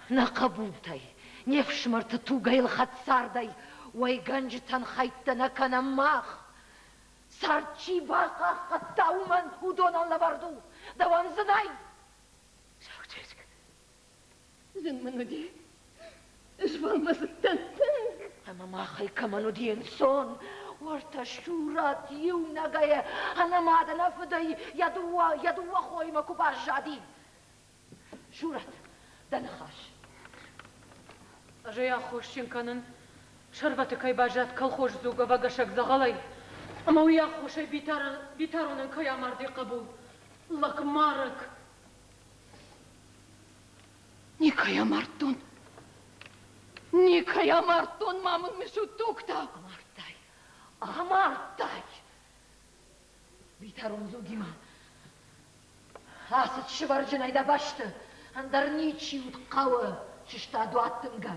Speaker 1: нӕ хъӕбултӕй, не фсымӕрты тугӕй лхӕд цардӕй уӕйгӕнджытӕн хӕйттӕ нӕ кӕнӕм мах. Цард чи бахъахъхъӕдта, уымӕн уыдонӕн лӕвӕрд у, дӕуӕн дзы нӕй.
Speaker 13: Саучызг, зын мын уыди, сфӕлмӕцыдтӕн тынг.
Speaker 1: Ӕмӕ махӕй кӕмӕн уыди ӕнцон, уӕртӕ Сурӕт иунӕгӕй ӕнӕ мад, ӕнӕ фыдӕй йӕ дыууӕ хоимӕ куы баззади. Сурӕт, дӕ ныхас.
Speaker 9: Ӕз ӕй аххосджын кӕнын, сӕрвӕты кӕй баззад колхоздзуг ӕвӕгӕсӕг дзӕгъӕлӕй, ӕмӕ уый аххосӕй Битаронӕн кӕй амард йӕ хъӕбул, лӕгмарӕг.
Speaker 13: Никӕй амардтон. Никӕй амардтон, ма мын мысут тугтӕ.
Speaker 1: Амардтай, амардтай! Битарон дзугимӕ ацыд сывӕрджынӕй дӕ бӕсты, ӕндӕр ничи уыд хъӕуы, сыстад уаддымгӕ.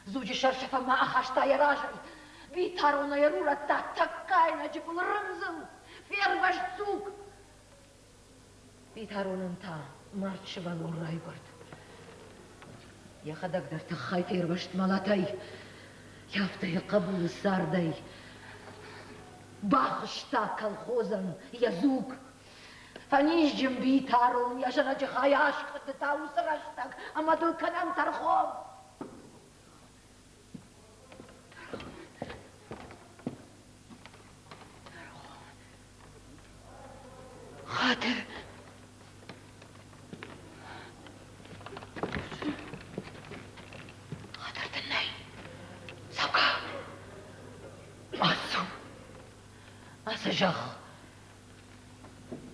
Speaker 1: Дзуджы сӕрсӕфӕнмӕ ахаста йӕ разӕй. Битарон ӕй ӕрурӕдта тӕккӕ айнӕджы был рындзыл. Фервӕзт дзуг. Битаронӕн та мард сывӕллон райгуырд. Йӕхӕдӕг дӕр тыххӕй фервӕзт мӕлӕтӕй, афтӕ йӕ хъӕбулы цардӕй бахызта колхозӕн йӕ дзуг. Фӕнизджын Битарон йӕ зӕнӕджы хай аскъуыдта уыцы рӕстӕг ӕмӕ дыл кӕнӕм тӕрхон.
Speaker 13: Хатыр. Хатыр дын нӕй.
Speaker 1: Цӕугӕ. Ацу. Ацы зӕхх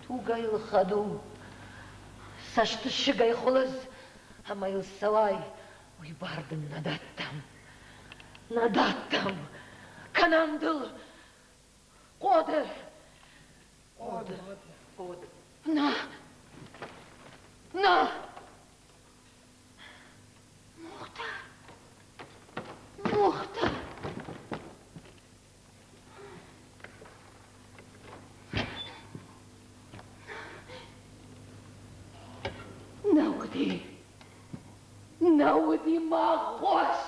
Speaker 1: тугӕй лхӕд у, цӕстысыгӕй хуылыдз, ӕмӕ йыл цӕуай, уый бар дын нӕ дӕттӕм. Нӕ дӕттӕм. Кӕнӕм дыл хъоды. Хъоды. Хъоды.
Speaker 13: Нӕ! Нӕ! Мухтар! Мухтар! Нӕ уыди, нӕ уыди мӕ аххос!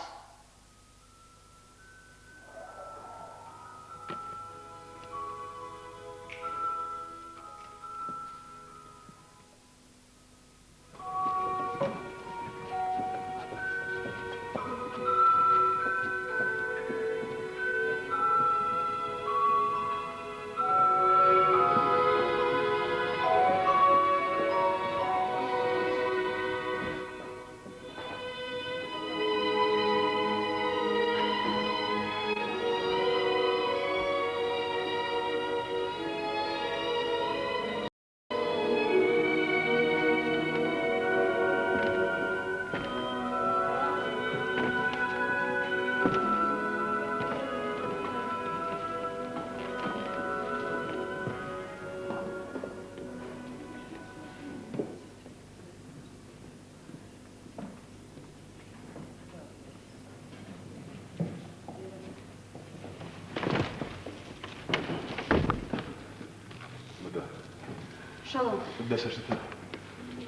Speaker 7: Шалом.
Speaker 11: Дӕ цӕстытӕ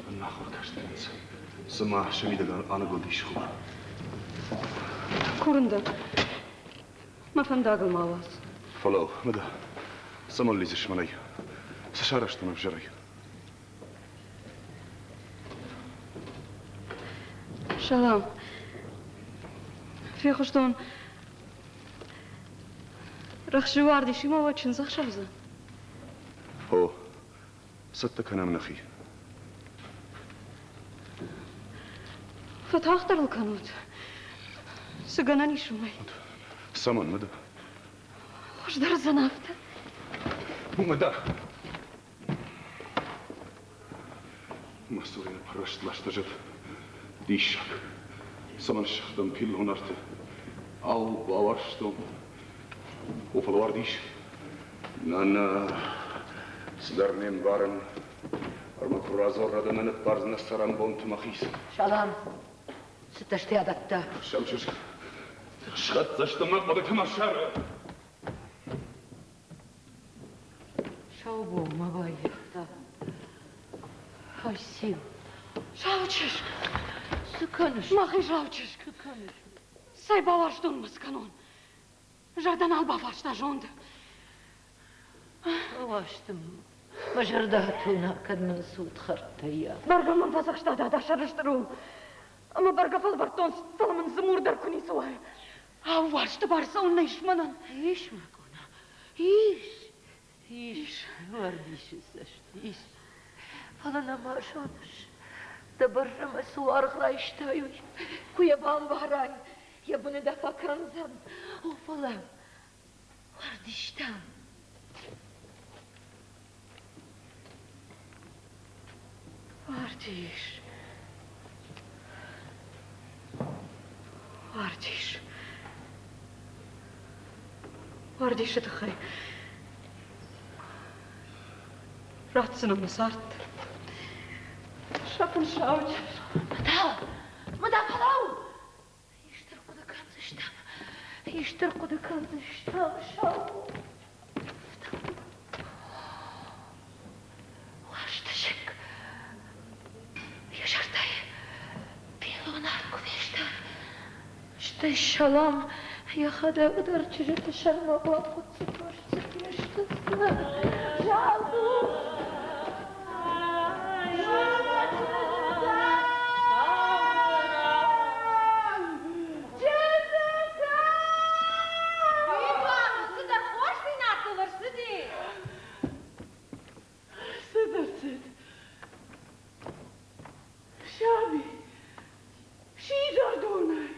Speaker 11: ӕнахуыр каст кӕнынц, цыма сӕ мидӕг аныгуылдис хур.
Speaker 7: Курын дӕ, мӕ фӕндагыл ма уадз.
Speaker 11: Фӕлӕуу, Мыда, цӕмӕн лидзыс мӕнӕй? Цы сарӕзтон ӕвзӕрӕй?
Speaker 7: Салам. Фехъуыстон, рӕхджы уардисимӕ уӕ чындзӕхсӕв дзы.
Speaker 11: О, цӕттӕ кӕнӕм нӕхи.
Speaker 7: Фӕтагъддӕр ыл кӕнут. Цы гӕнӕн ис уымӕй?
Speaker 11: Цӕмӕн, Мыда?
Speaker 7: Хуыздӕр уыдзӕн афтӕ.
Speaker 11: Мыда! Мӕ цурӕй ныппӕррӕст ласта зӕд. Диссаг, цӕмӕн ссыгътӕн пиллон арты? Ау, бауарзтон. О, фӕлӕ уардис. Нана, цыдӕр не мбарын. Ӕрмӕ куы радзора дӕ нӕ ныббардзынӕ цӕрӕнбонты мӕхицӕн.
Speaker 1: Салам, цытӕ сты адӕттӕ?
Speaker 11: Сау чызг, схӕццӕ сты мӕ хъуыдыты мӕ сӕры.
Speaker 1: Саубон мӕ баййӕфта. Ай циу?
Speaker 7: Сау чызг!
Speaker 1: Цы кӕныс?
Speaker 7: Мӕхи сау чызг!
Speaker 1: Цы кӕныс?
Speaker 7: Цӕй бауарзтон мӕ цы кӕнон? Зӕрдӕ нал бафарста зонд.
Speaker 1: Уастым, мӕ зӕрдӕ атона, кӕд мын цы удхӕрдтӕ йа.
Speaker 7: Бӕргӕ мӕм фӕдзӕхста дада сӕрыстыр у. Ӕмӕ бӕргӕ фӕлвӕрдтон, фӕлӕ мын дзы мур дӕр куы ницы уайы. Ау, уарзты бар цӕуылнӕ ис мӕнӕн?
Speaker 1: Ис, мӕ къона, ис, ис, уардисы цӕст, ис. Фӕлӕ нӕма зоныс, дӕ бӕрзӕмӕ цы уаргъ райстай, уый, куы йӕ бамбарай, йӕ быны дӕ фӕкӕндзӕн. О, фӕлӕ уардистӕм.
Speaker 7: Уардис. Уардис. Уардисы тыххӕй ратдзынӕн мӕ цард. Сӕфын сауджын.
Speaker 1: Мыда! Мыда, фӕлӕуу! Исты рхъуыды кӕндзыстӕм, исты рхъуыды кӕндзыстӕм, сау. Уастысыг йӕ зӕрдӕйы пиллон арт куы фестад, стӕй Салам йӕхӕдӕг дӕр чызджыты сӕрмӕ бахудт, цы фесты, Жалу!
Speaker 9: Цыдӕр хорздзинӕдтыл ӕрцыди.
Speaker 5: Ӕрцыд, ӕрцыд. Саби, сидзӕрдонӕй.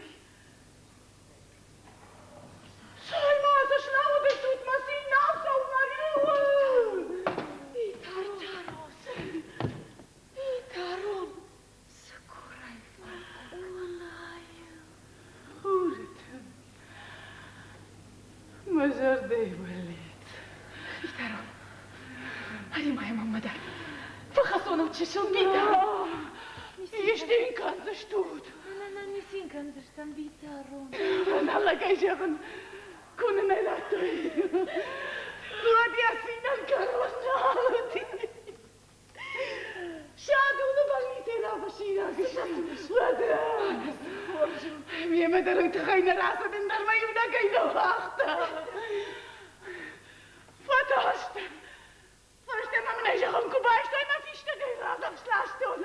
Speaker 5: Цӕй-ма, цы слӕууыдыстут мӕ цин нал цӕуы мӕ риуы!
Speaker 1: Битарон, цыкурайы фӕндаг.
Speaker 5: Хуры тын, мӕ зӕрдӕйы бӕллиц. Битарон, ӕри-ма йӕ мӕнмӕ дӕр. Фӕхӕцон ыл чысыл Битарон. Исты йын кӕндзыстут?
Speaker 9: Нӕ, не цин кӕндзыстӕм, Битарон.
Speaker 5: Нӕ лӕгӕй зӕгъын, куы нын ӕй радтой, уӕд йӕ цинӕн кӕрон нал уыди. Садоны больницӕй рафыссинаг уӕдӕ. Мемӕ дӕр уый тыххӕй нӕ рацыд, ӕндӕр мӕ иунӕгӕй нӕ уагъта. Фӕтарстӕн. Фӕстӕмӕ мын ӕй зӕгъын куы байстай, мӕ фистӕгӕй радзӕхст ластон.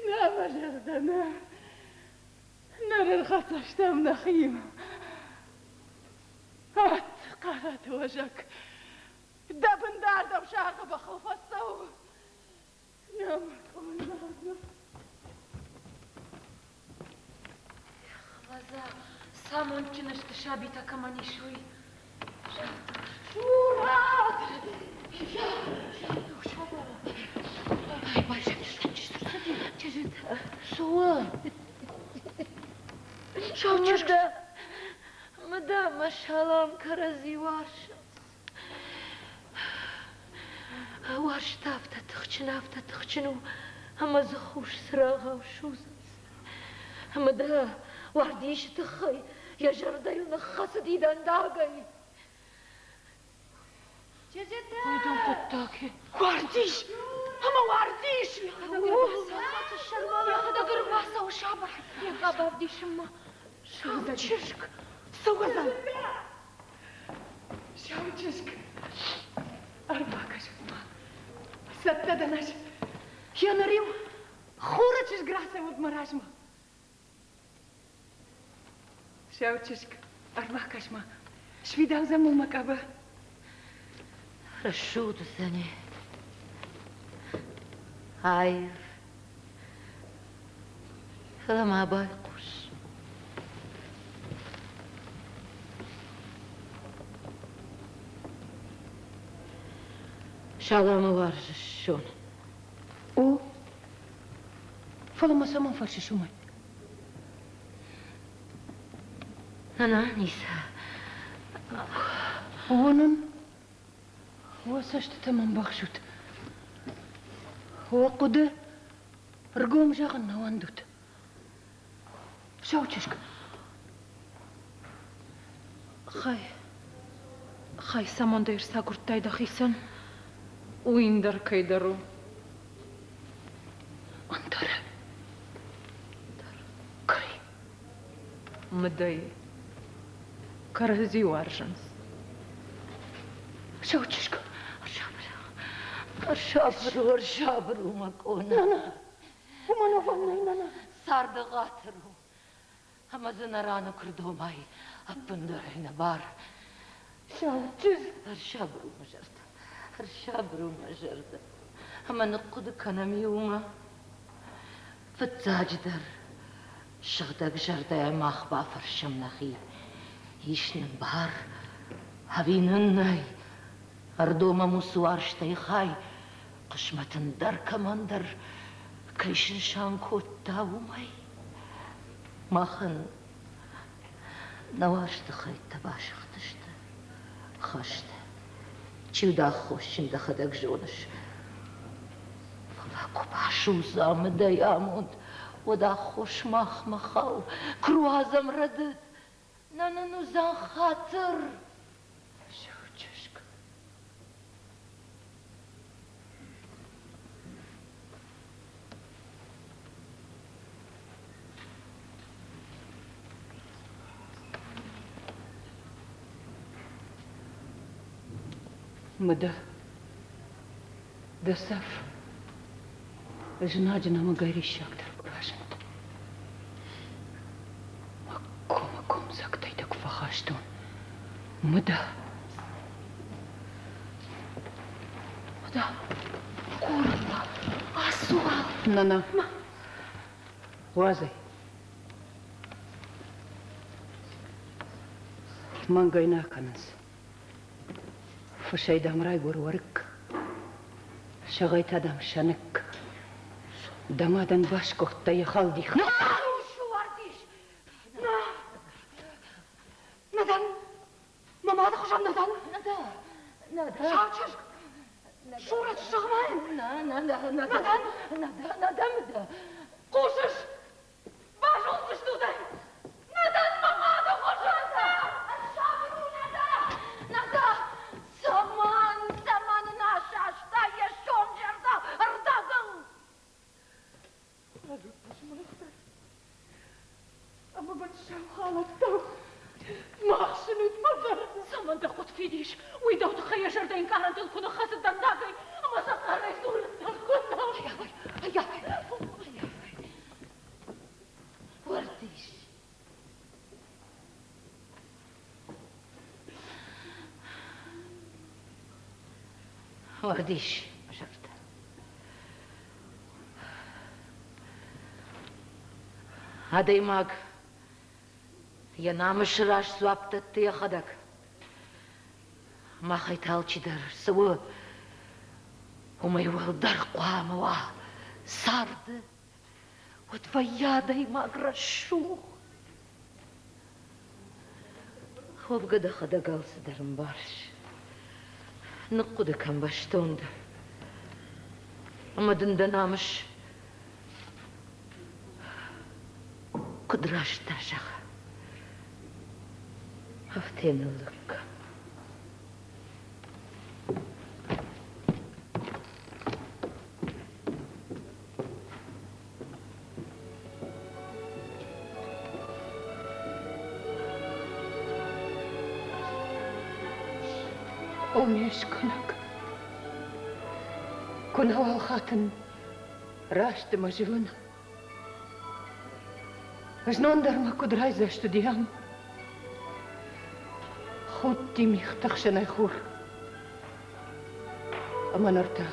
Speaker 5: Нӕ, мӕ зӕрдӕ, нӕ. Ныр ӕрхӕццӕ стӕм нӕхимӕ. Ӕтт, Хъараты уазӕг, дӕ бындар дӕм саргъы бӕхыл фӕцӕуы. Нӕ, мӕ къона, нӕ.
Speaker 9: Ӕвӕдза, цы амондджын сты сабитӕ кӕмӕн ис, уый.
Speaker 1: Мурат! Мыда, мыда мӕ салам кӕрӕдзи уарзынц. Уарзт афтӕ тыхджын, афтӕ тыхджын у, ӕмӕ дзы хус цырагъау судзынц. Ӕмӕ дӕ уардисы тыххӕй йӕ зӕрдӕйыл ныххӕцыди дӕндагӕй.
Speaker 5: Уыдон хъуыддаг. Уардис! Ӕмӕ уардис! Йӕхӕдӕг ӕрбацӕуы сабыр. Йӕ бавдисынмӕ. Сау чызг! Цӕугӕдзӕн! Сау чызг! Ӕрбакӕсут-ма. Цӕттӕ дӕн ӕз. Йӕ ныр-иу хуры чызг рацӕуӕд мӕ размӕ. Сау чызг, ӕрбакӕс-ма, сфидаудзӕн мыл мӕ къаба.
Speaker 1: Рӕсугъд уыдзӕни. Аив. Фӕлӕ ма байхъус. Саламы уарзыс, зон.
Speaker 8: О, фӕлӕ мӕ цӕмӕн фӕрсыс уымӕй?
Speaker 1: Нана, ницы.
Speaker 8: Уынын, уӕ цӕстытӕ мӕм бахсут. Уӕ хъуыды ргом зӕгъын нӕ уӕндут. Сау чызг.
Speaker 9: Хай, хай цӕмӕн дӕ ӕрцагуырдтай дӕхицӕн? Уый ӕндӕр кӕйдӕр у.
Speaker 8: Ӕндӕр? Кӕй?
Speaker 9: Мыдӕй. Кӕрӕдзи уарзынц.
Speaker 8: Сау чызг.
Speaker 1: Ӕрсабыр у, ӕрсабыр у, мӕ къона.
Speaker 8: Нана, уымӕн уӕвӕн нӕй, нана.
Speaker 1: Царды ӕгъатыр у. Ӕмӕ дзы нӕ раны куырдомӕй ӕппындӕр ӕй нӕ бар.
Speaker 8: Сау чызг.
Speaker 1: Ӕрсабыр у мӕ зӕрдӕ, ӕрсабыр у мӕ зӕрдӕ. Ӕмӕ ныхъхъуыды кӕнӕм иумӕ. Фыццаджыдӕр, сыгъдӕг зӕрдӕйӕ мах бафӕрсӕм нӕхи. Ис нын бар ӕви нын нӕй? Ӕрдомӕм уыцы уарзтӕй хай, хъысмӕт ӕндӕр кӕмӕндӕр кӕй снысан кодта, уымӕй. Махӕн нӕ уарзты хӕйттӕ басыгъдысты хӕсты. Чи уыд аххосджын, дӕхӕдӕг зоныс. Фӕлӕ куы басудза мыдӕй амонд, уӕд аххос махмӕ хауы, куы руадзӕм рӕдыд, нӕ нын уыдзӕн хатыр.
Speaker 8: Сау чызг. Мыдӕ, дӕ цӕф знаджы нӕмыгӕй риссагдӕр куы разынд. Мӕ комы комдзӕгтӕй дӕ куы фӕхастон, Мыдӕ.
Speaker 9: Мыдӕ, курын дӕ, ацу уал.
Speaker 8: Нана, уадз ӕй. Мӕнгӕй нӕ кӕнынц. Фысӕй, дам, райгуыр уӕрыкк, сӕгъӕй та, дам, сӕныкк. Дӕ мадӕн басгуыхтӕ йӕ халдих.
Speaker 7: Нӕ, нӕ дӕн. Мӕ мады хуызӕн нӕ дӕн.
Speaker 1: Нӕ дӕ, нӕ дӕ.
Speaker 7: Сау чызг, сурӕт зӕгъ-ма йын.
Speaker 1: Нӕ, нӕ, нӕ, нӕ дӕн. Нӕ дӕ, нӕ дӕ, мыдӕ.
Speaker 7: Хъусыс? Базондзыстут ӕй. Нӕ дӕн мӕ мады хуызӕн.
Speaker 1: Ӕрсабыр у, нӕ дӕ, нӕ дӕ. Цӕмӕн, цӕмӕн ын асаста йӕ сом зӕрдӕ ӕрдӕгыл?
Speaker 5: Ӕмӕ мын сау халӕттау махсынут мӕ зӕрдӕ.
Speaker 7: Цӕмӕн дӕ хъуыд фидис? Уый дӕу тыххӕй йӕ зӕрдӕ ӕнкъарӕнтыл куы ныххӕцыд дӕндагӕй ӕмӕ сӕ хъӕрӕй дзурын дӕр куы нал.
Speaker 1: Уардис. Уардис, мӕ зӕрдӕ. Адӕймаг йӕ намысы раз дзуапп дӕтты йӕхӕдӕг. Махӕй та алчидӕр цы у, уымӕй уӕлдӕр хъуамӕ уа царды. Уӕд вӕййы адӕймаг рӕсугъд. Уӕвгӕ дӕхӕдӕг алцыдӕр ӕмбарыс. Ныхъхъуыды кӕн бӕстондӕр. Ӕмӕ дын дӕ намыс куыд раст дӕ зӕгъы, афтӕ ныллыг кӕн.
Speaker 13: О ме скӕнӕг, куы нӕуал хатын раст ӕмӕ зылын. Знон дӕр ма куыд райдзаст уыди ам. Худти мигъты хсӕнӕй хур. Ӕмӕ ныр та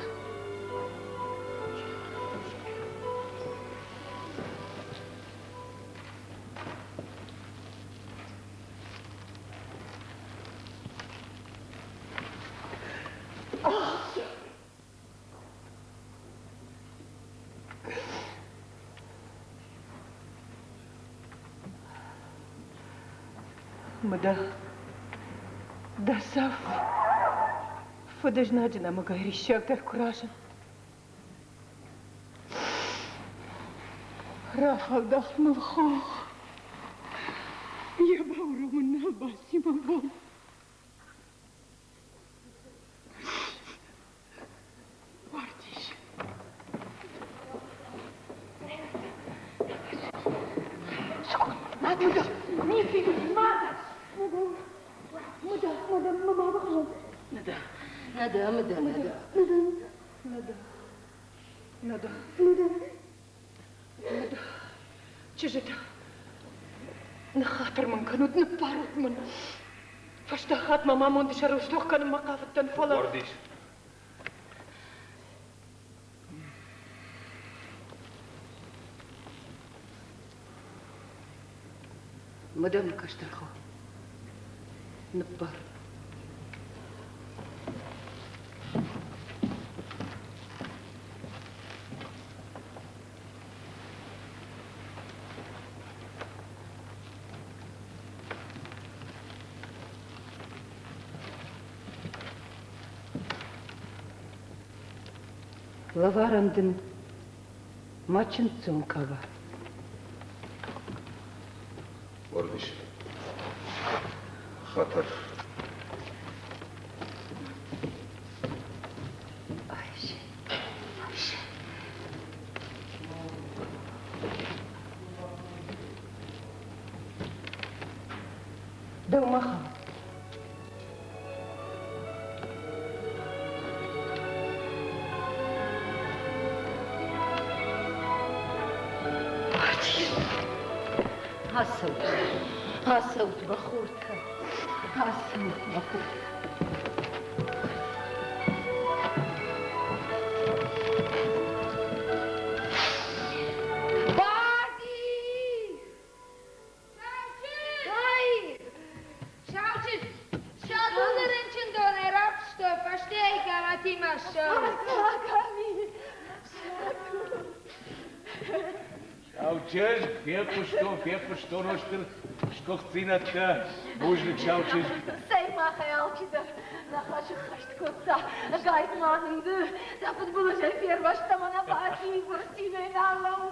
Speaker 13: Мыда, дӕ цӕф фыдызнаджы нӕмыгӕй риссагдӕр куы разынд. Рафӕлдӕхт мыл хох, йӕ бауромын нал баци мӕ бон. Уардис.
Speaker 1: Нада, нада, мыда, нада.
Speaker 13: Нада, нада, нада, нада. Чызджытӕ, ныххатыр мын кӕнут, ныббарут мын. Фӕстаг хатт мӕ амонды сӕрыл стох кӕнынмӕ хъавыдтӕн, фӕлӕ...
Speaker 11: Уардис.
Speaker 13: Мадамы кӕстӕр хо, ныббар. Лӕварӕн дын мӕ чындздзон къаба.
Speaker 11: Уардис. Хатыр.
Speaker 1: Айше, Айше.
Speaker 13: Дӕумӕ хауы.
Speaker 1: Ацӕут, ацӕут, мӕ хуртӕ, ацӕут, мӕ хуртӕ. Бади!
Speaker 10: Саучыз, Садулы рынчындонӕй рафыстой, фӕстейы Гӕмӕтимӕ ссӕуы.
Speaker 2: Саучызг, фехъуыстон, фехъуыстон стыр сгуыхтдзинӕдтӕ. Бузныг, Саучызг.
Speaker 7: Цӕй махӕй алчидӕр ныхас ӕххӕст кодта. Гайтма нын ды дӕ фыдбылызӕй фервӕзтӕ мӕнӕ баци фырцинӕй нал лӕууы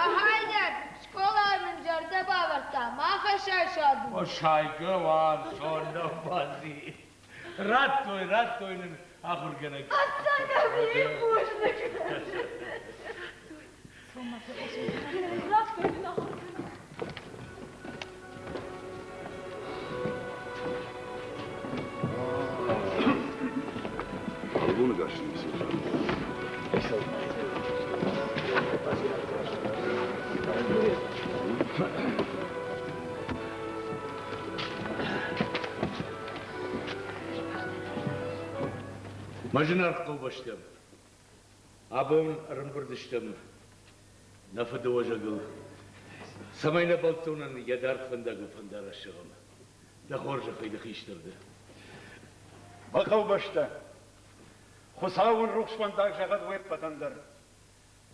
Speaker 10: Ахайдӕр, скъолайы мын зӕрдӕ бавӕрдта, ма фӕсай Саду.
Speaker 2: О, сайгӕ уарзон нӕ баци. Радтой, радтой нын ахуыргӕнӕг.
Speaker 7: Ӕцӕг бузныг. Радтой нын ахуыргӕнӕг.
Speaker 11: Албоны гӕсты
Speaker 2: Мӕ зынаргъ хъӕубӕстӕ, абон ӕрӕмбырд стӕм нӕ фыдыуӕзӕгыл, цӕмӕй нӕ бӕлццонӕн йӕ дард фӕндагыл фӕндараст зӕгъӕм. Дӕ хорзӕхӕй дӕ хистӕр дӕ.
Speaker 4: Мӕ хъӕубӕстӕ, Хуыцау уын рухс фӕндаг зӕгъӕд уе ппӕтӕн дӕр.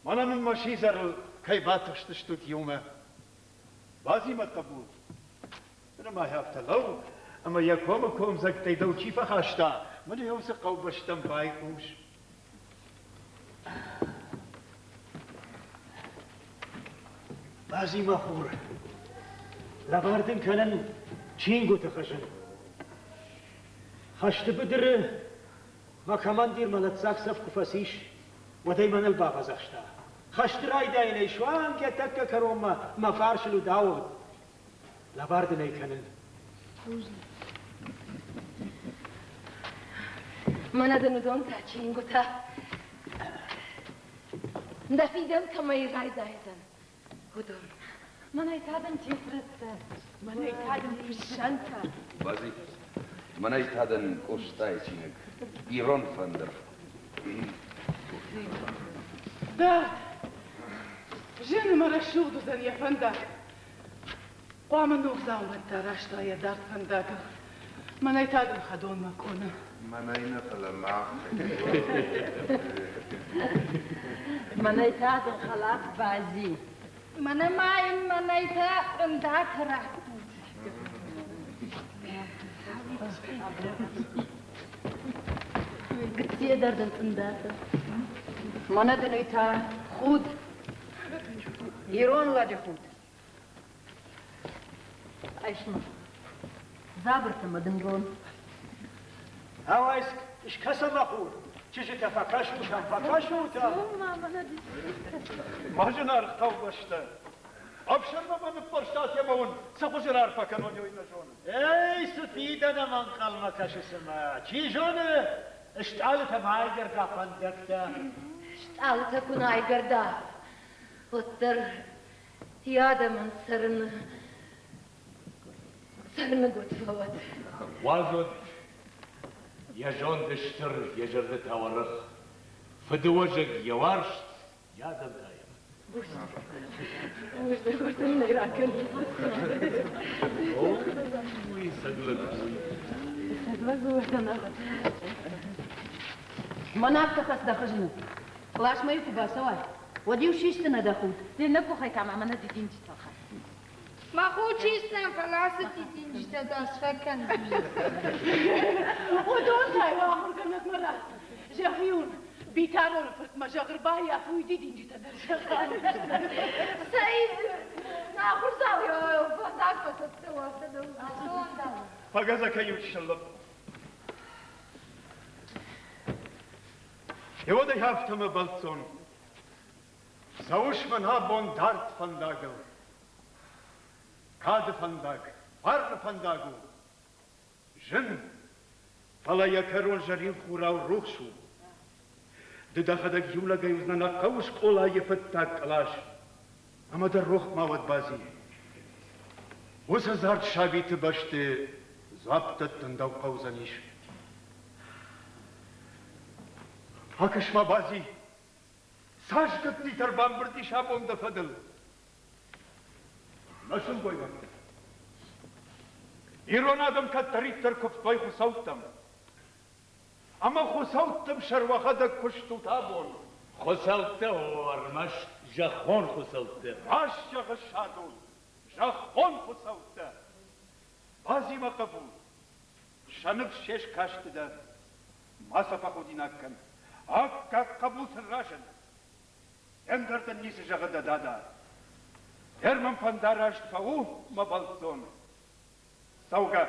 Speaker 4: Мӕнӕ мын мӕ сидзӕрыл кӕй батыхстыстут иумӕ. Бази мӕ хъӕбул, нырма афтӕ лӕуу, ӕмӕ йӕ комы комдзӕгтӕй дӕу чи фӕхаста, мӕнӕ уыцы хъӕубӕстӕм байхъус.
Speaker 14: Бази, мӕ хур, лӕвар дын кӕнын чингуыты хызын. Хӕсты быдыры мӕ командир мӕлӕтдзаг цӕф куы фӕцис, уӕд ӕй мӕныл бафӕдзӕхста. Хӕсты райдайӕнӕй суанг йӕ тӕккӕ кӕронмӕ мӕ фарсыл уыд ауыгъд. Лӕвар дын ӕй кӕнын.
Speaker 1: Мӕнӕ дын уыдон та чингуытӕ. Дӕ фидӕн кӕмӕй райдайдзӕн, уыдон. Мӕнӕй та дын тетрӕдтӕ, мӕнӕй та дын фыссӕнтӕ.
Speaker 11: Бази, мӕнӕй та дын Къостайы чиныг Ирон фӕндыр.
Speaker 5: Дард, зын ӕмӕ рӕсугъд уыдзӕн йӕ фӕндаг. Хъуамӕ ног дзаумӕттӕ арӕзта йӕ дард фӕндагыл. Мӕнӕй та дын хӕдонмӕ къона.
Speaker 6: Мӕнӕй нӕ, фӕлӕ мах.
Speaker 1: Мӕнӕй та дын хӕлаф Бази.
Speaker 10: Мӕнӕ ма йын мӕнӕй та ӕндӕртӕ раттут.
Speaker 1: Гыццийӕ дӕр дын цъындатӕ. Мӕнӕ дын уый та худ. Ирон лӕджы худ. Айс-ма. Дзабыртӕ мӕ дын рон.
Speaker 14: Ауай, скӕсӕ мӕ хур. Чызджытӕ фӕкӕсут ӕм, фӕкӕсут ӕм.
Speaker 4: Мӕ зынаргъ хъӕубӕстӕ, ӕфсӕрмы мӕ ныппӕрстат ӕмӕ уын цы хуызы раарфӕ кӕнон, уый нӕ зонын.
Speaker 14: Эй, цы фидӕн ӕм ӕнхъӕлмӕ кӕсы цымӕ? Чи зоны, стъалытӕ ма айгӕрда фӕндӕгтӕ.
Speaker 1: Стъалытӕ куы нӕ айгӕрда, уӕддӕр йӕ адӕмӕн цӕрыны цӕрыны гуырд фӕуӕд.
Speaker 2: Уадз уӕд йӕ зонд стыр, йӕ зӕрдӕ та уӕрӕх, фыдыуӕзӕг йӕ уарзт, йӕ адӕм та йӕ Уый цӕг лӕг у.
Speaker 13: Мӕн афтӕ хӕс дӕ хызыны. Къласмӕ-иу куы бацӕуай, уӕд-иу систынӕ дӕ худ.
Speaker 9: Де ннӕ къухӕй та ма мӕнӕ дидинджытӕ хӕсс.
Speaker 10: Мӕ худ систынӕн, фӕлӕ ацы дидинджытӕ та сфӕкӕндзынӕ.
Speaker 5: Уыдон та-иу ахуыргӕнӕгмӕ ратт. Зӕгъ-иу ын, Битароны фыртмӕ, зӕгъ, ӕрбаййаф, уый дидинджытӕ дӕр зӕгъӕн.
Speaker 1: Цӕй, нӕ ахуырдзау фӕндаг фӕцӕттӕ у, афтӕ дӕу.
Speaker 4: Фӕгӕзӕ иу чысыл лӕппу. Еуӕдӕй афтӕ мӕ бӕлццон, цӕуыс мӕн абон дард фӕндагыл. Кады фӕндаг, фарны фӕндаг у. Зын, фӕлӕ йӕ кӕрон зӕрин хурау рухс у. Ды дӕхӕдӕг иу лӕгӕй уыдзынӕ нӕ хъӕуы скъолайы фыццаг кълас. Ӕмӕ дӕ рох ма уӕд Бази. Уыцы ӕдзард сабиты бӕсты дзуапп дӕттын дӕу хъӕудзӕнис. Акӕс-ма, Бази, цас гыццитӕ ӕрбамбырд ис абон дӕ фӕдыл. Нӕ сылгоймӕгтӕ. Ирон адӕм кӕддӕриддӕр куывтой хуыцӕуттӕм. Ӕмӕ хуыцӕуттӕм сӕр уӕхӕдӕг куыстут абон.
Speaker 2: Хуыцӕуттӕ о, ӕрмӕст зӕххон хуыцӕуттӕ.
Speaker 4: Раст зӕгъыс, Садул, зӕххон хуыцӕуттӕ. Бази мӕ хъӕбул, сӕ ныфс се скасты дӕ. Ма сӕ фӕхудинаг кӕн. Аккаг хъӕбул сын разын. Ӕндӕр дын ницы зӕгъы дӕ дада. Герман фӕндараст фӕу, мӕ бӕлццон. Цӕугӕ.